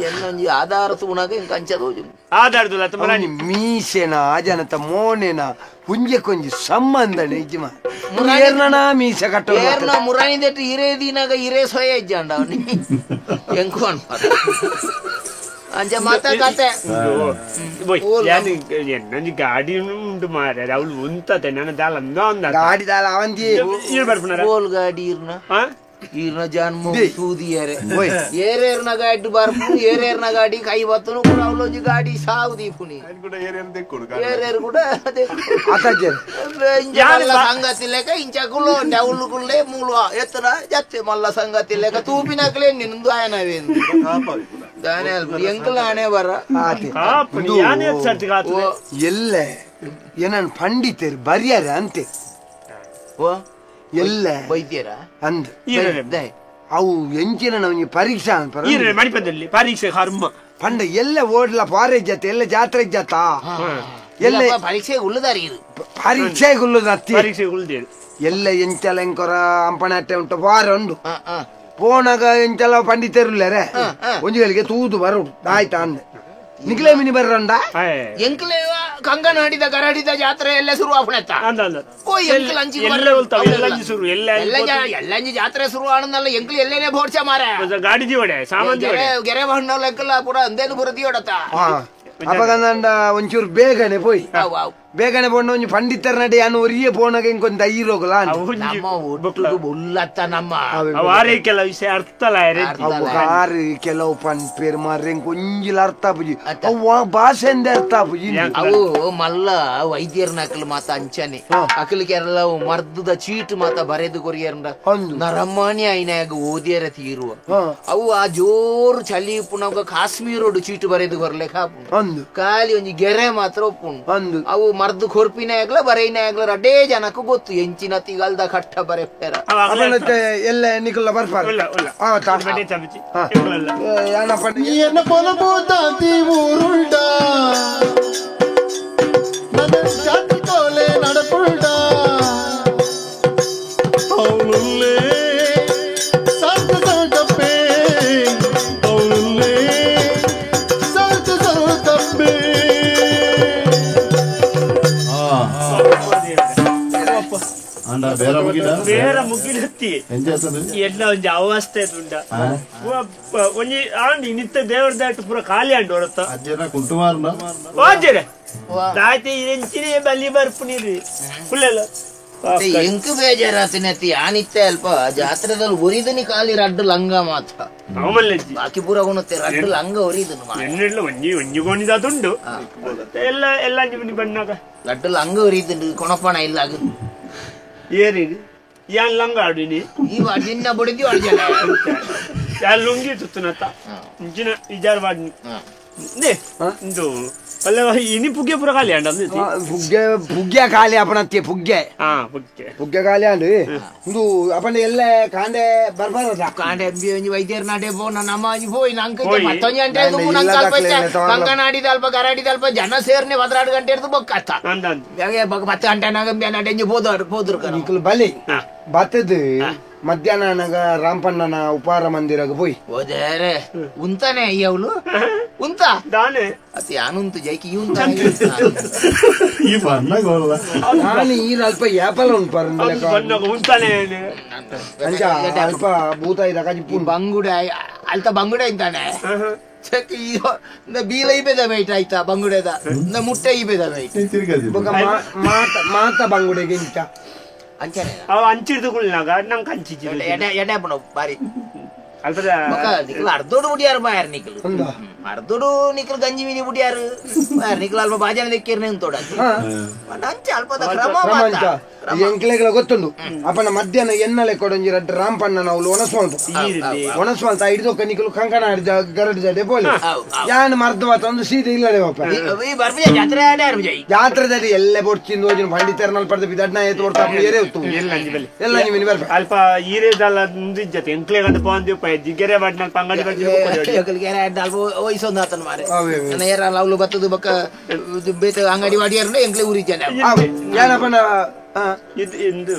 എന്നൊഞ്ചി ಆಧಾರ ತೂಣಾಗ ಇಂಕ ಅಂಚದ ಆಧಾರದಲ್ಲ ಮೀಸೆನ ಆ ಜನತ ಮೋನೆನ ಹುಂಜೆ ಕೊಂಜಿ ಸಂಬಂಧ ನಿಜಮ ಏರ್ನ ಮೀಸೆ ಕಟ್ಟ ಏರ್ನ ಮುರಾನಿ that ಇರೇ ದಿನಾಗ ಇರೇ ಸೊಯ ಇಜ್ಜಾಂಡ ಅವನಿ ಎಂಕು ಅನ್ಪ ಅಂಚ ಮಾತಾ ಕತೆ എന്നೊಂಜಿ ಗಾಡಿ ಉಂಟು ಮಾರ್ರೆ ಅವಳು ಉಂತತೆ ನನ್ನ ದಾಲ ಗಾಡಿ ದಾಲ ಅವಂತಿ ಓಲ್ ಗಾಡಿ ಇರ್ನ ಈರ್ನ ಜನ್ಮ ಸೂದಿಯರೆ ಏರೇರ್ನ ಗಾಡಿ ಬರ್ಪು ಏರೇರ್ನ ಗಾಡಿ ಕೈ ಬತ್ತನು ಕೂಡ ಅವಳೊಂಜಿ ಗಾಡಿ ಸಾವು ದೀಪುನಿ ಏರೇರು ಕೂಡ ಸಂಗತಿ ಲೆಕ್ಕ ಇಂಚಕುಲು ಡೌಲುಕುಲ್ಲೇ ಮೂಲು ಎತ್ತರ ಜತ್ತೆ ಮಲ್ಲ ಸಂಗತಿ ಲೆಕ್ಕ ತೂಪಿನಕ್ಲೇ ನಿಂದು ಆಯನವೇನು ಎಂಕಲ್ ಆಣೆ ಬರ ಎಲ್ಲ ಏನನ್ ಪಂಡಿತರು ಬರ್ಯಾರ ಅಂತೆ ಎಲ್ಲ ವೈದ್ಯರ ಅಂದ್ ಅವು ಎಂಚಿನ ನಮಗೆ ಪರೀಕ್ಷಾ ಮಣಿಪದಲ್ಲಿ ಪರೀಕ್ಷೆ ಕರ್ಮ ಪಂಡ ಎಲ್ಲ ಓಡ್ಲ ಪಾರೆ ಜಾತ ಎಲ್ಲ ಜಾತ್ರೆ ಜಾತ ಎಲ್ಲ ಪರೀಕ್ಷೆ ಉಳ್ಳದಾರಿ ಪರೀಕ್ಷೆ ಉಳ್ಳದ ಅತ್ತಿ ಪರೀಕ್ಷೆ ಉಳ್ದೇರು ಎಲ್ಲ ಎಂಚಲ ಎಂಕೊರ ಅಂಪನಾಟೆ ಉಂಟು ವಾರ ಉಂಡು ಪೋನಾಗ ಎಂಚಲ ಪಂಡಿತರುಲ್ಲರೆ ಒಂಜಿ ಗಳಿಗೆ ತೂದು ಬರೋಡು ಆಯ್ತಾ ಅಂದೆ ನಿಕ್ಲೆ ಮಿನಿ ಬರ್ರಂಡ ಎಂಕ್ಲೆ ಕಂಗನಾಡಿದ ಗರಡಿದ ಜಾತ್ರೆ ಎಲ್ಲ ಶುರು ಆಪಣೆತ್ತ ಎಲ್ಲಂಜಿ ಜಾತ್ರೆ ಶುರು ಆಣನಲ್ಲ ಎಂಕ್ಲೆ ಎಲ್ಲೇನೆ ಬೋಡ್ಚ ಮಾರ ಗಾಡಿ ಜೀವಡೆ ಸಾಮಾನ್ಯ ಗೆರೆ ಬಣ್ಣಲ್ಲ ಎಂಕಲ್ಲ ಪೂರ ಅಂದೇನು ಬುರದಿಯೋಡತ್ತ ಅಪಗಂದ ಒಂಚೂರು ಬೇಗನೆ ಪೋಯ್ ಬೇಗನೆ ಪೋಂಡ ಒಂಜಿ ಪಂಡಿತರ ನಡೆ ಅನ್ನು ಒರಿಯೇ ಪೋನಾಗ ಇಂಕೊಂದು ಐರೋಗಲ ನಮ್ಮ ಒಟ್ಟು ಉಲ್ಲತ್ತ ನಮ್ಮ ಕೆಲ ವಿಷಯ ಅರ್ಥಲ ಆರು ಕೆಲವು ಪನ್ಪೇರ್ ಮಾರ್ರೆ ಕೊಂಜಿಲ ಅರ್ಥ ಪುಜಿ ಅವು ಭಾಷೆ ಅರ್ಥ ಪುಜಿ ಅವು ಮಲ್ಲ ವೈದ್ಯರ್ನ ಅಕಲ್ ಮಾತ ಅಂಚನೆ ಅಕಲ್ ಕೆರಳ ಮರ್ದದ ಚೀಟ್ ಮಾತ ಬರೆದು ಕೊರಿಯರ್ನ ನರಮಾನಿ ಐನಾಗ ಓದಿಯರ ತೀರುವ ಅವು ಆ ಜೋರು ಚಳಿ ಪುನಗ ಕಾಶ್ಮೀರೋಡು ಚೀಟು ಬರೆದು ಕೊರ್ಲೆಕ ಖಾಲಿ ಒಂಜಿ ಗೆರೆ ಮಾತ್ರ ಒಪ್ಪುಂಡು ಅವು ಮರ್ದು ಕೊರ್ಪಿನ ಆಗ್ಲ ಬರೈನ ಆಗ್ಲ ರಡೇ ಜನಕ್ಕೂ ಗೊತ್ತು ಎಂಚಿನ ತಿಗಲ್ದ ಕಟ್ಟ ಬರೆ ಪೇರ ಎಲ್ಲ ನಿಕುಲ್ಲ ಬರ್ಪಾರ ಊರುಂಡ ಜಾತಿ ಕೋಲೆ ನಡಪುಂಡ ಅವನುಲ್ಲೇ ಸಾರ್ಥ ಸೌತಪ್ಪೇ ಅವನುಲ್ಲೇ ಸಾರ್ಥ ಸೌತಪ್ಪೇ ಬೇರೆ ಮುಗಿಲತ್ತಿ ಎಲ್ಲ ಒಂಜಿ ಅವಸ್ಥೆ ಉಂಡ ಒಂಜಿ ಆಂಡಿ ನಿತ್ಯ ದೇವರ ದಾಟ ಪೂರ ಖಾಲಿ ಆಂಡು ಹೊರತ ವಾಜರೆ ದಾತಿ ಎಂಚಿನೇ ಬಲಿ ಬರ್ಪು ನೀರು ಫುಲ್ಲೆಲ್ಲ ಎಂಕು ಬೇಜಾರಾತಿನತಿ ಆನಿತ್ತೆ ಅಲ್ಪ ಜಾತ್ರೆದಲ್ಲಿ ಒರಿದನಿ ಖಾಲಿ ರಡ್ಡು ಲಂಗ ಮಾತ್ರ ಬಾಕಿ ಪೂರ ಗುಣತ್ತೆ ರಡ್ಡು ಲಂಗ ಒರಿದನು ಎನ್ನೆಲ್ಲ ಒಂಜಿ ಒಂಜಿ ಗೋಣಿದಾದುಂಡು ಎಲ್ಲ ಎಲ್ಲ ಬಣ್ಣಾಗ ಲಡ್ಡು ಲಂಗ ಒರಿದನು ಕೊಣಪಣ ಇಲ್ಲ ಏರಿಗೆ ಯಾನ್ ಲಂಗ ಆಡಿನಿ ಇವ ನಿನ್ನ ಬಡಿದಿ ಅಡ್ಜನ ಯಾನ್ ಲುಂಗಿ ತುತ್ತುನತ್ತ ಇಂಚಿನ ಇಜಾರ್ ಬಾಡ್ನಿ ನೇ ಇಂದು ಅಲ್ಲ ಇನಿ ಪುಗ್ಗೆ ಪೂರ ಖಾಲಿ ಅಂಡ ಪುಗ್ಗೆ ಪುಗ್ಗೆ ಖಾಲಿ ಅಪಣತ್ತೆ ಪುಗ್ಗೆ ಹಾ ಪುಗ್ಗೆ ಪುಗ್ಗೆ ಖಾಲಿ ಅಂಡು ಇಂದು ಅಪಣ ಎಲ್ಲ ಕಾಂಡೆ ಬರ್ಬಾರದ ಕಾಂಡೆ ಒಂಜಿ ವೈದ್ಯರ ನಾಡೆ ಪೋನ ನಮ್ಮ ಪೋಯ್ ನಂಕ ಮತ್ತೊಂಜಿ ಗಂಟೆ ನಂಗೆ ಅಲ್ಪ ಕಂಕನಾಡಿದ ಅಲ್ಪ ಗರಾಡಿದ ಅಲ್ಪ ಜನ ಸೇರ್ನೆ 12 ಗಂಟೆ ಇರ್ದು ಬೊಕ್ಕತ್ತ 10 ಗಂಟೆ ನಾಗ ನಡೆಂಜಿ ಹೋದ್ರು ಹೋದ್ರು ನಿಕುಲು ಬಲಿ ಬತ್ತದು ಮಧ್ಯಾಹ್ನ ನಾಗ ರಾಮಪಣ್ಣನ ಉಪಾರ ಮಂದಿರಾಗ ಪೋಯ್ ಹೋದರೆ ಉಂತಾನೆ ಅಯ್ಯವಳು ಉಂತ ದಾನೆ ಅತಿ ಅನುಂತು ಜೈಕಿ ಉಂತ ಈ ಬಣ್ಣ ಗೋಲ್ಲ ನಾನು ಈ ಅಲ್ಪ ಯಾಪಲ ಉಂಟು ಉಂತಾನೆ ಅಂಚ ಅಲ್ಪ ಭೂತ ಇದ ಕಜಿಪು ಬಂಗುಡೆ ಅಲ್ತ ಬಂಗುಡೆ ಇಂತಾನೆ ಬೀಲ ಇಬೇದ ಬೈಟ್ ಆಯ್ತಾ ಬಂಗುಡೆದ ಮುಟ್ಟೆ ಇಬೇದ ಬೈಟ್ ಮಾತ ಬಂಗುಡೆಗೆ ಇಂಚ ಅಂಚನೆ ಅವ ಅಂಚಿರ್ದುಕುಳ್ನಾಗ ನಂಗೆ ಅಂಚಿಜಿ ಎಡೆ ಎಡೆ ಬಣ ಬಾರಿ ಅರ್ಧೋಡು ಮುಡಿಯಾರ ಬಾಯಾರ ನಿಕಲು ಮರ್ದುಡು ನಿಕ್ಲು ಗಂಜಿ ಮೀನಿ ಬುಡಿಯಾರು ನಿಕ್ಲು ಅಲ್ಪ ಬಾಜನ ದೆಕ್ಕೇರ್ನೆ ತೋಡ ಅಂಚೆ ಅಲ್ಪದ ಕ್ರಮ ಮಾತ್ರ ಎಂಕ್ಲೆಗಳ ಗೊತ್ತುಂಡು ಅಪ್ಪನ ಮಧ್ಯಾಹ್ನ ಎನ್ನಲೆ ಕೊಡೊಂಜಿ ರಡ್ಡ್ ರಾಂಪಣ್ಣ ನಾವು ಒಣಸ್ವಾಲ್ತ ಒಣಸ್ವಾಲ್ತ ಹಿಡಿದೊಕ್ಕ ನಿಕ್ಲು ಕಂಕಣ ಗರಡು ಜಡೆ ಪೋಲಿ ಯಾನ್ ಮರ್ದು ಒಂದು ಸೀದೆ ಇಲ್ಲಡೆ ಬಾಪ ಜಾತ್ರೆ ಜಾತ್ರೆದಲ್ಲಿ ಎಲ್ಲೆ ಬೊಡ್ಚಿಂದು ಹೋಜಿನ ಪಂಡಿತರ್ನಲ್ ಪಡೆದ ಬಿದಡ್ನ ಏತು ಹೊರ್ತು ಅಪ್ಪ ಏರೇ ಉತ್ತು ಎಲ್ಲ ನಿಮಿನಿ ಬರ್ಪ ಅಲ್ಪ ಈರೇದಲ್ಲ ಮುಂದಿಜ್ಜತೆ ಎಂಕ್ಲೆ ಗಂಡ ಪೋಂದಿ ಉಪಾಯ ಜಿಗೆರೆ ಬಾಟ್ನಲ್ ಪಂಗಡಿ ಅಲ್ಪ ವಯಸ್ಸೊಂದು ಆತನ ಮಾರೆ ಏರಲ್ಲ ಅವಳು ಬತ್ತದು ಬಕ್ಕ ಬೇತ ಅಂಗಡಿ ವಾಡಿಯಾರು ಎಂಕ್ಲೆ ಊರಿ ಜನ ಏನಪ್ಪನ ಇದು ಇಂದು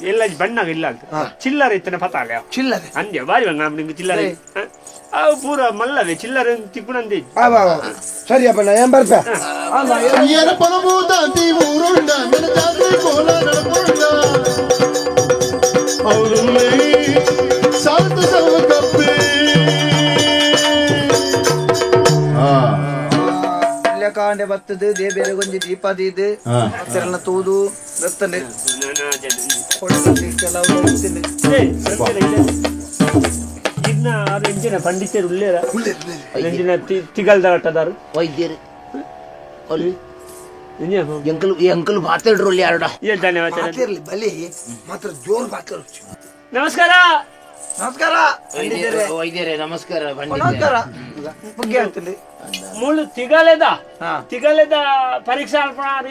ಎಲ್ಲ ಬಣ್ಣ ಇಲ್ಲ ಅಂತ ಚಿಲ್ಲರೆ ಇತ್ತನೆ ಪತಾಲೆ ಚಿಲ್ಲರೆ ಅಂದೆ ಬಾರಿ ಬಂಗ ನಿಂಗೆ ಚಿಲ್ಲರೆ ಅವು ಪೂರ ಮಲ್ಲವೆ ಚಿಲ್ಲರೆ ತಿಪ್ಪುನಂದೆ ಸರಿ ಅಪ್ಪ ನಾ ಏನ್ ಬರ್ಪ ಕಾಂಡೆ ಬತ್ತದು they ಬೇರೆ ಗೊಂಜಿ ದೀಪ ದೀದು ತೆರನ ತೂದು ಬರ್ತದೆ ಪಂಡಿತರು ಉಳ್ಳೇರ ತಿಗಲ್ದ ಕಟ್ಟದಾರು ವೈದ್ಯರು ಎಂಕಲ್ ಎಂಕಲ್ ಮಾತಾಡ್ರು ಯಾರಡ ಮಾತಿರ್ಲಿ ಬಲಿ ಮಾತ್ರ ಜೋರ್ ಮಾತಾಡು. ನಮಸ್ಕಾರ ನಮಸ್ಕಾರ ವೈದ್ಯರೇ ನಮಸ್ಕಾರ ನಮಸ್ಕಾರ ಬುಗ್ಗೆ ಆಗ್ತದೆ ಮುಳ್ಳು ತಿಗಲೆದ ತಿಗಲೆದ ಪರೀಕ್ಷಾ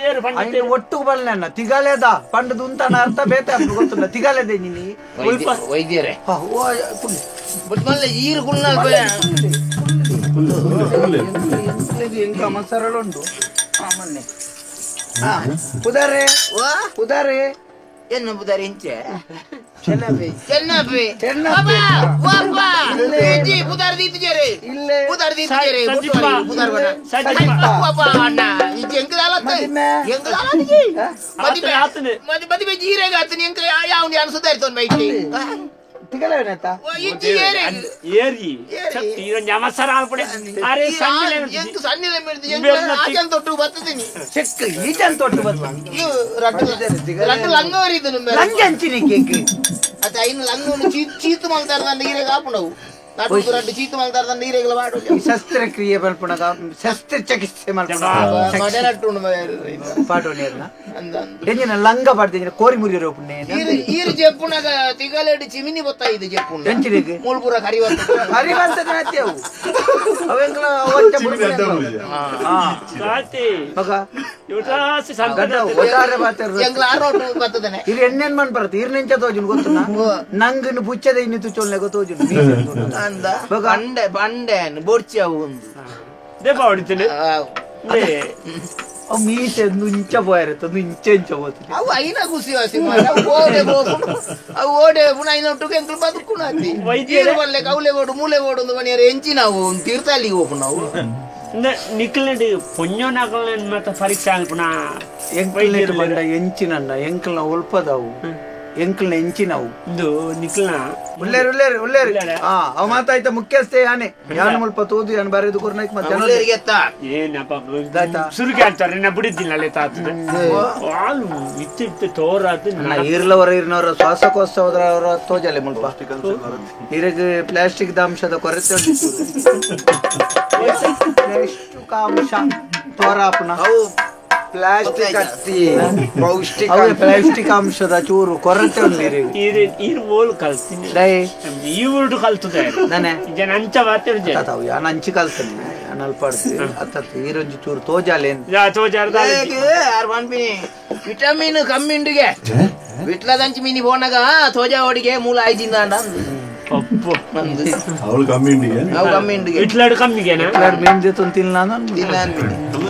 ಏರು ಪಂಡಿತ ಒಟ್ಟು ಬಲ್ಲೆ ತಿಗಲೆದ ಪಂಡದ ಉಂತಾನ ಅರ್ಥ ಬೇತೆ ಗೊತ್ತಿಲ್ಲ ತಿಗಲೆದೆ ನೀನಿ ವೈದ್ಯರೇ ಈರು ಎಂಕ ಮಸರಳು ಉಂಟು ಮೊನ್ನೆ ಪುದಾರೆ ಪುದಾರೆ ಎನ್ನ ಪುದಾರೆ ಇಂಚೆ ಚೆನ್ನಪ್ಪೆ ಚೆನ್ನಪ್ಪೆ ಚೆನ್ನಪ್ಪೆ ಪುದಾರ್ ದೀತಿಜೇರೆ ಪುದಾರ್ ದೀತಿಜೇರೆ ಪುದಾರ್ ಬಡ ಪಾಪ ಅಣ್ಣ ಇಂಚೆ ಎಂಕದಾಲತ್ತ ಎಂಕದಾಲತ್ತಿ ಮದಿಮೆ ಮದಿ ಮದಿಮೆ ಜೀರೆಗ ಆತನಿ ಎಂಕ ಯಾವನಿ ಅನ್ ಸುಧಾರಿತೋನ್ ಬೈಟಿ ತಿಗಲವೇನತ್ತ ಏರಿ ಇದೊಂದು ಅವಸರ ಆಲ್ಪಡೆ ಅರೆ ಸಣ್ಣ ಎಂಕ ಸಣ್ಣ ಮಿಡ್ದು ಎಂಕ ಆಚನ್ ತೊಟ್ಟು ಬತ್ತದಿನಿ ಚೆಕ್ ಈಚನ್ ತೊಟ್ಟು ಬತ್ತ ಇವು ರಟ್ಟು ರಟ್ಟು ಲಂಗವರಿ ಇದು ನಿಮ್ಮ ಲಂಗ ಅಂಚಿನಿ ಕೇಕ್ ಅತ ಐನ ಲಂಗವನ್ನು ಚೀತು ಮಲ್ತಾರ ನೀರಿಗೆ ಆಪುಣವು ನಟ್ಟು ರಟ್ಟು ಚೀತು ಮಲ್ತಾರ ನೀರಿಗೆ ವಾಡು ಶಸ್ತ್ರಕ್ರಿಯೆ ಮಲ್ಪುಣಗ ಶಸ್ತ್ರಚಿಕಿತ್ಸೆ ಮಲ್ಪುಣ ಮಡೆ ನಟ್ಟು ಪಾಡೋ ನೇರ್ನ ಎಂಜಿನ ಲಂಗ ಪಾಡ್ದಿನ ಕೋರಿ ಮುರಿಯರೋ ಪುಣ್ಯ ಈರು ಜೆಪ್ಪುಣಗ ತಿಗಲೆಡು ಚಿಮಿನಿ ಬೊತ್ತ ಇದು ಜೆಪ್ಪುಣ ಎಂಚಿನಿಗೆ ಮೂಲ್ಪುರ ಕರಿವಂತ ಕರಿವಂತ ನಾತ್ಯವು ಅವೆಂಗ್ಲ ಒಟ್ಟ ಸಾತಿ ಮಗ ಇವಟಾಸಿ ಗಡ್ಡ ಒಟ್ಟಾರೆ ಬಾತೆರ್ ಎಂಗ್ಲ ಆರೋಟು ಬತ್ತದನೆ ಇರು ಎಣ್ಣೆನ್ ಮನ್ ಬರತ್ತೆ ಇರು ನೆಂಚ ತೋಜುನ್ ಗೊತ್ತುನ ನಂಗನ್ನು ಬುಚ್ಚದ ಇನ್ನಿ ತುಚೋಲ್ನೆ ಗೊತ್ತೋಜುನ್ ಅಂದ ಬಂಡೆ ಬಂಡೆ ಬೋರ್ಚಿ ಅವು ಒಂದು ದೇಪ ಹೊಡಿತೀನಿ ಅವು ಮೀಸೆ ನುಂಚ ಪೋಯರತ್ತ ನುಂಚ ಇಂಚ ಹೋಗ್ತದೆ ಅವು ಐನ ಖುಷಿ ವಾಸಿ ಓಡೆ ಹೋಗುಣ ಅವು ಓಡೆ ಪುನಃ ಐನ ಒಟ್ಟು ಎಂಕಲ್ ಬದುಕುಣ ಅತಿ ವೈದ್ಯರು ಬಲ್ಲೆ ಕೌಲೆ ಓಡು ಮೂಲೆ ಓಡು ಒಂದು ಮನೆಯರ ಎಂಚಿ ನಾವು ತೀರ್ಥ ಅಲ್ಲಿಗೆ ಹೋಗು ನಾವು ನಿಕ್ಲೆಡ್ ಪೊಂಜೋನಾಕಲ್ನ ಮತ್ತೆ ಪರೀಕ್ಷೆ ಅನ್ಪುಣ ಎಂಕಲ್ನೆಟ್ ಬಂಡ ಎಂಚಿನನ್ನ ಎಂಕಲ್ನ ಒಲ್ಪದವು ಎಂಕಲ್ನ ಎಂಚಿನವು ಇದು ನಿಕ್ಲ್ನ ಉಳ್ಳೇರು ಉಳ್ಳೇರು ಉಳ್ಳೇರು ಹಾ ಅವ ಮಾತಾಯ್ತ ಮುಖ್ಯಸ್ಥೆ ಯಾನೆ ಯಾನು ಮುಲ್ಪ ತೋದು ಯಾನು ಬರೆದು ಕೊರ್ನಾಯ್ಕ ಮತ್ತೆ ಉಳ್ಳೇರಿಗೆ ಎತ್ತ ಏನಪ್ಪ ಸುರುಕೆ ಅಂತಾರೆ ನಾ ಬಿಡಿದ್ದಿಲ್ಲ ಅಲ್ಲೇ ತಾತದ ಹಾಲು ಇತ್ತು ಇತ್ತು ತೋರಾತು ಈರ್ಲವರ ಇರ್ನವರ ಶ್ವಾಸಕೋಶವರ ತೋಜಲೆ ಮುಲ್ಪ ಇರಗ್ ಪ್ಲಾಸ್ಟಿಕ್ ಅಂಶದ ಕೊರತೆ ಪ್ಲಾಸ್ಟಿಕ್ ಅಂಶ ತೋರಾಪುನ ಪ್ಲಾಸ್ಟಿಕ್ ಅತ್ತಿ ಪೌಷ್ಟಿಕ ಪ್ಲಾಸ್ಟಿಕ್ ಅಂಶದ ಚೂರು ಕೊರತೆ ಉಂಟು ಈರು ಓಲ್ ಕಲ್ತೀನಿ ಈ ಊರು ಕಲ್ತದೆ ನಾನೇ ಜನ ಅಂಚ ಮಾತಾಡ್ದೆ ತಾವು ಯಾನ್ ಅಂಚಿ ಕಲ್ತೀನಿ ಯಾನ್ ಅಲ್ಪ ಅತ್ತ ಈರೊಂಜಿ ಚೂರು ತೋಜಾಲೆ ವಿಟಮಿನ್ ಕಮ್ಮಿ ಉಂಡುಗೆ ವಿಟ್ಲದಂಚಿ ಮೀನಿ ಪೋನಾಗ ತೋಜಾ ಓಡಿಗೆ ಮೂಲ ಆಯ್ತಿಂದ ಅವಳು ಕಮ್ಮಿ ಉಂಡಿಗೆ ಅವು ಕಮ್ಮಿ ಉಂಡುಗೆ ಇಟ್ಲಾಡು ಕಮ್ಮಿಗೆನಾ ಇಟ್ಲಾಡು ಮೀನ್ ಜೊತೆ ತಿನ್ನ ತಿನ್ನ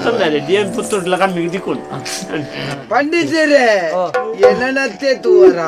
ತೊಂದರೆ ದೇನ್ ಪುತ್ತೂರ್ಲ ಕಮ್ಮಿಗೆ ದಿಕ್ಕೊಂಡು ಪಂಡಿತರೇ ಏನನ್ನತ್ತೆ ತೂವರ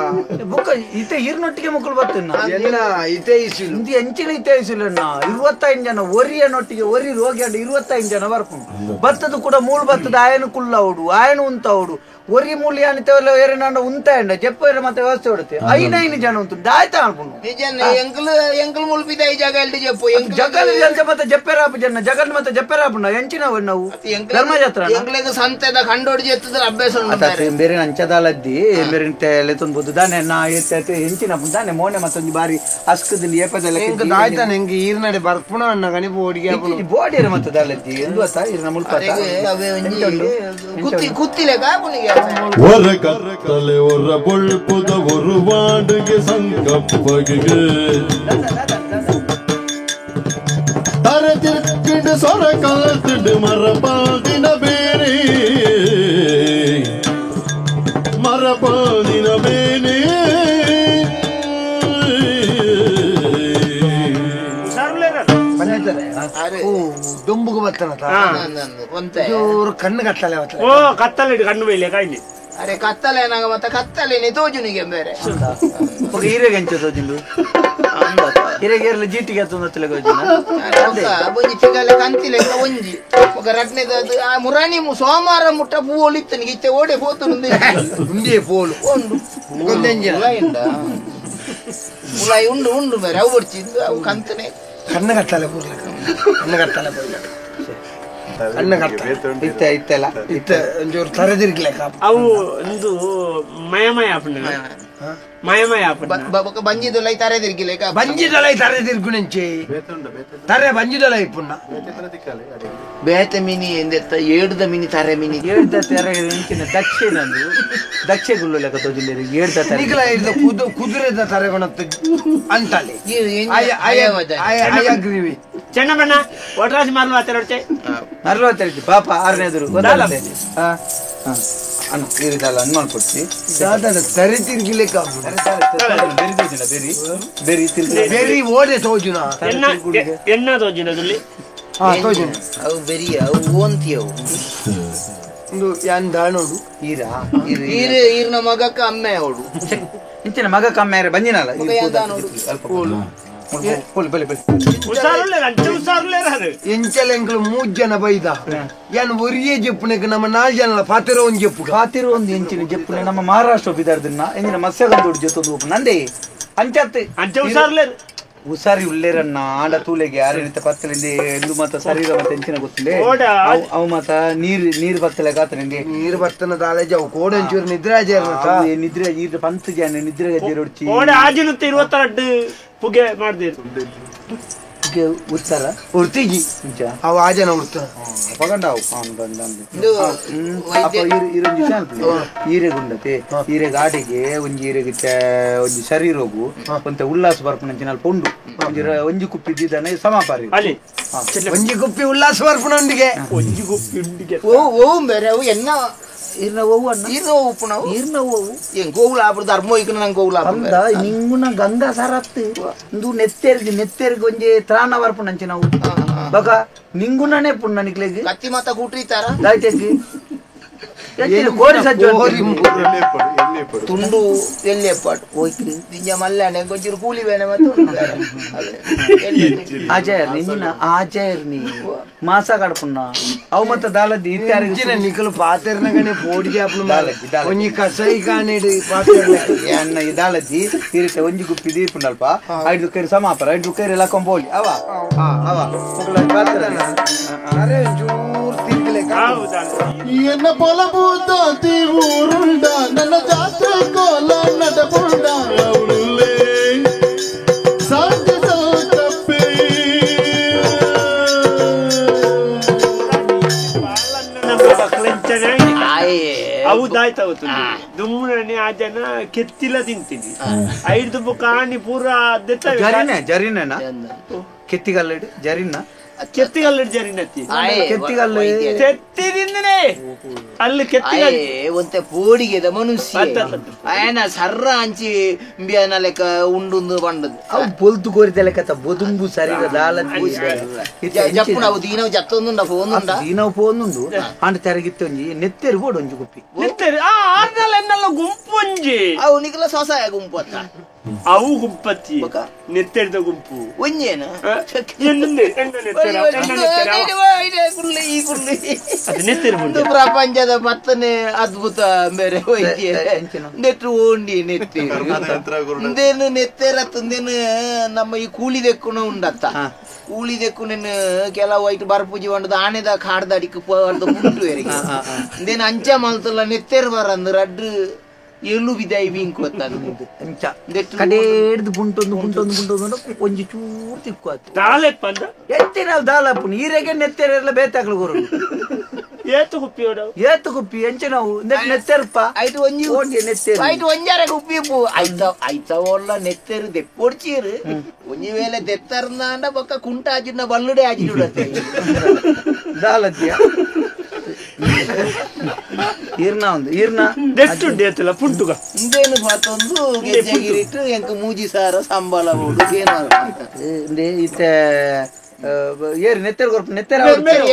ಬುಕ್ಕ ಇತ್ತೆ ಈರ್ನೊಟ್ಟಿಗೆ ಮಕ್ಕಳು ಬರ್ತೇನೆ ಎಲ್ಲ ಇತೆ ಇಸಿಲು ಇಂದು ಎಂಚಿನ ಇತ್ತೆ ಇಸಿಲಣ್ಣ 25 ಜನ ಒರಿಯನೊಟ್ಟಿಗೆ ಒರಿ ರೋಗಿ ಅಂಡ 25 ಜನ ಬರ್ಕೊಂಡು ಬತ್ತದು ಕೂಡ ಮೂಳು ಬತ್ತದ ಆಯನು ಕುಲ್ಲವಡು ಆಯನು ಉಂತವಡು ಒರಿ ಮೂಲಿ ಅನಿತವಲ್ಲ ಏರನಾಂಡ ಉಂತಾಯಂಡ ಜೆಪ್ಪೇರ ಮತ್ತೆ ವ್ಯವಸ್ಥೆ ಹೊಡುತ್ತೆ ಐನೈನು ಜನ ಉಂಟು ದಾಯ್ತ ಅನ್ಕೊಂಡು ನಿಜ ಎಂಕಲು ಎಂಕಲ್ ಮುಲ್ಪಿದ ಈ ಜಾಗ ಎಲ್ಡಿ ಜಪ್ಪು ಜಗಲ್ ಜಲ್ಸ ಮತ್ತೆ ಜಪ್ಪೆರಾಪು ಜನ ಜಗನ್ ಮತ್ತೆ ಜಪ್ಪೆರಾಪುನ ಎಂಚಿನ ನಾವು ಧರ್ಮಜಾತ್ರ ಎಂಕ್ಲೆಗ್ ಸಂತೆದ ಕಂಡೋಡಿ ಜೆತ್ತದ ಅಭ್ಯಾಸ ಉಂಟು ಬೇರೆ ಅಂಚದಾಲದ್ದಿ ಬೇರೆ ಲೆತ್ತೊಂದು ದಾನೆ ನಾ ಎತ್ತ ಎಂಚಿನ ದಾನೆ ಮೋನೆ ಮತ್ತೊಂದು ಬಾರಿ ಅಸ್ಕದಲ್ಲಿ ಏಪದಲ್ಲ ಎಂಕ್ ದಾಯ್ತಾನೆ ಎಂಕ್ ಈರ್ನಡೆ ಬರ್ಪುಣ ಅಣ್ಣ ಗಣಿ ಬೋಡಿಗೆ ಬೋಡಿಯರ ಮತ್ತೆ ದಾಲದ್ದಿ ಎಂದು ಅತ್ತ ಈರ್ನ ಮುಲ್ಪತ ಅವೇ ಒಂಜಿ ಕುತ್ತಿ ಕುತ್ತಿಲೆ ಕಾಪುನಿಗೆ ಒರ ಕತ್ತಲೆ ಒರ ಬೊಳ್ಪುದ ஒரு ವಾಡಿಗೆ ಸಂಕಪ್ಪಗೆ ತರೆ ತಿರ್ಕಿಡು ಸೊರ ಕಾಲ್ತಿಡು ಮರಪಾದಿನ ಬೇರೆ ಮರಪಾದಿನ ಬೇನೆ ದೊಂಬುಗು ಬತ್ತನ ಕಣ್ಣು ಕತ್ತಲೆ ಓ ಕತ್ತಲೆ ಕಣ್ಣು ಬೈಲೆ ಕಾಯಿಲೆ ಅರೆ ಕತ್ತಲೆ ನಾಗ ಮತ್ತೆ ಕತ್ತಲೆ ತೋಜುನಿಗೆ ಬೇರೆ ಹೀರೆಗೆ ಎಂಚ ತೋಜುಂಡು ಹೀರೆಗೆ ಇರಲಿ ಜೀಟಿಗೆ ಹತ್ತೊಂದು ಒಂಜಿ ತಿಗಲೆ ಕಂತಿಲೆ ಒಂಜಿ ఒక ರಡ್ನೆದ ಆ ಮುರಾಣಿ ಸೋಮವಾರ ಮುಟ್ಟ ಪೂ ಒಲಿತ್ತನಿಗೆ ಇತ್ತೆ ಓಡೆ ಪೋತು ಉಂಡಿಯೇ ಪೋಲು ಉಂಡು ಉಲಾಯಿ ಉಲಾಯಿ ಉಂಡು ಉಂಡು ಬೇರೆ ಅವು ಬರ್ಚಿದ್ದು ಅವು ಕಂತನೆ ಕಣ್ಣು ಕತ್ತಲೆ ಪೂರ್ಲ ಕಣ್ಣು ಕತ್ತಲೆ ಪೋಯ್ಲ ಕಣ್ಣು ಕತ್ತಲೆ ಇತ್ತೆ ಇತ್ತೆಲ್ಲ ಇತ್ತೆ ಒಂಚೂರು ತರೆದಿರ್ಗ್ಲೆ ಅವು ಒಂದು ಮಯಮಯ ಆಪುಂಡು ಮಯಮಯ ಆಪುಂಡು ಬಂಜಿದೊಲೈ ತರೆದಿರ್ಗಿಲೆ ಬಂಜಿದೊಲೈ ತರೆದಿರ್ಗುಣಂಚೆ ತರೆ ಬಂಜಿದೊಲೈ ಪುಣ್ಣ ಬೇತೆ ಮಿನಿ ಎಂದೆತ್ತ ಏಡ್ದ ಮಿನಿ ತರೆ ಮಿನಿ ಏಡ್ದ ತೆರೆ ಎಂಚಿನ ದಕ್ಷಿಣ ದಕ್ಷೆ ಗುಲ್ಲು ಲೆಕ್ಕ ತೋಜಿಲ್ಲೇರು ಏಡ್ದ ತರೆ ನಿಕಲ ಏಡ್ದ ಕುದುರೆದ ತರೆ ಕೊಣತ್ತು ಅಂತಾಲೆ I agree with ಚೆನ್ನಬಣ್ಣ ಒಟ್ರಾಸಿ ಮರಳು ಆತರ ಮರಳು ಆತರ ಪಾಪ ಆರನೇದರು ಗೊತ್ತಾಗತ್ತೆ ಅಣ್ಣ ಈರಿದಲ್ಲ ಅನ್ಮಾನ್ ಮಾಡ್ಕೊಡ್ತಿ ದಾದನ ತರೆ ತಿರ್ಗಿಲೆಕ್ಕ ಬೆರಿ ತೋಜಿನ ಬೆರಿ ಬೆರಿ ತಿರ್ಗಿ ಬೆರಿ ಓಡೆ ತೋಜುನ ಎನ್ನ ತೋಜಿನ ಅದಲ್ಲಿ ಹಾ ತೋಜುನ ಅವು ಬೆರಿ ಅವು ಓಂತಿ ಅವು ಒಂದು ಯಾನ್ ದಾಣೋಡು ಈರಾ ಈರ ಈರ್ನ ಮಗಕ್ಕ ಅಮ್ಮೆ ಅವಳು ಇಂಚಿನ ಮಗಕ್ಕ ಅಮ್ಮೆ ಬಂದಿನಲ್ಲ ಎಂಚಲೆಂಕಲು ಮೂರು ಜನ ಬೈದ ಯಾನ್ ಒರಿಯೇ ಜೆಪ್ಪುನೆಕ್ ನಮ್ಮ ನಾಲ್ ಜನ ಪಾತಿರೋ ಒಂದು ಜೆಪ್ಪು ಪಾತಿರೋ ಒಂದು ಎಂಚಿನ ಜೆಪ್ಪುನೆ ನಮ್ಮ ಮಹಾರಾಷ್ಟ್ರ ಬಿದಾರ್ದಿನ ಎಂಜಿನ ಮತ್ಸ್ಯಗಂಧೋಡು ಜೊತೆ ಒಪ್ಪು ನಂದೇ ಅಂಚತ್ತೆ ಅಂಚೆ ಹುಷಾರ್ಲೇರು ಹುಷಾರಿ ಉಳ್ಳೇರನ್ನ ಆಂಡ ತೂಲೆಗೆ ಆರೇನಿತ ಪತ್ತಲಿಂದ ಎಂದು ಮಾತ ಶರೀರ ಮತ್ತೆ ಎಂಚಿನ ಗೊತ್ತಿಲ್ಲ ಅವು ಮಾತ ನೀರ್ ನೀರ್ ಬತ್ತಲೆ ಗಾತನಿಂದೆ ನೀರ್ ಬತ್ತನ ದಾಲೇಜ್ ಅವು ಕೋಡಂಚೂರು ನಿದ್ರೆ ನಿದ್ರೆ ಈರ್ ಪಂತ್ ಜನ ನಿದ್ರೆ ಗಜ್ಜೆ ಓಡ ಆಜಿನುತ್ತೆ ಇರುವತ್ತೆರಡು ಪುಗೆ ಮಾಡ್ದೆ ಪುಗೆ ಉರ್ತಾರ ಉರ್ತಿಜಿ ಅವು ಆಜನ ಉರ್ತ ಪಗಂಡಾವು ಈರೊಂಜಿ ಈರೆಗುಂಡತೆ ಈರೆಗೆ ಆಡೆಗೆ ಒಂಜಿ ಈರೆಗೆ ಒಂಜಿ ಶರೀರೋಗು ಒಂತೆ ಉಲ್ಲಾಸ ಬರ್ಪುನಂಚಿನ ಅಲ್ಪ ಉಂಡು ಒಂಜಿ ಒಂಜಿ ಕುಪ್ಪಿ ದಿದ್ದಾನೆ ಸಮಾಪಾರಿ ಅಲ್ಲಿ ಒಂಜಿ ಕುಪ್ಪಿ ಉಲ್ಲಾಸ ಬರ್ಪುನೊಂದಿಗೆ ಒಂಜಿ ಕುಪ್ಪಿ ಉಂಡಿಗೆ ಓ ಓ ಬೇರೆ ಅವು ಎನ್ನ ಈರ್ನ ಓವು ಅಣ್ಣ ಈರ್ನ ಉಪ್ಪುನವು ಈರ್ನ ಓವು ಏನ್ ಗೋವುಲ ಆಪುಡು ಧರ್ಮ ಇಕ್ಕನ ನಂಗೆ ಗೋವುಲ ಅಂದ ನಿಂಗುನ ಗಂಗಾ ಸರತ್ತು ಇಂದು ನೆತ್ತೆರ್ಗಿ ನೆತ್ತೆರ್ಗಿ ಒಂಜಿ ತ್ರಾಣ ಬರ್ಪುನಂಚಿನವು ಬಗ ನಿಂಗುನನೇ ಪುಣ್ಣ ನಿಕ್ಲೆಗ್ ಕತ್ತಿ ಮಾತ ಕೂಟ್ರಿತಾರ ದಾಯ್ತೆಗ್ ಕೋರಿ ಸಜ್ಜು ತುಂಡು ಎಲ್ಲಿ ಎಪ್ಪಾಟು ಹೋಯ್ತು ದಿಂಜ ಮಲ್ಲಾಣೆ ಒಂಚೂರು ಕೂಲಿ ಬೇನೆ ಮತ್ತೆ ಆಚಾರ್ಯ ನಿನ್ನ ಆಚಾರ್ಯ ಮಾಸ ಕಡಪುಣ್ಣ ಅವು ಮತ್ತೆ ದಾಲದ್ದಿ ಇತ್ಯಾರಿನ ನಿಕಲು ಪಾತೆರ್ನಗನೆ ಪೋಡಿಗೆ ಆಪುನು ಒಂಜಿ ಕಸೈ ಕಾಣಿಡು ಪಾತೆರ್ನ ಅನ್ನ ಈ ದಾಲದ್ದಿ ಈ ರೀತಿ ಒಂಜಿ ಗುಪ್ಪಿ ದೀಪುಂಡಲ್ಪ ಐದು ಕೈರಿ ಸಮಾಪರ ಐದು ಕೈರಿ ಲಕೊಂಬೋಲಿ ಅವ ಅವ ಅರೆ ಒಂಚೂರು ತಿರ್ಗಲೆ ಎನ್ನ ಪೊಲಬೂದಾತಿ ಊರುಂಡ ನನ್ನ ಜಾತ್ರೆ ಕೋಲ ನಡಪುಂಡ ಅವಳುಲ್ಲೇ ಸಾಧ್ಯ ತಪ್ಪೇ ಹೌದಾಯ್ತಾವತ್ತು ದುಮ್ಮನೆ ಆ ಜನ ಕೆತ್ತಿಲ್ಲ ತಿಂತೀನಿ ಐದು ಕಾಣಿ ಪೂರ ಜರಿನ ಜರಿನ ಕೆತ್ತಿಗಲ್ಲ ಜರಿನ ಕೆತ್ತಿಗಲ್ಲ ಜರಿನತ್ತಿ ಕೆತ್ತಿಗಲ್ಲ ಕೆತ್ತಿದಿಂದನೇ ಅಲ್ಲಿ ಕೆತ್ತಿಗಲ್ಲ ಒಂತೆ ಪೋಡಿಗೆದ ಮನುಷ್ಯ ಆಯನ ಸರ್ರ ಅಂಚಿ ಇಂಬಿಯನ ಲೆಕ್ಕ ಉಂಡುಂದು ಬಂಡದು ಅವು ಬೊಲ್ತು ಕೋರಿದ ಲೆಕ್ಕ ಬೊದುಂಬು ಸರಿಗ ದಾಲತ್ತಿ ಜಪ್ಪುನ ಅವು ದೀನವು ಜತ್ತೊಂದುಂಡ ಫೋನುಂಡ ದೀನವು ಫೋನುಂಡು ಆಂಡ ತೆರಗಿತ್ತು ಒಂಜಿ ನೆತ್ತೆರು ಬೋಡು ಒಂಜಿ ಗುಪ್ಪಿ ನೆತ್ತೆರು ಆ ಆರ್ನಲ್ಲ ಎನ್ನಲ್ಲ ಗುಂಪು ಒಂಜಿ ಅವು ನಿಕಲ ಸೊಸಾಯ ಗುಂಪು ಅತ್ತ ಅವು ಗುಂಪತ್ತಿ ನೆತ್ತೆರ್ದ ಗುಂಪು ಒಂಜೇನ ಪ್ರಪಂಚದ ಮತ್ತನೆ ಅದ್ಭುತ ಬೇರೆ ನೆಟ್ಟು ಓಂಡಿ ನೆತ್ತೇರು ಇಂದೇನು ನೆತ್ತೇರ ತಂದೇನು ನಮ್ಮ ಈ ಕೂಲಿ ದೆಕ್ಕುನ ಉಂಡತ್ತ ಕೂಲಿ ದೆಕ್ಕುನೇನು ಕೆಲವು ಐಟ್ ಬರ್ಪೂಜಿ వంಡದ ಆನೆದ ಕಾಡ್ದ ಅಡಿಕ್ ಪುಂಟು ಇಂದೇನು ಅಂಚ ಮಲ್ತಲ್ಲ ನೆತ್ತೇರು ಬರಂದು ರಡ್ಡು ಎಲು ಬಿದಾಯಿ ಬೀಂಕೊತ್ತಂದು ಅಂಚ ಕಡೇಡ್ದು ಬುಂಟೊಂದು ಬುಂಟೊಂದು ಬುಂಟೊಂದು ಒಂಜಿ ಚೂರು ತಿಕ್ಕು ದಾಲೆಪ್ಪಂದ ಎತ್ತಿನ ದಾಲಪ್ಪು ಈರೆಗೆ ನೆತ್ತೆರೆಲ್ಲ ಬೇತಾಕ್ಲು ಗುರು ಏತು ಕುಪ್ಪಿ ಏತು ಕುಪ್ಪಿ ಎಂಚೆ ನಾವು ನೆತ್ತೆರಪ್ಪ ಐದು ಒಂಜಿ ಓಂಡಿ ನೆತ್ತೆರು ಐದು ಒಂಜಾರೆ ಕುಪ್ಪಿ ಐತ ಐತ ಒಲ್ಲ ನೆತ್ತೆರು ದೆಪ್ಪೊಡ್ಚೀರು ಒಂಜಿ ವೇಳೆ ದೆತ್ತರ್ನಾಂಡ ಬೊಕ್ಕ ಕುಂಟ ಆಜಿನ ಬಲ್ಲುಡೆ ಆಜಿಡುಡತ್ತೆ ದಾಲತ್ಯ ಈರ್ನ ಒಂದು ಈರ್ನ ದೆಟ್ಟು ದೇತಲ ಪುಂಟುಗ ಇಂದೇನು ಪಾತೊಂದು ಗೆಜ್ಜೆಗಿರಿಟ್ಟು ಎಂಕ್ ಮೂಜಿ ಸಾರ ಸಂಬಳ ಬೋಡು ಏನಾರು ಇತ್ತೆ ಏರು ನೆತ್ತೆರು ಕೊರ್ಪು ನೆತ್ತೆರ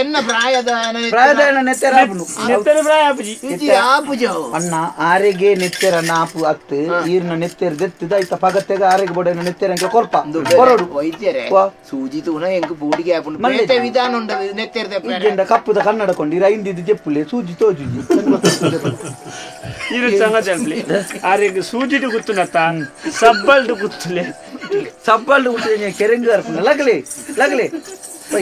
ಎನ್ನ ಪ್ರಾಯದ ಪ್ರಾಯದ ನೆತ್ತೆರ ಆಪುನು ನೆತ್ತೆರ ಪ್ರಾಯ ಆಪುಜಿ ಆಪುಜವು ಅಣ್ಣ ಆರೆಗೆ ನೆತ್ತೆರ ಆಪು ಅತ್ತು ಈರ್ನ ನೆತ್ತೆರ ದೆತ್ತದ ಐತ ಪಗತ್ತೆಗ ಆರೆಗೆ ಬೋಡ ನೆತ್ತೆರ ಕೊರ್ಪ ಕೊರಡು ವೈದ್ಯರೇ ಸೂಜಿ ತೂನ ಎಂಕ್ ಪೂಡಿಗೆ ಆಪುಂಡು ಬೇತೆ ವಿಧಾನ ಉಂಡು ನೆತ್ತೆರ ಇಜ್ಜೆಂಡ ಕಪ್ಪುದ ಕನ್ನಡ ಕೊಂಡು ಇರ ಐಂದಿದ್ದು ಜೆಪ್ಪುಲೆ ಸೂಜಿ ತೋಜುಜಿ ಇರು ಸಂಗ ಜಲ್ಪ್ಲಿ ಆರೆಗೆ ಸೂಜಿಡು ಗುತ್ತುನತ್ತ ಸಬ್ಬಲ್ಡು ಗುತ್ತುಲೆ ಸಬ್ಬಲ್ಡು ಗುತ್ತುಲೆ ಕೆರೆಂಗು ಅರ್ಪುನ ಲಗಲೆ ಲಗಲೆ ಬೈ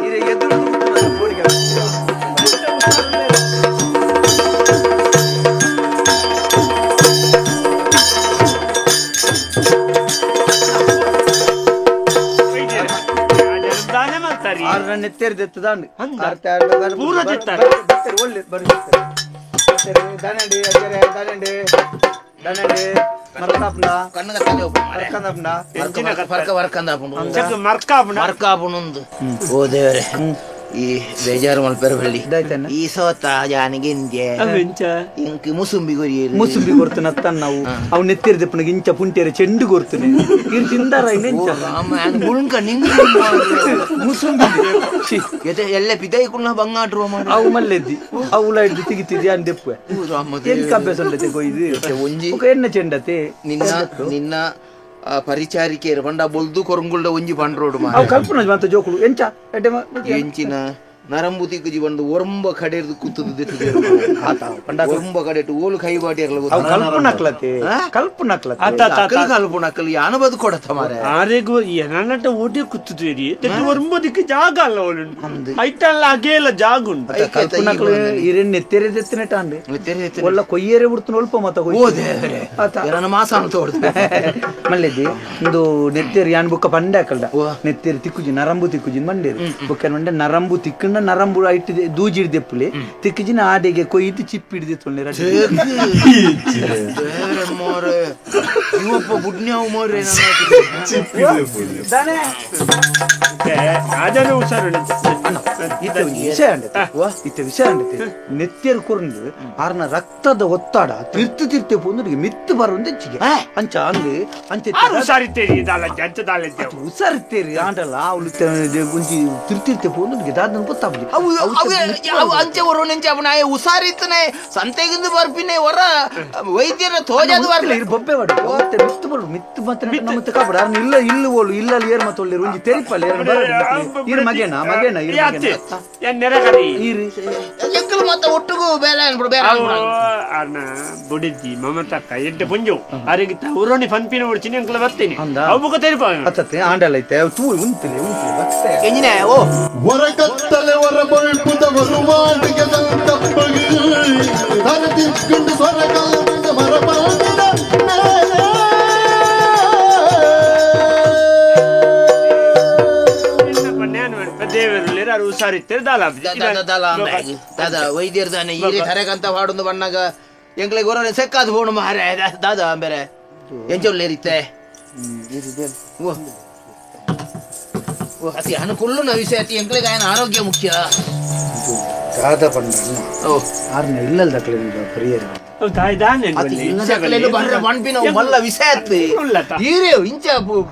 ಇದು ಎದುರು ಬೋಡಿಗೆ ನೆತ್ತೆರ್ ದೆತ್ತದಾಂಡ್ ಪೂರ ದೆತ್ತಾರೆ ಒಳ್ಳೆ ಬರಿ ದಾನಂಡಿ ಅಜ್ಜರೆ ದಾನಂಡಿ ದಾನಂಡಿ ಮರ್ಕಾಪುಂಡ ಕಣ್ಣಗ ಮರ್ಕಂದಾಪುಂಡ ವರ್ಕ ವರ್ಕಂದಾಪುಂಡು ಮರ್ಕಾಪುಂಡ ಮರ್ಕಾಪುಂಡು ಓ ದೇವರೇ ಈ ಬೇಜಾರು ಮಲ್ಪೆರ ಬಳ್ಳಿ ಈ ಸೋತ ಜಾನಿಗೆ ಇಂಕ್ ಮುಸುಂಬಿ ಕೊರಿಯರು ಮುಸುಂಬಿ ಕೊರ್ತುನ ನಾವು ಅವ್ ನೆತ್ತಿರ ದೆಪ್ಪನಿಗೆ ಇಂಚ ಪುಂಟೇರೆ ಚೆಂಡು ಕೊರ್ತುನೆ ಇರ್ ತಿಂದಾರ ಗುಳ್ಕ ನಿಂಗ ಮುಸುಂಬಿ ಎಲ್ಲ ಪಿದೈ ಕುಣ್ಣ ಬಂಗಾಟ್ರು ಅವು ಮಲ್ಲೆದ್ದಿ ಅವು ಹಿಡ್ದು ತಿಗಿತಿದ್ದಿ ಅನ್ ದೆಪ್ಪು ಎಂಕ ಅಭ್ಯಾಸ ಉಂಡತೆ ಕೊಯ್ದು ಒಂಜಿ ಎನ್ನ ಚೆಂಡತೆ ನಿನ್ನ ನಿನ್ನ ಪರಿಚಾರಿಕೆಯರು ಪಂಡ ಬೊಲ್ದು ಕೊರಂಗುಲ್ಡ ಒಂಜಿ ಪಂಡ್ರೋಡು ಅವು ಕಲ್ಪನ ಮಾತ ಜೋಕುಲು ಎಂಚ ಎಂಚಿನ ನರಂಬು ತಿಕ್ಕುಜಿ ಬಂದು ಒರಂಬ ಕಡೆರ್ದು ಕೂತದು ಒರಂಬ ಕಡೆಟು ಓಲು ಕೈ ಬಾಟಿ ಕಲ್ಪನಕ್ಲತೆ ಕಲ್ಪನಕ್ಲತೆ ಕಲ್ಪನಕ್ಕಲ್ ಯಾನ ಬದು ಕೊಡತ್ತ ಮಾರೆ ಆರೆಗು ಏನನ್ನಟ ಓಟಿ ಕೂತುದೇರಿ ಒರಂಬ ದಿಕ್ಕು ಜಾಗ ಅಲ್ಲ ಓಲು ಐಟಲ್ಲ ಅಗೇಲ ಜಾಗ ಉಂಟು ಕಲ್ಪನಕ್ಲು ಇರೆನ್ ನೆತ್ತೆರೆ ದೆತ್ತನೆಟ ಅಂದೆ ಒಲ್ಲ ಕೊಯ್ಯರೆ ಬಿಡ್ತು ಒಲ್ಪ ಮತ ಓ ದೇವರೇ ನನ್ನ ಮಾಸಾನ ತೋಡ್ದು ಮಲ್ಲೆದ್ದಿ ಒಂದು ನೆತ್ತೆರಿ ಯಾನ್ ಬುಕ್ಕ ಪಂಡೆ ಹಾಕಲ್ದ ನೆತ್ತೆರಿ ತಿಕ್ಕುಜಿ ನರಂಬು ತಿಕ್ಕುಜಿ ಮಂಡೇರಿ ಬುಕ್ಕ ಮಂಡೆ ನರಂಬು ತಿಕ್ಕಂಡ ನರಂಬು ಐಟ್ ದೂಜಿ ಹಿಡ್ದೆಪ್ಪುಲೆ ತಿಕ್ಕುಜಿನ ಆಡೆಗೆ ಕೊಯ್ದು ಚಿಪ್ಪಿ ಹಿಡ್ದೆ ತೊಂದರೆ ವಿಷಯ ನೆತ್ತಿಯರ್ ಕೊರಂದು ಆರ್ನ ರಕ್ತದ ಒತ್ತಡ ತಿರ್ತು ತಿರ್ತೆ ಪೊಂದು ಮಿತ್ತು ಬರುವಂತ ಹೆಚ್ಚಿಗೆ ಅಂಚ ಅಂದು ಅಂಚೆ ಹುಷಾರಿತ್ತೇರಿ ಆಂಡಲ್ಲ ಅವಳು ಒಂಜಿ ತಿರ್ತಿರ್ತೆ ಪೊಂದು ದಾದನ ಗೊತ್ತಾಗ್ಲಿ ಅಂಚೆ ಹೊರ ಅವನ ಹುಷಾರಿತ್ತನೆ ಸಂತೆಗಿಂದು ಬರ್ಪಿನೆ ಹೊರ ವೈದ್ಯರ ತೋಜದು ಬರ್ಲಿ ಬೊಬ್ಬೆ ವಾಡು ಮಿತ್ತು ಬರು ಮಿತ್ತು ಮತ್ತೆ ಮತ್ತೆ ಕಾಪಡ ಅರ್ನ ಇಲ್ಲ ಇಲ್ಲ ಓಳು ಇಲ್ಲ ಏರ್ ಮತ್ತೆ ಒಳ್ಳೆ ಒಂಜಿ ತೆರಿಪಲ್ಲ ಇರ್ ಮಗೇನ ಮಗೇನ ಇರ್ ಮಗೇನ ಎಂಕಲ್ ಮತ್ತೆ ಒಟ್ಟುಗು ಬೇಲೆ ಅನ್ಬಿಡು ಬೇರೆ ಅರ್ನ ಬುಡಿದ್ದಿ ಮಮತಕ್ಕ ಎಡ್ಡೆ ಪುಂಜು ಅರೆಗೆ ಉರೋಣಿ ಪನ್ಪಿನ ಉಡ್ಚಿನಿ ಅಂಕಲ ಬರ್ತೀನಿ ಅವು ತೆರಿಪ ಅತ್ತತ್ತೆ ಆಂಡಲ ಐತೆ ತೂ ಉಂತಲೆ ಉಂತಲೆ ಬತ್ತೆ ಎಂಜಿನ ಓ ಹೊರಕತ್ತಲೆ ಹೊರ ಬಳ್ಪುದ ಬರುವಾಟಿಗೆ ಸಂತಪ್ಪಗಿ ತಲೆ ತಿಕ್ಕೊಂಡು ಸ್ವರಗಾನದ ಮರಪಾಟಿನ ಮೇಲೆ ವೈದ್ಯರ್ ದಾನೆ ಈ ತರಗಂತ ಹಾಡೊಂದು ಬಣ್ಣಗ ಎಂಕ್ಲೆಗ್ ಒರನೆ ಸೆಕ್ಕಾದ್ ಪೋಣು ಮಾರೆ ದಾದಾ ಬೇರೆ ಎಂಚೊಲ್ಲೇರಿತ್ತೆ ಓ ಓ ಅತಿ ಅನುಕೂಲ ವಿಷಯ ಅತಿ ಎಂಕ್ಲೆಗ್ ಆಯನ ಆರೋಗ್ಯ ಮುಖ್ಯ ದಾದ ಪಂಡ ಓ ಆರ್ನ ಇಲ್ಲಲ್ದ ಪರಿಯರ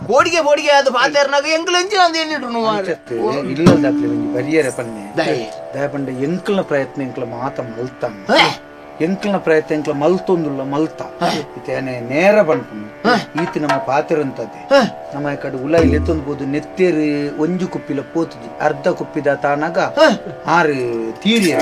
ಬೋಡಿಗೆ ಬೋಡಿಗೆ ಅದು ಪಾತೇರ್ನಾಗ ಎಂಕ್ಲ ಎಂಚಿನ ಅಂದ್ ಎನ್ನಿಟ್ರು ಇಲ್ಲಲ್ದಾಕ್ಲೆ ಒಂಜಿ ಬರಿಯರ ಪನ್ನೆ ದಯ ಪಂಡ ಎಂಕ್ಲ ಪ್ರಯತ್ನ ಎಂಕ್ಲ ಮಾತ ಮಲ್ತಾನ ಎಂಕ್ಲನ ಪ್ರಯತ್ನ ಎಂಕ್ಲ ಮಲ್ತೊಂದುಲ್ಲ ಮಲ್ತ ಇತ್ತೇನೆ ನೇರ ಬಣ್ಪುಂಡು ಈತ ನಮ್ಮ ಪಾತಿರಂತದೆ ನಮ್ಮ ಕಡೆ ಉಲ ಇಲ್ಲಿ ಬೋದು ನೆತ್ತೇರು ಒಂಜು ಕುಪ್ಪಿಲ ಪೋತುಜಿ ಅರ್ಧ ಕುಪ್ಪಿದ ತಾನಾಗ ಆರು ತೀರಿ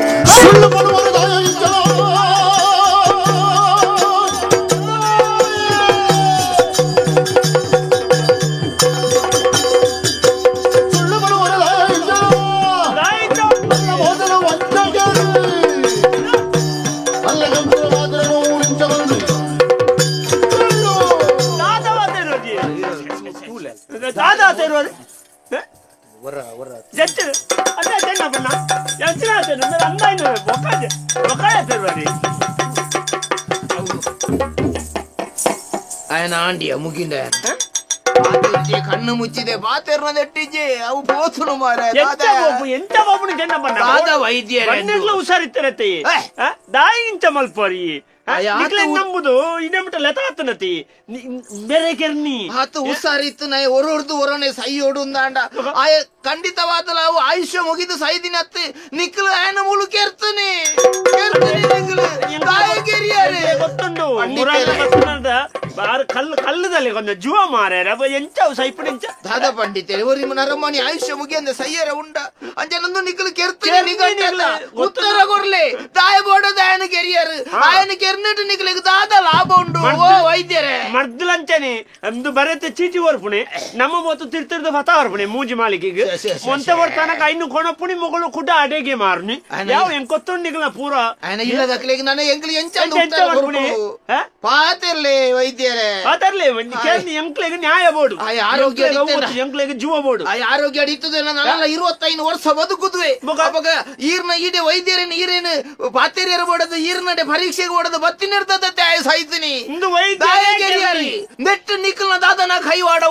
ಆಂಡಿಯ ಮುಗಿಂಡ ಕಣ್ಣು ಮುಚ್ಚಿದೆ ಪಾತೆರ್ನದೆಟ್ಟಿಜೆ ಅವು ಪೋಸುನು ಮಾರ ಎಂತ ಬಾಬುನ ಜನ ದಾದ ವೈದ್ಯ ಹುಷಾರಿತ್ತರತೆ ದಾಯಿ ಇಂಚ ಮಲ್ಪರಿ ನಂಬುದು ಇನ್ನೆಂಬಿಟ ಲೆತಾತನತಿ ಬೇರೆ ಕೆರ್ನಿ ಆತು ಹುಷಾರಿತ್ತು ನಾ ಒರೊರ್ದು ಒರನೆ ಸೈಯೋಡು ಅಂದಾಂಡ ಆಯ ಖಂಡಿತವಾದಲ ಅವು ಆಯುಷ್ಯ ಮುಗಿದು ಸೈದಿನತ್ತು ನಿಕ್ಲು ಆಯನ ಮುಳು ಕೆರ್ತನೆ ಕೆರ್ತನೆ ನಿಕ್ಲು ದಾಯ ಕೆರಿಯಾರೆ ಗೊತ್ತುಂಡು ಬಾರ್ ಕಲ್ಲು ಕಲ್ಲುದಲ್ಲಿ ಕೊಂಚ ಜುವ ಮಾರ್ಯಾರ ಅಪ್ಪ ಎಂಚ ಸೈಪುಡು ಎಂಚ ದಾದ ಪಂಡಿತರೆ ಒರಿ ನರಮಣಿ ಆಯುಷ್ಯ ಮುಗಿಯಂದ ಸೈಯರ ಉಂಡ ಅಂಚನಂದು ನಿಕ್ಲು ಕೆರ್ತನೆ ನಿಗಂಟಲ್ಲ ಉತ್ತರ ಕೊರ್ಲೆ ದಾಯ ಬೋಡದ ಆಯನ ಕೆರಿಯಾರು ಆಯನ ಕೆರ್ನಿಟ್ಟು ನಿಕ್ಲಿಗೆ ದಾದ ಲಾಭ ಉಂಡು ಓ ವೈದ್ಯರೇ ಮರ್ದಲಂಚನೆ ಅಂದು ಬರತ್ತೆ ಚೀಟಿ ಓರ್ಪುಣೆ ನಮ್ಮ ಮೊತ್ತು ತಿರ್ತಿರ್ದ ಫತ ಓರ್ಪುಣೆ ಮೂಜಿ ಮಾಲಿಕೆಗೆ ಒಂತ ಹೊರ್ತನಕ ಐನು ಕೊಣಪುಣಿ ಮೊಗಳು ಕುಡ ಅಡೆಗೆ ಮಾರುನಿ ಯಾವ ಎಂಗ್ ಕೊತ್ತುಂಡು ನಿಕ್ಲ ಪೂರ ಆಯನ ಇಲ್ಲದಕ್ಲೆಗೆ ನನ್ನ ಎಂಕ್ಲು ಎಂಚ ಪಾತಿರ್ಲಿ ವೈದ್ಯರೇ ಪಾತಿರ್ಲಿ ಎಂಕ್ಲೆಗೆ ನ್ಯಾಯ ಬೋಡು ಆರೋಗ್ಯ ಎಂಕ್ಲೆಗೆ ಜೀವ ಬೋಡು ಆರೋಗ್ಯ ಅಡಿತದೆ ನಾನೆಲ್ಲ 25 ವರ್ಷ ಬದುಕುದುವೆ ಅವಾಗ ಈರ್ನ ಈಡೆ ವೈದ್ಯರೇನು ಈರೇನು ಪಾತೆರಿಯರು ಬೋಡದು ಈರ್ನಡೆ ಪರೀಕ್ಷೆಗೆ ಓಡದು ಬತ್ತಿನಿರ್ತದೆ ಸಾಯ್ತೀನಿ ನೆಟ್ಟು ನಿಕ್ಲನ ದಾದನ ಕೈವಾಡ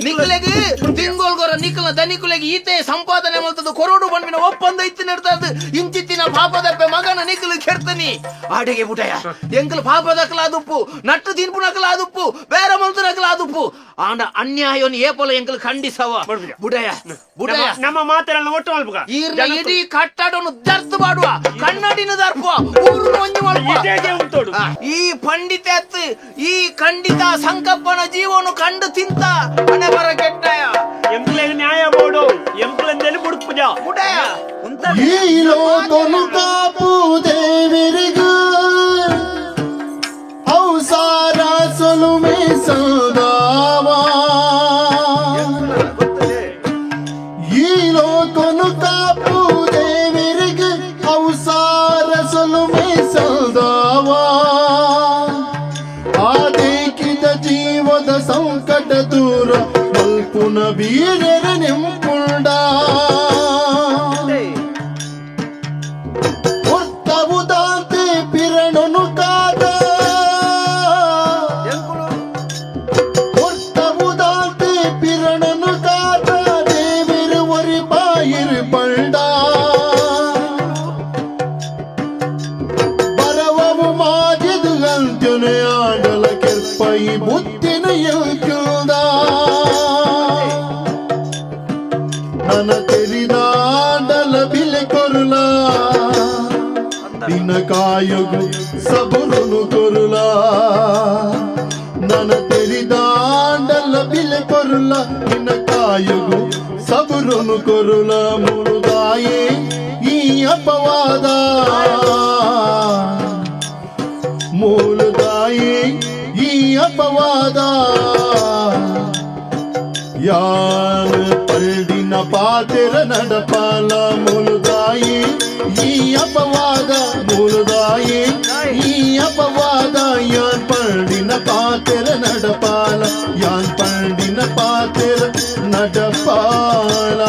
ನಿಕ್ಲೆಗೆ ತಿಂಗೋಲ್ಗೊರ ನಿಕ್ಲನ ದನಿಕುಲೆಗೆ ಈತೆ ಸಂಪಾದನೆ ಮಲ್ತದ ಕೊರೋಡು ಬಂಡ್ಮಿನ ಒಪ್ಪಂದ ಇತ್ತು ನೆಡ್ತದ ಇಂಚಿತ್ತಿನ ಪಾಪದಪ್ಪೆ ಮಗನ ನಿಕ್ಲು ಕೆರ್ತನಿ ಆಡೆಗೆ ಬುಟಯ ಎಂಕಲ್ ಪಾಪದಕ್ಲಾದುಪ್ಪು ನಟ್ಟು ತಿನ್ಪುನಕ್ಲಾದುಪ್ಪು ಬೇರೆ ಮಲ್ತನಕ್ಲಾದುಪ್ಪು ಆಂಡ ಅನ್ಯಾಯವನ್ನು ಏಪಲ ಎಂಕಲ್ ಖಂಡಿಸವ ಬುಡಯ ಬುಡಯ ನಮ್ಮ ಮಾತೆಲ್ಲ ಒಟ್ಟು ಮಲ್ಪುಗ ಈರ್ನ ಇಡೀ ಕಟ್ಟಡವನ್ನು ದರ್ತು ಮಾಡುವ ಕನ್ನಡಿನ ದರ್ಪುವ ಊರನ್ನು ಒಂಜಿ ಮಾಡುವ ಈ ಪಂಡಿತ ಈ ಖಂಡಿತ ಸಂಕಪ್ಪನ ಜೀವನು ಕಂಡು ತಿಂತ ಹಣೆ ಬರ ಕೆಟ್ಟಯ ಎಂಕ್ಲೆಗ್ ನ್ಯಾಯ ಬೋಡು ಎಂಕ್ಲೆಂದೇಲಿ ಬುಡ್ಪುಜ ಬುಡಯ ಈ ಲೋಕನು ಕಾಪು ದೇವರಿಗೂ ಔಸಾರ ಸೊಲುಮೆ ಸದಾವಾ ಈ ಲೋಕನು ಕಾಪು ದೇವರಿಗೆ ಔಸಾರ ಸೊಲುಮೆ ಸದಾವಾ ಆದೇಕಿದ ಜೀವದ ಸಂಕಟ ದೂರ ಮಲ್ಪುನ ಬೀರರ ನಿಂಪುಂಡ ಉತ್ತವುದಾಂತೆ ಪಿರಣನು ಕಾದ ಉತ್ತವುದಾಂತೆ ಪಿರಣನು ಕಾದ ದೇವಿರು ಒರಿ ಬಾಯಿರು ಪಂಡ ಬರವವು ಮಾಜಿದು ಅಂತ್ಯನೆ ಆಡಲ ಕೆರ್ಪೈ ಬುದ್ಧಿನ ಎಲ್ಕುದ ನನ ತೆರಿದಾಡಲ ಬಿಲೆ ಕೊರುಲ ನಿನ್ನ ಕಾಯುಗು ಸಬುರುನು ಕೊರುಲ ನನ ತೆರಿದಾಂಡಲ ಬಿಲೆ ಕೊರುಲ ನಿನ್ನ ಕಾಯುಗು ಸಬುರುನು ಕೊರುಲ ಮುರುದಾಯೇ ಈ ಅಪವಾದ ಮೂಲದಾಯೇ ಈ ಅಪವಾದ ಯಾನ ಪಲ್ಡಿನ ಪಾತೆರ ನಡಪಾಲ ಮುಳುದಾಯಿ ಈ ಅಪವಾದ ಮುಳುದಾಯಿ ಈ ಅಪವಾದ ಯಾನ್ ಪಲ್ಡಿನ ಪಾತೆರ ನಡಪಾಲ ಯಾನ್ ಪಲ್ಡಿನ ಪಾತೆರ ನಡಪಾಲ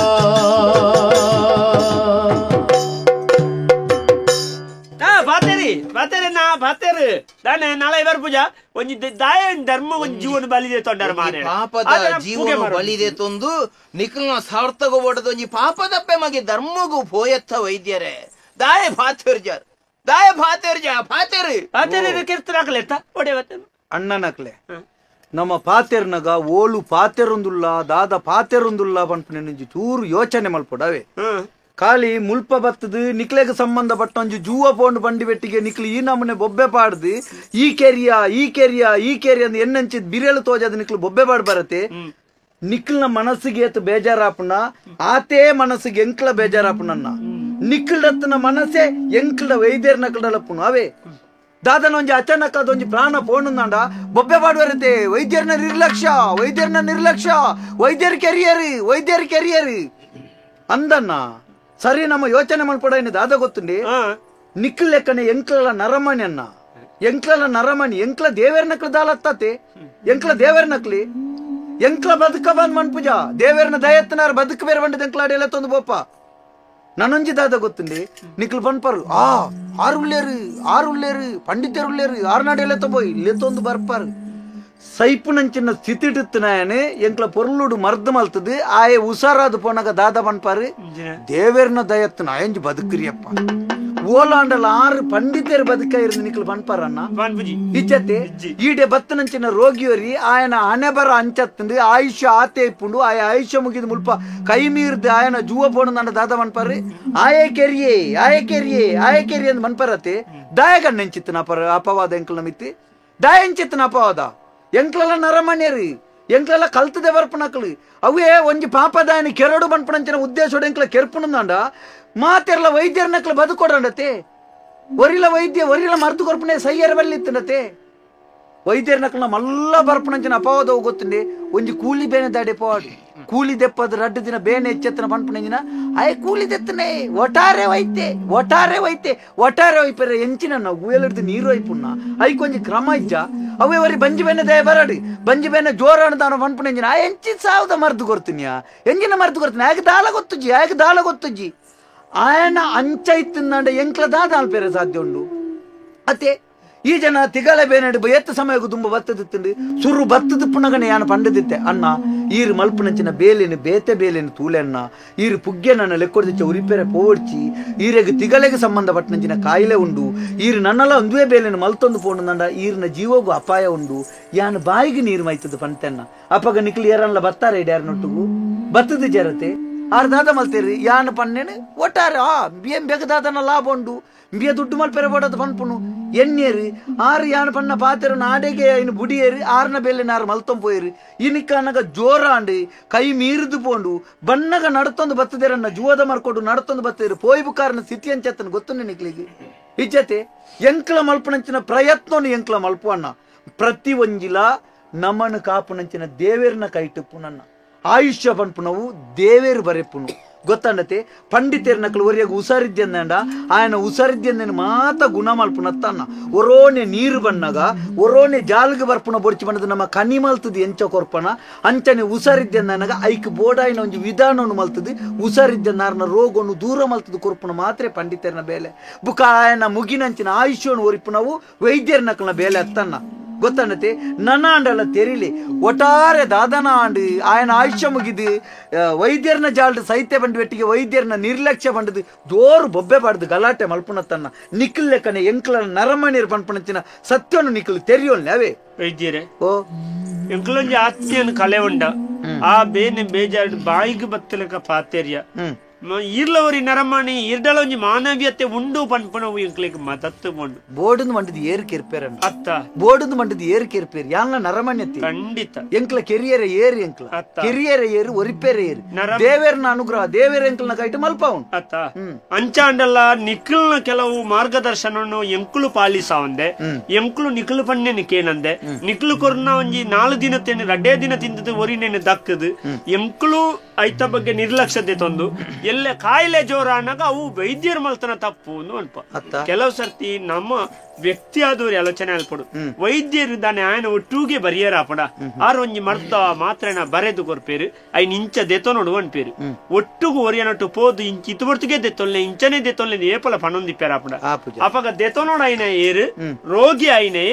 ಪಾತೆರೆ ನಾ ಪಾತೆರು ದಾನೆ ನಾಳೆ ಬರ್ಪುಜ ಒಂಜಿ ದಾಯ ಧರ್ಮ ಒಂಜಿ ಜೀವನ ಬಲಿದೆ ತೊಂಡರ ಮಾರೆ ಪಾಪದ ಜೀವನ ಬಲಿದೆ ತೊಂದು ನಿಖಲ್ನ ಸಾರ್ಥಕ ಓಡದ ಒಂಜಿ ಪಾಪದಪ್ಪೆ ಮಗೆ ಧರ್ಮಗು ಪೋಯತ್ತ ವೈದ್ಯರೇ ದಾಯ ಪಾತೆರ್ ಜಾರ್ ದಾಯ ಪಾತೆರ್ ಜಾ ಪಾತೆರು ಪಾತೆರು ಕಿರ್ತರಾಕಲೆತ್ತ ಒಡೆ ಬತ್ತೇನು ಅಣ್ಣನಕ್ಲೆ ನಮ್ಮ ಪಾತೆರ್ನಗ ಓಲು ಪಾತೆರೊಂದುಲ್ಲ ದಾದ ಪಾತೆರೊಂದುಲ್ಲ ಪನ್ಪುನೆ ಚೂರು ಯೋಚನೆ ಮಲ್ಪೊಡವೆ. ಖಾಲಿ ಮುಲ್ಪ ಬತ್ತದು ನಿಕ್ಲೆಗ್ ಸಂಬಂಧಪಟ್ಟ ಒಂಜಿ ಜೂವ ಪೋಂಡು ಬಂಡಿ ಬೆಟ್ಟಿಗೆ ನಿಕ್ಲು ಈ ನಮೂನೆ ಬೊಬ್ಬೆ ಪಾಡ್ದು ಈ ಕೆರಿಯ ಈ ಕೆರಿಯ ಈ ಕೆರಿಯ ಅಂದ್ ಎನ್ನಂಚಿದ್ ಬಿರೆಲು ತೋಜಾದ ನಿಕ್ಲು ಬೊಬ್ಬೆ ಪಾಡ್ ಬರತ್ತೆ. ನಿಕ್ಲ್ನ ಮನಸ್ಸಿಗೆ ಏತು ಬೇಜಾರಾಪುನ ಆತೇ ಮನಸ್ಸಿಗೆ ಎಂಕ್ಲ ಬೇಜಾರಾಪುನನ್ನ ನಿಕ್ಲದತ್ತನ ಮನಸ್ಸೇ ಎಂಕ್ಲ ವೈದ್ಯರ್ ನಕ್ಲಪ್ಪುನು ಅವೇ ದಾದನ ಒಂಜಿ ಅಚಾನಕ್ ಅದೊಂಜಿ ಪ್ರಾಣ ಪೋಣುಂದಾಂಡ ಬೊಬ್ಬೆ ಪಾಡುವರತೆ ವೈದ್ಯರ್ನ ನಿರ್ಲಕ್ಷ್ಯ ವೈದ್ಯರ್ನ ನಿರ್ಲಕ್ಷ್ಯ ವೈದ್ಯರ್ ಕೆರಿಯರ್ ವೈದ್ಯರ್ ಕೆರಿಯರ್ ಅಂದನ್ನ ಸರಿ ನಮ್ಮ ಯೋಚನೆ ಮಲ್ಪಡ ದಾದ ಗೊತ್ತುಂಡಿ ನಿಕ್ಲ್ ಲೆಕ್ಕನೆ ಎಂಕ್ಲ ನರಮಣಿ ಅನ್ನ ಎಂಕ್ಲ ನರಮಣಿ ಎಂಕ್ಲ ದೇವೇರ್ ನಕ್ಲು ದಾಲತ್ತಾತೆ ಎಂಕ್ಲ ದೇವೇರ್ ನಕ್ಲಿ ಎಂಕ್ಲ ಬದುಕ ಬಂದ್ ಮನ್ಪುಜ ದೇವೇರ್ನ ದಯತ್ತನಾರ ಬದುಕು ಬೇರೆ ಬಂಡದ ಎಂಕ್ಲ ಅಡಿಯಲ್ಲ ತೊಂದು ಬೋಪ ನನ್ನೊಂಜಿ ದಾದ ಗೊತ್ತುಂಡಿ ನಿಕ್ಲು ಪನ್ಪರು ಆ ಆರು ಉಳ್ಳೇರು ಆರು ಉಳ್ಳೇರು ಪಂಡಿತರು ಉಳ್ಳೇರು ಆರು ನಾಡಿಯಲ್ಲ ತೊಂಬೋಯ್ ಇಲ್ಲೇ ತೊಂದು ಬರ್ಪಾರು ಸೈಪುನಂಚಿನ ಸ್ಥಿತಿಡುತ್ತನಾಯನೆ ಎಂಕ್ಲ ಪೊರ್ಲುಡು ಮರ್ದು ಮಲ್ತದು ಆಯೆ ಉಸಾರಾದ ಪೋನಾಗ ದಾದ ಪನ್ಪಾರು ದೇವೇರ್ನ ದಯತ್ತನ ಆಯಂಜಿ ಬದುಕ್ರಿಯಪ್ಪ ಓಲಾಂಡಲ ಆರು ಪಂಡಿತರು ಬದುಕ ಇருந்து ನಿಕ್ಲು ಪನ್ಪಾರನ್ನ ಇಜ್ಜತೆ ಈಡೆ ಬತ್ತನಂಚಿನ ರೋಗಿಯೋರಿ ಆಯನ ಹಣೆ ಬರ ಅಂಚತ್ತಂದು ಆಯುಷ್ಯ ಆತೆ ಇಪ್ಪುಂಡು ಆಯ ಆಯುಷ್ಯ ಮುಗಿದು ಮುಲ್ಪ ಕೈ ಮೀರ್ದು ಆಯನ ಜೂವ ಪೋಣು ನನ್ನ ದಾದ ಮನ್ಪಾರು ಆಯೆ ಕೆರಿಯೇ ಆಯೆ ಕೆರಿಯೇ ಆಯೆ ಕೆರಿಯೇ ಅಂದ್ ಮನ್ಪಾರತೆ ದಾಯಗಣ್ಣ ಎಂಚಿತ್ತನ ಅಪವಾದ ಎಂಕ್ಲ ಮಿತ್ತಿ ದಾಯ ಎಂಚಿತ್ತನ ಅಪವಾದ ಎಂಕ್ಲೆಲ್ಲ ನರಮಣ್ಯರಿ ಎಂಕ್ಲೆಲ್ಲ ಕಲ್ತದೆ ಬರ್ಪನಕ್ಲು ಅವೇ ಒಂಜಿ ಪಾಪದಾಯನ ಕೆರಡು ಬನ್ಪನಂಚಿನ ಉದ್ದೇಶೋಡು ಎಂಕ್ಲ ಕೆರ್ಪುನಂದಾಂಡ ಮಾತೆರ್ಲ ವೈದ್ಯರ್ನಕ್ಲು ಬದುಕೊಡಂಡತೆ ಒರಿಲ ವೈದ್ಯ ಒರಿಲ ಮರ್ದು ಕೊರ್ಪುನೆ ಸೈಯರ್ ಬಲ್ಲಿತ್ತಂಡತೆ ವೈದ್ಯರ್ನಕ್ಲ ಮಲ್ಲ ಬರ್ಪನಂಚಿನ ಅಪವಾದವು ಗೊತ್ತುಂಡಿ ಒಂಜಿ ಕೂಲಿ ಬೇನೆ ದಾಡೆ ಪೋವಾಡು ಕೂಲಿ ದೆಪ್ಪದ ರಡ್ಡು ದಿನ ಬೇನೆ ಹೆಚ್ಚೆತ್ತನ ಪನ್ಪುನಂಜಿನ ಆಯ್ ಕೂಲಿ ದೆತ್ತನೆ ಒಟಾರೆ ವೈದ್ಯೆ ಒಟಾರೆ ವೈದ್ಯೆ ಒಟಾರೆ ವೈಪೆರೆ ಎಂಚಿನ ಗುಯಲಿಡ್ದು ನೀರು ಐಪುಣ್ಣ ಐಕೊಂಜಿ ಕ್ರಮ ಇಜ್ಜ ಅವೇ ವರಿ ಬಂಜಿ ಬೇನೆ ದಯ ಬರಡಿ ಬಂಜಿ ಬೇನೆ ಜೋರಾಣ ತಾನು ಪನ್ಪುನಂಜಿನ ಆ ಎಂಚಿ ಸಾವದ ಮರ್ದು ಕೊರ್ತಿನಿಯಾ ಎಂಜಿನ ಮರ್ದು ಕೊರ್ತೀನಿ ಆಯಕ ದಾಲ ಗೊತ್ತುಜ್ಜಿ ಆಯಕ ದಾಲ ಗೊತ್ತುಜ್ಜಿ ಆಯನ ಅಂಚೈತಿಂದಾಂಡ ಎಂಕ್ಲ ದಾದ ಅಲ್ಪೇರೆ ಸಾಧ್ಯ ಉಂಡು ಅತ್ತೆ ಈ ಜನ ತಿಗಲ ಬೇನೆಡು ಎತ್ತ ಸಮಯಕ್ಕೂ ತುಂಬ ಬತ್ತದಿತ್ತಂಡು ಸುರು ಬತ್ತದ ಪುನಗನೆ ಯಾನ ಪಂಡದಿತ್ತೆ ಅಣ್ಣ ಈರು ಮಲ್ಪುನಂಚಿನ ಬೇಲಿನ ಬೇತೆ ಬೇಲಿನ ತೂಲೆಣ್ಣ ಈರು ಪುಗ್ಗೆ ನನ್ನ ಲೆಕ್ಕೊಡ್ದಿಚ್ಚ ಉರಿಪೆರೆ ಪೋಡ್ಚಿ ಈರೆಗೆ ತಿಗಲೆಗೆ ಸಂಬಂಧಪಟ್ಟನಂಚಿನ ಕಾಯಿಲೆ ಉಂಡು ಈರು ನನ್ನಲ್ಲ ಒಂದುವೇ ಬೇಲಿನ ಮಲ್ತೊಂದು ಪೋಣಂದಂಡ ಈರಿನ ಜೀವಗೂ ಅಪಾಯ ಉಂಡು ಯಾನ ಬಾಯಿಗೆ ನೀರು ಮೈತದ ಪಂತೆನ್ನ ಅಪ್ಪಗ ನಿಕ್ಲಿ ಏರನ್ಲ ಬತ್ತಾರೆ ಇಡ್ಯಾರನೊಟ್ಟಿಗೂ ಬತ್ತದ ಜರತೆ ಆರ್ ದಾದ ಮಲ್ತೇರಿ ಯಾನ ಪನ್ನೇನು ಒಟ್ಟಾರೆ ಆ ಬಿಎಂ ಬೆಗದಾದನ ಲಾಭ ಉಂಡು ಬಿಯ ದುಡ್ಡು ಮಲ್ಪೆರೆ ಬೋಡದ ಪನ್ಪುನು ಎಣ್ಣೇರು ಆರು ಯಾನ ಪನ್ನ ಪಾತೆರು ನಾಡೆಗೆ ಇನ್ನು ಬುಡಿಯೇರು ಆರ್ನ ಬೇಲೆ ನಾರು ಮಲ್ತೊಂಪೋಯರು ಇನಿಕನಗ ಜೋರಾಂಡು ಕೈ ಮೀರಿದು ಪೋಂಡು ಬಣ್ಣಗ ನಡತೊಂದು ಬತ್ತದೇರನ್ನ ಜುವದ ಮರ್ಕೊಡು ನಡತೊಂದು ಬತ್ತದೇರು ಪೋಯ್ ಬುಕಾರನ ಸ್ಥಿತಿ ಅಂಚತ್ತನ ಗೊತ್ತು ನಿಕ್ಲಿಗೆ ಇಜ್ಜತೆ ಎಂಕ್ಲ ಮಲ್ಪನಂಚಿನ ಪ್ರಯತ್ನನು ಎಂಕ್ಲ ಮಲ್ಪು ಅಣ್ಣ ಪ್ರತಿ ಒಂಜಿಲ ನಮನ ಕಾಪುನಂಚಿನ ದೇವೇರ್ನ ಕೈಟುಪ್ಪು ನನ್ನ ಆಯುಷ್ಯ ಪನ್ಪುನವು ದೇವೇರು ಬರೆಪುನು ಗೊತ್ತಂಡತೆ ಪಂಡಿತೇರ್ ನಕಲು ಒರಿಯಾಗ ಉಸಾರಿದ್ಯಂದಂಡ ಆಯನ ಉಸಾರಿದ್ಯಂದೇನು ಮಾತ ಗುಣ ಮಲ್ಪುನತ್ತನ್ನ ಒರೋನೆ ನೀರು ಬಣ್ಣಗ ಒರೋನೆ ಜಾಲ್ಗೆ ಬರ್ಪುನ ಬೊರ್ಚಿ ಬಣ್ಣದ ನಮ್ಮ ಕನಿ ಮಲ್ತದು ಎಂಚ ಕೊರ್ಪನ ಅಂಚನೆ ಉಸಾರಿದ್ಯಂದನಗ ಐಕ್ ಬೋಡಾಯಿನ ಒಂಜಿ ವಿಧಾನವನ್ನು ಮಲ್ತದು ಉಸಾರಿದ್ಯಂದಾರನ ರೋಗವನ್ನು ದೂರ ಮಲ್ತದು ಕೊರ್ಪುನ ಮಾತ್ರ ಪಂಡಿತೇರ್ನ ಬೇಲೆ ಬುಕ ಆಯನ ಮುಗಿನಂಚಿನ ಆಯುಷ್ಯವನ್ನು ಒರಿಪುನವು ವೈದ್ಯರ ನಕಲ್ನ ಬೇಲೆ ಅತ್ತನ್ನ ಗೊತ್ತನ್ನತೆ ನನ್ನ ಆಂಡಲ್ಲ ತೆರಿಲಿ ಒಟ್ಟಾರೆ ದಾದನ ಆಂಡು ಆಯನ ಆಯುಷ್ಯ ಮುಗಿದು ವೈದ್ಯರ್ನ ಜಾಲ್ಡು ಸೈತ್ಯ ಬಂಡು ಬೆಟ್ಟಿಗೆ ವೈದ್ಯರ್ನ ನಿರ್ಲಕ್ಷ್ಯ ಬಂಡದು ಜೋರು ಬೊಬ್ಬೆ ಬಾಡ್ದು ಗಲಾಟೆ ಮಲ್ಪುನತ್ತನ್ನ ನಿಕ್ಲ್ ಲೆಕ್ಕನೆ ಎಂಕ್ಲ ನರಮಣಿಯರ್ ಪನ್ಪುನಂಚಿನ ಸತ್ಯವನ್ನು ನಿಕ್ಲು ತೆರಿಯೋಲ್ನೆ ಅವೇ ವೈದ್ಯರೇ ಓ ಎಂಕ್ಲೊಂಜಿ ಆತ್ಮೀಯನ ಕಲೆ ಉಂಡ ಆ ಬೇನೆ ಬೇಜಾರು ಬಾಯಿಗೆ ಬತ್ತಲಕ ಪಾತೆರ್ಯ ಈರ್ಲವರಿ ನರಮಣಿ ಈರ್ಡಲೊಂಜಿ ಮಾನವೀಯತೆ ಉಂಡು ಪನ್ಪುನವು ಎಂಕ್ಲೆಗ್ ಮದತ್ತು ಉಂಡು ಬೋರ್ಡ್ ಮಂಡದ ಏರ್ ಕೆರ್ಪೇರ ಅತ್ತ ಬೋರ್ಡ್ ಮಂಡದ ಏರ್ ಕೆರ್ಪೇರ್ ಯಾನ್ಲ ನರಮಣ್ಯತಿ ಖಂಡಿತ ಎಂಕ್ಲ ಕೆರಿಯರ ಏರ್ ಎಂಕ್ಲ ಕೆರಿಯರ ಏರು ಒರಿಪೇರೆ ಏರು ದೇವೇರ್ನ ಅನುಗ್ರಹ ದೇವೇರ ಎಂಕ್ಲನ ಕೈಟ್ ಮಲ್ಪಾವುಂಡು ಅತ್ತ ಅಂಚಾಂಡಲ್ಲ ನಿಕ್ಲ್ನ ಕೆಲವು ಮಾರ್ಗದರ್ಶನವನ್ನು ಎಂಕುಲು ಪಾಲಿಸಾವಂದೆ ಎಂಕುಲು ನಿಕ್ಲು ಪಣ್ಣೆ ನಿಕೇನಂದೆ ನಿಕ್ಲು ಕೊರ್ನ ಒಂಜಿ 4 ದಿನ ತಿಂದು 2 ದಿನ ತಿಂದದ್ದು ಒರಿನೇನು ದಕ್ಕದು ಎಂಕುಲು ಐತ ಬಗ್ಗೆ ನಿರ್ಲಕ್ಷ್ಯತೆ ತಂದು ಎಲ್ಲ ಕಾಯಿಲೆ ಜೋರಾನಾಗ ಅವು ವೈದ್ಯರ ಮಲ್ತನ ತಪ್ಪು ಅನ್ಪ. ಕೆಲವು ಸರ್ತಿ ನಮ್ಮ ವ್ಯಕ್ತಿ ಆದವ್ರಿ ಆಲೋಚನೆ ಅಲ್ಪಡು ವೈದ್ಯರು ದಾನೆ ಆಯನ ಒಟ್ಟೂಗೆ ಬರಿಯರ ಅಪಡ ಆರು ಒಂಜಿ ಮರ್ದ ಮಾತ್ರೆನ ಬರೆದು ಕೊರ್ಪೇರು ಐನ್ ಇಂಚ ದೆತೊನೊಡು ಅನ್ಪೇರು ಒಟ್ಟುಗು ಒರಿಯನೊಟ್ಟು ಪೋದು ಇಂಚ ಇತ್ತು ಬರ್ತುಗೆ ದೆತ್ತೊಲ್ಲೆ ಇಂಚನೆ ದೆತ್ತೊಲ್ಲೆ ಏಪಲ ಪಣೊಂದಿಪ್ಪೇರ ಅಪಡ ಅಪಗ ದೆತೊನೊಡು ಐನ ಏರು ರೋಗಿ ಐನೆ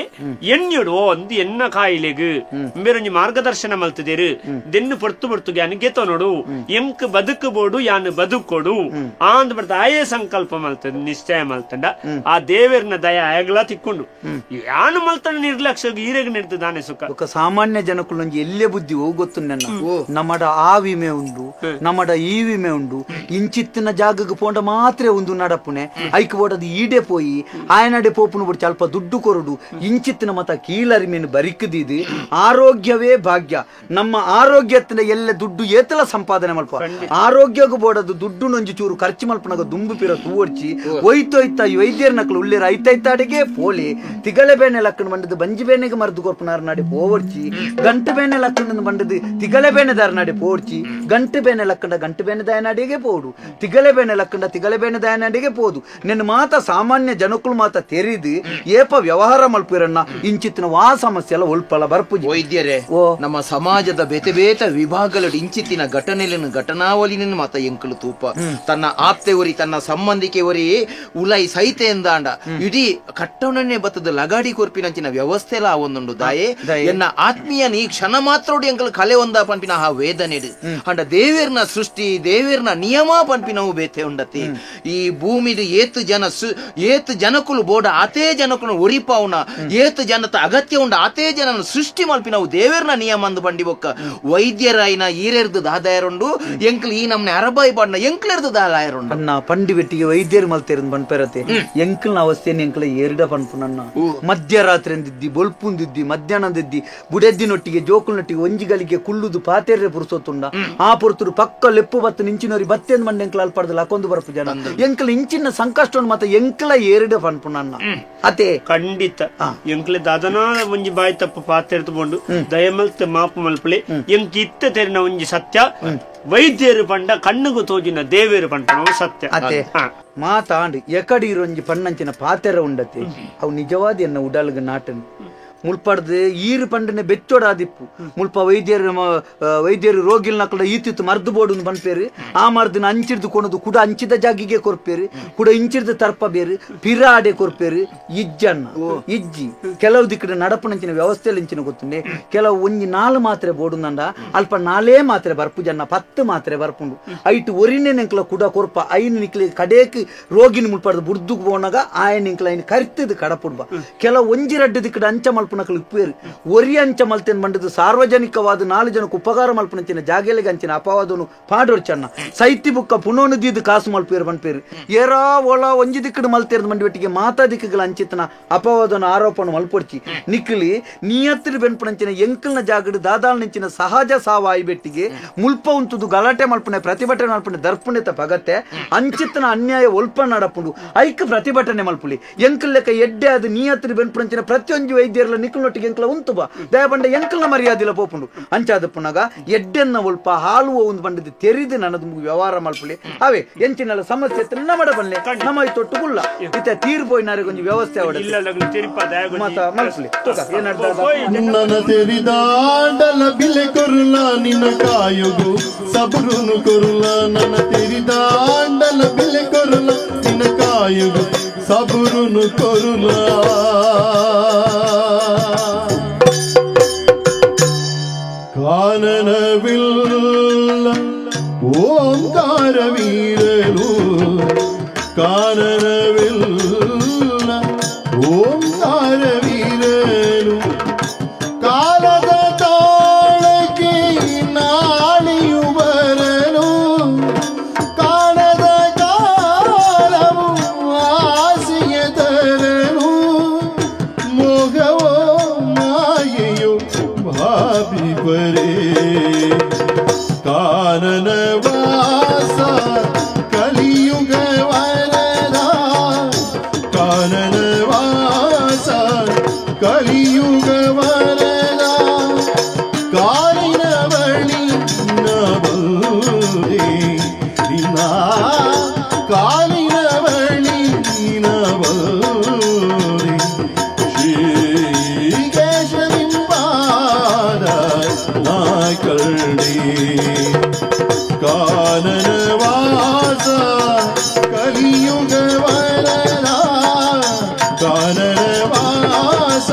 ಎಣ್ಣೆಡು ಒಂದು ಎನ್ನ ಕಾಯಿಲೆಗು ಬೇರೊಂಜಿ ಮಾರ್ಗದರ್ಶನ ಮಲ್ತದೇರು ದೆನ್ನು ಪೊರ್ತು ಪೊರ್ತುಗೆ ಯಾನು ಗೆತೊನೊಡು ಎಂಕ್ ಬದುಕು ಬೋಡು ಯಾನು ಬದುಕೊಡು ಆಂದ್ ಬರ್ತ ಆಯೇ ಸಂಕಲ್ಪ ಮಲ್ತದ ನಿಶ್ಚಯ ಮಲ್ತಂಡ ಆ ದೇವರ್ನ ದಯ ಆಯಗ್ಲಾ ತಿಕ್ಕೊಂಡು ಯಾನು ಮಲ್ತಂಡ ನಿರ್ಲಕ್ಷ್ಯ ಈರೆಗ್ ನೆಡ್ತು ದಾನೆ ಸುಖ. ಸಾಮಾನ್ಯ ಜನಕ್ಕುಲೊಂಜಿ ಎಲ್ಲೇ ಬುದ್ಧಿ ಹೋಗೊತ್ತು ನನ್ನ ನಮ್ಮಡ ಆ ವಿಮೆ ಉಂಡು ನಮ್ಮಡ ಈ ವಿಮೆ ಉಂಡು ಇಂಚಿತ್ತಿನ ಜಾಗಕ್ಕೆ ಪೋಂಡ ಮಾತ್ರ ಒಂದು ನಡಪುಣೆ ಐಕ್ ಬೋಡದು ಈಡೆ ಪೋಯಿ ಆಯನಡೆ ಪೋಪುನು ಬಿಡ್ಚ ಅಲ್ಪ ದುಡ್ಡು ಕೊರಡು ಇಂಚಿತ್ತಿನ ಮತ ಕೀಳರಿಮೆಯನ್ನು ಬರಿಕದಿದು ಆರೋಗ್ಯವೇ ಭಾಗ್ಯ. ನಮ್ಮ ಆರೋಗ್ಯತ್ತಿನ ಎಲ್ಲ ದುಡ್ಡು ಏತಲ ಸಂಪಾದನೆ ಮಲ್ಪ ಆರೋಗ್ಯಕ್ಕೂ ಬೋಡದು ದುಡ್ಡು ನೊಂಜಿ ಚೂರು ಖರ್ಚು ಮಲ್ಪನಾಗ ದುಂಬು ಪಿರ ತೂವರ್ಚಿ ಒಯ್ತೊಯ್ತ ವೈದ್ಯರ ನಕಲು ಉಳ್ಳೇರ ಐತೈತಾಡಿಗೆ ಪೋಲಿ ತಿಗಳೆ ಬೇನೆ ಲಕ್ಕಣ ಬಂಡದು ಬಂಜಿ ಬೇನೆಗೆ ಮರದು ಕೊರ್ಪನಾರ ನಾಡಿ ಪೋವರ್ಚಿ ಗಂಟು ಬೇನೆ ಲಕ್ಕಣ ಬಂಡದು ತಿಗಳೆ ಬೇನೆದಾರ ನಾಡಿ ಪೋರ್ಚಿ ಗಂಟು ಬೇನೆ ಲಕ್ಕಂಡ ಗಂಟು ಬೇನೆ ದಯನಾಡಿಗೆ ಪೋಡು ತಿಗಳೆ ಬೇನೆ ಲಕ್ಕಂಡ ತಿಗಳೆ ಬೇನೆ ದಯನಾಡಿಗೆ ಪೋದು ನಿನ್ನ ಮಾತ ಸಾಮಾನ್ಯ ಜನಕ್ಕಳು ಮಾತ ತೆರಿದು ಏಪ ವ್ಯವಹಾರ ಮಲ್ಪಿರಣ್ಣ ಇಂಚಿತ್ತಿನ ವಾ ಸಮಸ್ಯೆ ಎಲ್ಲ ಒಲ್ಪಲ ಬರ್ಪುಜಿ. ವೈದ್ಯರೇ ನಮ್ಮ ಸಮಾಜದ ಬೇತೆ ಬೇತೆ ವಿಭಾಗಗಳು ಇಂಚಿತ್ತಿನ ಘಟನೆలను ಘಟನಾವಳಿನ ಮಾತ ಎಂಕಲು ತೂಪ ತನ್ನ ಆಪ್ತೆ ಒರಿ ತನ್ನ ಸಂಬಂಧಿಕೆ ಒರಿ ಉಲೈ ಸೈತೆ ಎಂದಾಂಡ ಇಡೀ ಕಟ್ಟವನನ್ನೇ ಬತ್ತದ ಲಗಾಡಿ ಕೊರ್ಪಿನಂಚಿನ ವ್ಯವಸ್ಥೆ ಎಲ್ಲ ಒಂದುಂಡು ದಾಯೆ ಎನ್ನ ಆತ್ಮೀಯ ಈ ಕ್ಷಣ ಮಾತ್ರೋಡು ಎಂಕಲು ಕಲೆ ಒಂದ ಪನ್ಪಿನ ಆ ವೇದನೆಡು ಅಂಡ ದೇವೇರ್ನ ಸೃಷ್ಟಿ ದೇವೇರ್ನ ನಿಯಮ ಪನ್ಪಿನವು ಬೇತೆ ಉಂಡತಿ. ಈ ಭೂಮಿದು ಏತು ಜನ ಏತು ಜನಕುಲು ಬೋಡ ಆತೇ ಜನಕುಲು ಒರಿಪಾವುನ ಏತು ಜನತ ಅಗತ್ಯ ಉಂಡ ಆತೇ ಜನ ಸೃಷ್ಟಿ ಮಲ್ಪಿನವು ದೇವೇರ್ನ ನಿಯಮ ಅಂದು ಬಂಡಿ ಬೊಕ್ಕ ವೈದ್ಯರಾಯಿನ ಈರೆರ್ದು ದಾದಾಯರುಂಡು ಎಂಕ್ಲು ಈ ನಮ್ನೆ ಅರಬಾಯಿ ಪಾಡ್ನ ಎಂಕ್ಲೆರ್ದು ದಾದಾಯರುಂಡು ಅಣ್ಣ ಪಂಡಿ ಬೆಟ್ಟಿಗೆ ವೈದ್ಯರು ಮಲ್ತೇರಂದು ಪನ್ಪೆರತೆ ಎಂಕ್ಲ್ನ ಅವಸ್ಥೆಯನ್ನು ಎಂಕ್ಲ ಏರ್ಡ ಪನ್ಪುನಣ್ಣ. ಮಧ್ಯರಾತ್ರಿ ಅಂದಿದ್ದಿ ಬೊಲ್ಪುಂದಿದ್ದಿ ಮಧ್ಯಾಹ್ನದಿದ್ದಿ ಬುಡೆದ್ದಿನೊಟ್ಟಿಗೆ ಜೋಕುಲ್ನೊಟ್ಟಿಗೆ ಒಂಜಿಗಳಿಗೆ ಕುಳ್ಳುದು ಪಾತೇರ್ರೆ ಪುರುಸೊತ್ತುಂಡ ಆ ಪೊರ್ತುಡು ಪಕ್ಕ ಲೆಪ್ಪು ಬತ್ತು ನಿಂಚಿನೋರಿ ಬತ್ತೆಂದು ಮಂಡೆ ಎಂಕ್ಲ ಅಲ್ಪಡ್ದು ಲಕೊಂದು ಬರಪು ಜನ ಎಂಕ್ಲ ಇಂಚಿನ ಸಂಕಷ್ಟವನ್ನು ಮಾತ ಎಂಕ್ಲ ಏರ್ಡ ಪನ್ಪುನಣ್ಣ. ಅತೆ ಖಂಡಿತ ಎಂಕ್ಲ ದಾದನ ಒಂಜಿ ಬಾಯಿ ತಪ್ಪು ಪಾತೆರ್ದು ಬೋಂಡು ದಯಮಲ್ತ ಮಾಪು ಮಲ್ಪಲೆ ಎಂಕ್ ಇತ್ತ ತೆರಿನ ಒಂಜಿ ಸತ್ಯ ವೈದ್ಯರು ಪಂಡ ಕಣ್ಣುಗು ತೋಜಿನ ದೇವೇರು ಪಂಡ ಸತ್ಯ. ಅತೆ ಮಾತಾಂಡ್ ಎಕಡಿರೊಂಜಿ ಪಣ್ಣಂಚಿನ ಪಾತೆರ ಉಂಡತೆ ಅವು ನಿಜವಾದ ಎನ್ನ ಉಡಲ್ಗ ನಾಟನ್ ಮುಲ್ಪಡ್ದು ಈರು ಪಂಡನೆ ಬೆಚ್ಚೋಡಾದಿಪ್ಪು ಮುಲ್ಪ ವೈದ್ಯರು ವೈದ್ಯರು ರೋಗಿಲ್ ನಕಲ ಈತಿತ್ತು ಮರ್ದು ಬೋಡು ಪನ್ಪೇರು ಆ ಮರ್ದನ ಅಂಚಿರ್ದು ಕೊಣದು ಕುಡ ಅಂಚಿದ ಜಾಗಿಗೆ ಕೊರ್ಪೇರು ಕುಡ ಇಂಚಿರ್ದು ತರ್ಪ ಬೇರು ಪಿರಾಡೆ ಕೊರ್ಪೇರು ಇಜ್ಜನ್ನ ಇಜ್ಜಿ ಕೆಲವು ದಿಕ್ಕಡ ನಡಪುನಂಚಿನ ವ್ಯವಸ್ಥೆಯಲ್ಲಿ ಇಂಚಿನ ಗೊತ್ತುಂಡೆ ಕೆಲವು ಒಂಜಿ ನಾಲು ಮಾತ್ರೆ ಬೋಡುಂದಂಡ ಅಲ್ಪ ನಾಲೇ ಮಾತ್ರೆ ಬರ್ಪು ಜನ 10 ಮಾತ್ರೆ ಬರ್ಪುಂಡು ಐಟು ಒರಿನೇ ನೆಂಕ್ಲ ಕುಡ ಕೊರ್ಪ ಐನು ನಿಕ್ಲಿ ಕಡೇಕ್ ರೋಗಿನ ಮುಲ್ಪಡ್ದು ಬುಡ್ದುಗ್ ಬೋನಾಗ ಆಯನ ನಿಂಕ್ಲ ಐನು ಕರಿತದು ಕಡಪುಡ್ಬ ಕೆಲವು ಒಂಜಿ ರಡ್ಡು ದಿಕ್ಕಡ ಅಂಚ ಮಲ್ಪುನಕಲು ಉಪ್ಪೇರು ಒರಿ ಅಂಚ ಮಲ್ತೇನ್ ಬಂಡದು ಸಾರ್ವಜನಿಕವಾದ 4 ಜನಕ್ಕೆ ಉಪಕಾರ ಮಲ್ಪುನಂಚಿನ ಜಾಗೆಲೆಗೆ ಅಂಚಿನ ಅಪವಾದನು ಪಾಡೋರ್ಚಣ್ಣ ಸೈತಿ ಬುಕ್ಕ ಪುನೋನು ದೀದು ಕಾಸು ಮಲ್ಪೇರು ಪನ್ಪೇರು ಏರಾ ಒಳ ಒಂಜಿ ದಿಕ್ಕಡು ಮಲ್ತೇರ್ದು ಮಂಡಿ ಮಾತಾ ದಿಕ್ಕುಗಳ ಅಂಚಿತನ ಅಪವಾದನ ಆರೋಪಣ ಮಲ್ಪೊಡ್ಚಿ ನಿಕ್ಲಿ ನಿಯತ್ತಿನ ಬೆನ್ಪುನಂಚಿನ ಎಂಕಲ್ನ ಜಾಗಡು ದಾದಾಲ್ ನಿಂಚಿನ ಸಹಜ ಸಾವಾಯಿ ಬೆಟ್ಟಿಗೆ ಮುಲ್ಪ ಉಂತುದು ಗಲಾಟೆ ಮಲ್ಪುನೆ ಪ್ರತಿಭಟನೆ ಮಲ್ಪುನೆ ದರ್ಪುಣೆತ ಪಗತ್ತೆ ಅಂಚಿತನ ಅನ್ಯಾಯ ಒಲ್ಪ ನಡಪುಂಡು ಐಕ್ ಪ್ರತಿಭಟನೆ ಮಲ್ಪುಲಿ ಎಂಕಲ್ ಲೆಕ್ಕ ಎಡ್ಡೆ ಅದು ನಿಯತ್ತಿನ ಬೆನ್ಪುನಂಚಿನ ಪ್ರತಿಯೊಂಜಿ ವೈದ್ಯರ್ಲ ನಿಕ್ಕಲ್ನೊಟ್ಟಿಗೆ ಎಂಕಲ ಉಂತುಬ ದಯಪಂಡ ಎಂಕಲ್ನ ಮರ್ಯಾದಿಲ್ಲ ಪೋಪುಂಡು ಅಂಚಾದ ಪುನಗ ಎಡ್ಡೆನ್ನ ಒಲ್ಪ ಹಾಲು ಒಂದು ಬಂಡದು ತೆರಿದು ನನ್ನದು ವ್ಯವಹಾರ ಮಲ್ಪುಲಿ ಅವೇ ಎಂಚಿನೆಲ್ಲ ಸಮಸ್ಯೆ ನಮ್ಮಡ ಬಲ್ಲೆ ನಮ್ಮ ತೊಟ್ಟು ಗುಲ್ಲ ಇತ್ತ ತೀರ್ ಪೋಯಿನಾರೆ ಕೊಂಚ ವ್ಯವಸ್ಥೆ ಮಾತ ಮಲ್ಪುಲಿ ನನ್ನ ತೆರಿದಾಂಡಲ ಬಿಲೆ ಕೊರುಲ ನಿನ್ನ ಕಾಯುಗು ಸಬರುನು ಕೊರುಲ ನನ್ನ ತೆರಿದಾಂಡಲ ಬಿಲೆ ಕೊರುಲ ನಿನ್ನ ಕಾಯುಗು ಸಬರುನು ಕೊರುಲ ಕಾನನವಿಲ್ಲ ಓಂಕಾರ ವೀರರು ಕಾನನವಿಲ್ಲ ಓಂಕಾರ ವೀರರು ಕಾಲದ ತಾಳಕ್ಕೆ ನಾಳಿಯು ಬರಲು ಕಾಣದ ಕಾಲವು ಆಸೆಯ ತರಲು ಮೋಗವೋ ಮಾಯೆಯು ಭಾವಿ ಬರೇ ಕಾನನ ವಾಸ ಕಲಿಯುಗ ವರದ ಕಾನನ ವಾಸ ಕಲಿಯುಗ ವರದ ಕಾಲಿನ ಬಳಿ ನಬಲ್ಲೆ ನಿನ್ನ ಕಾಲಿನ ಬಳಿ ನಬಲ್ಲೆ ಶ್ರೀ ಕೇಶವಿಂಬಾದ ನಾಕಳ್ಳಿ ಕಾನನ ವಾಸ ಕಲಿಯುಗ ವರದ ಕಾನನ ವಾಸ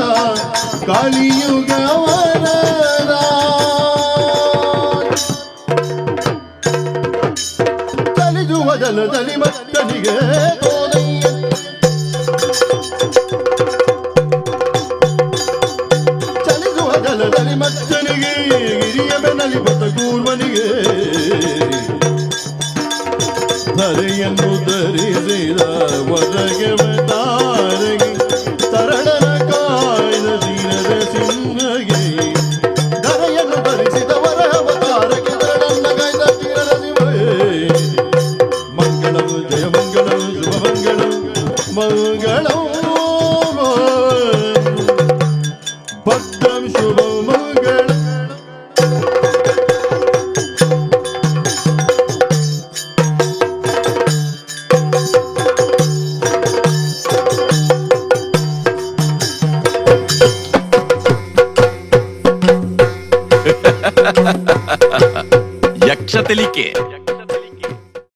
ಭದ್ರಂ ಶುಭ ಮಂಗಳ. ಯಕ್ಷ ತೆಲಿಕೆ.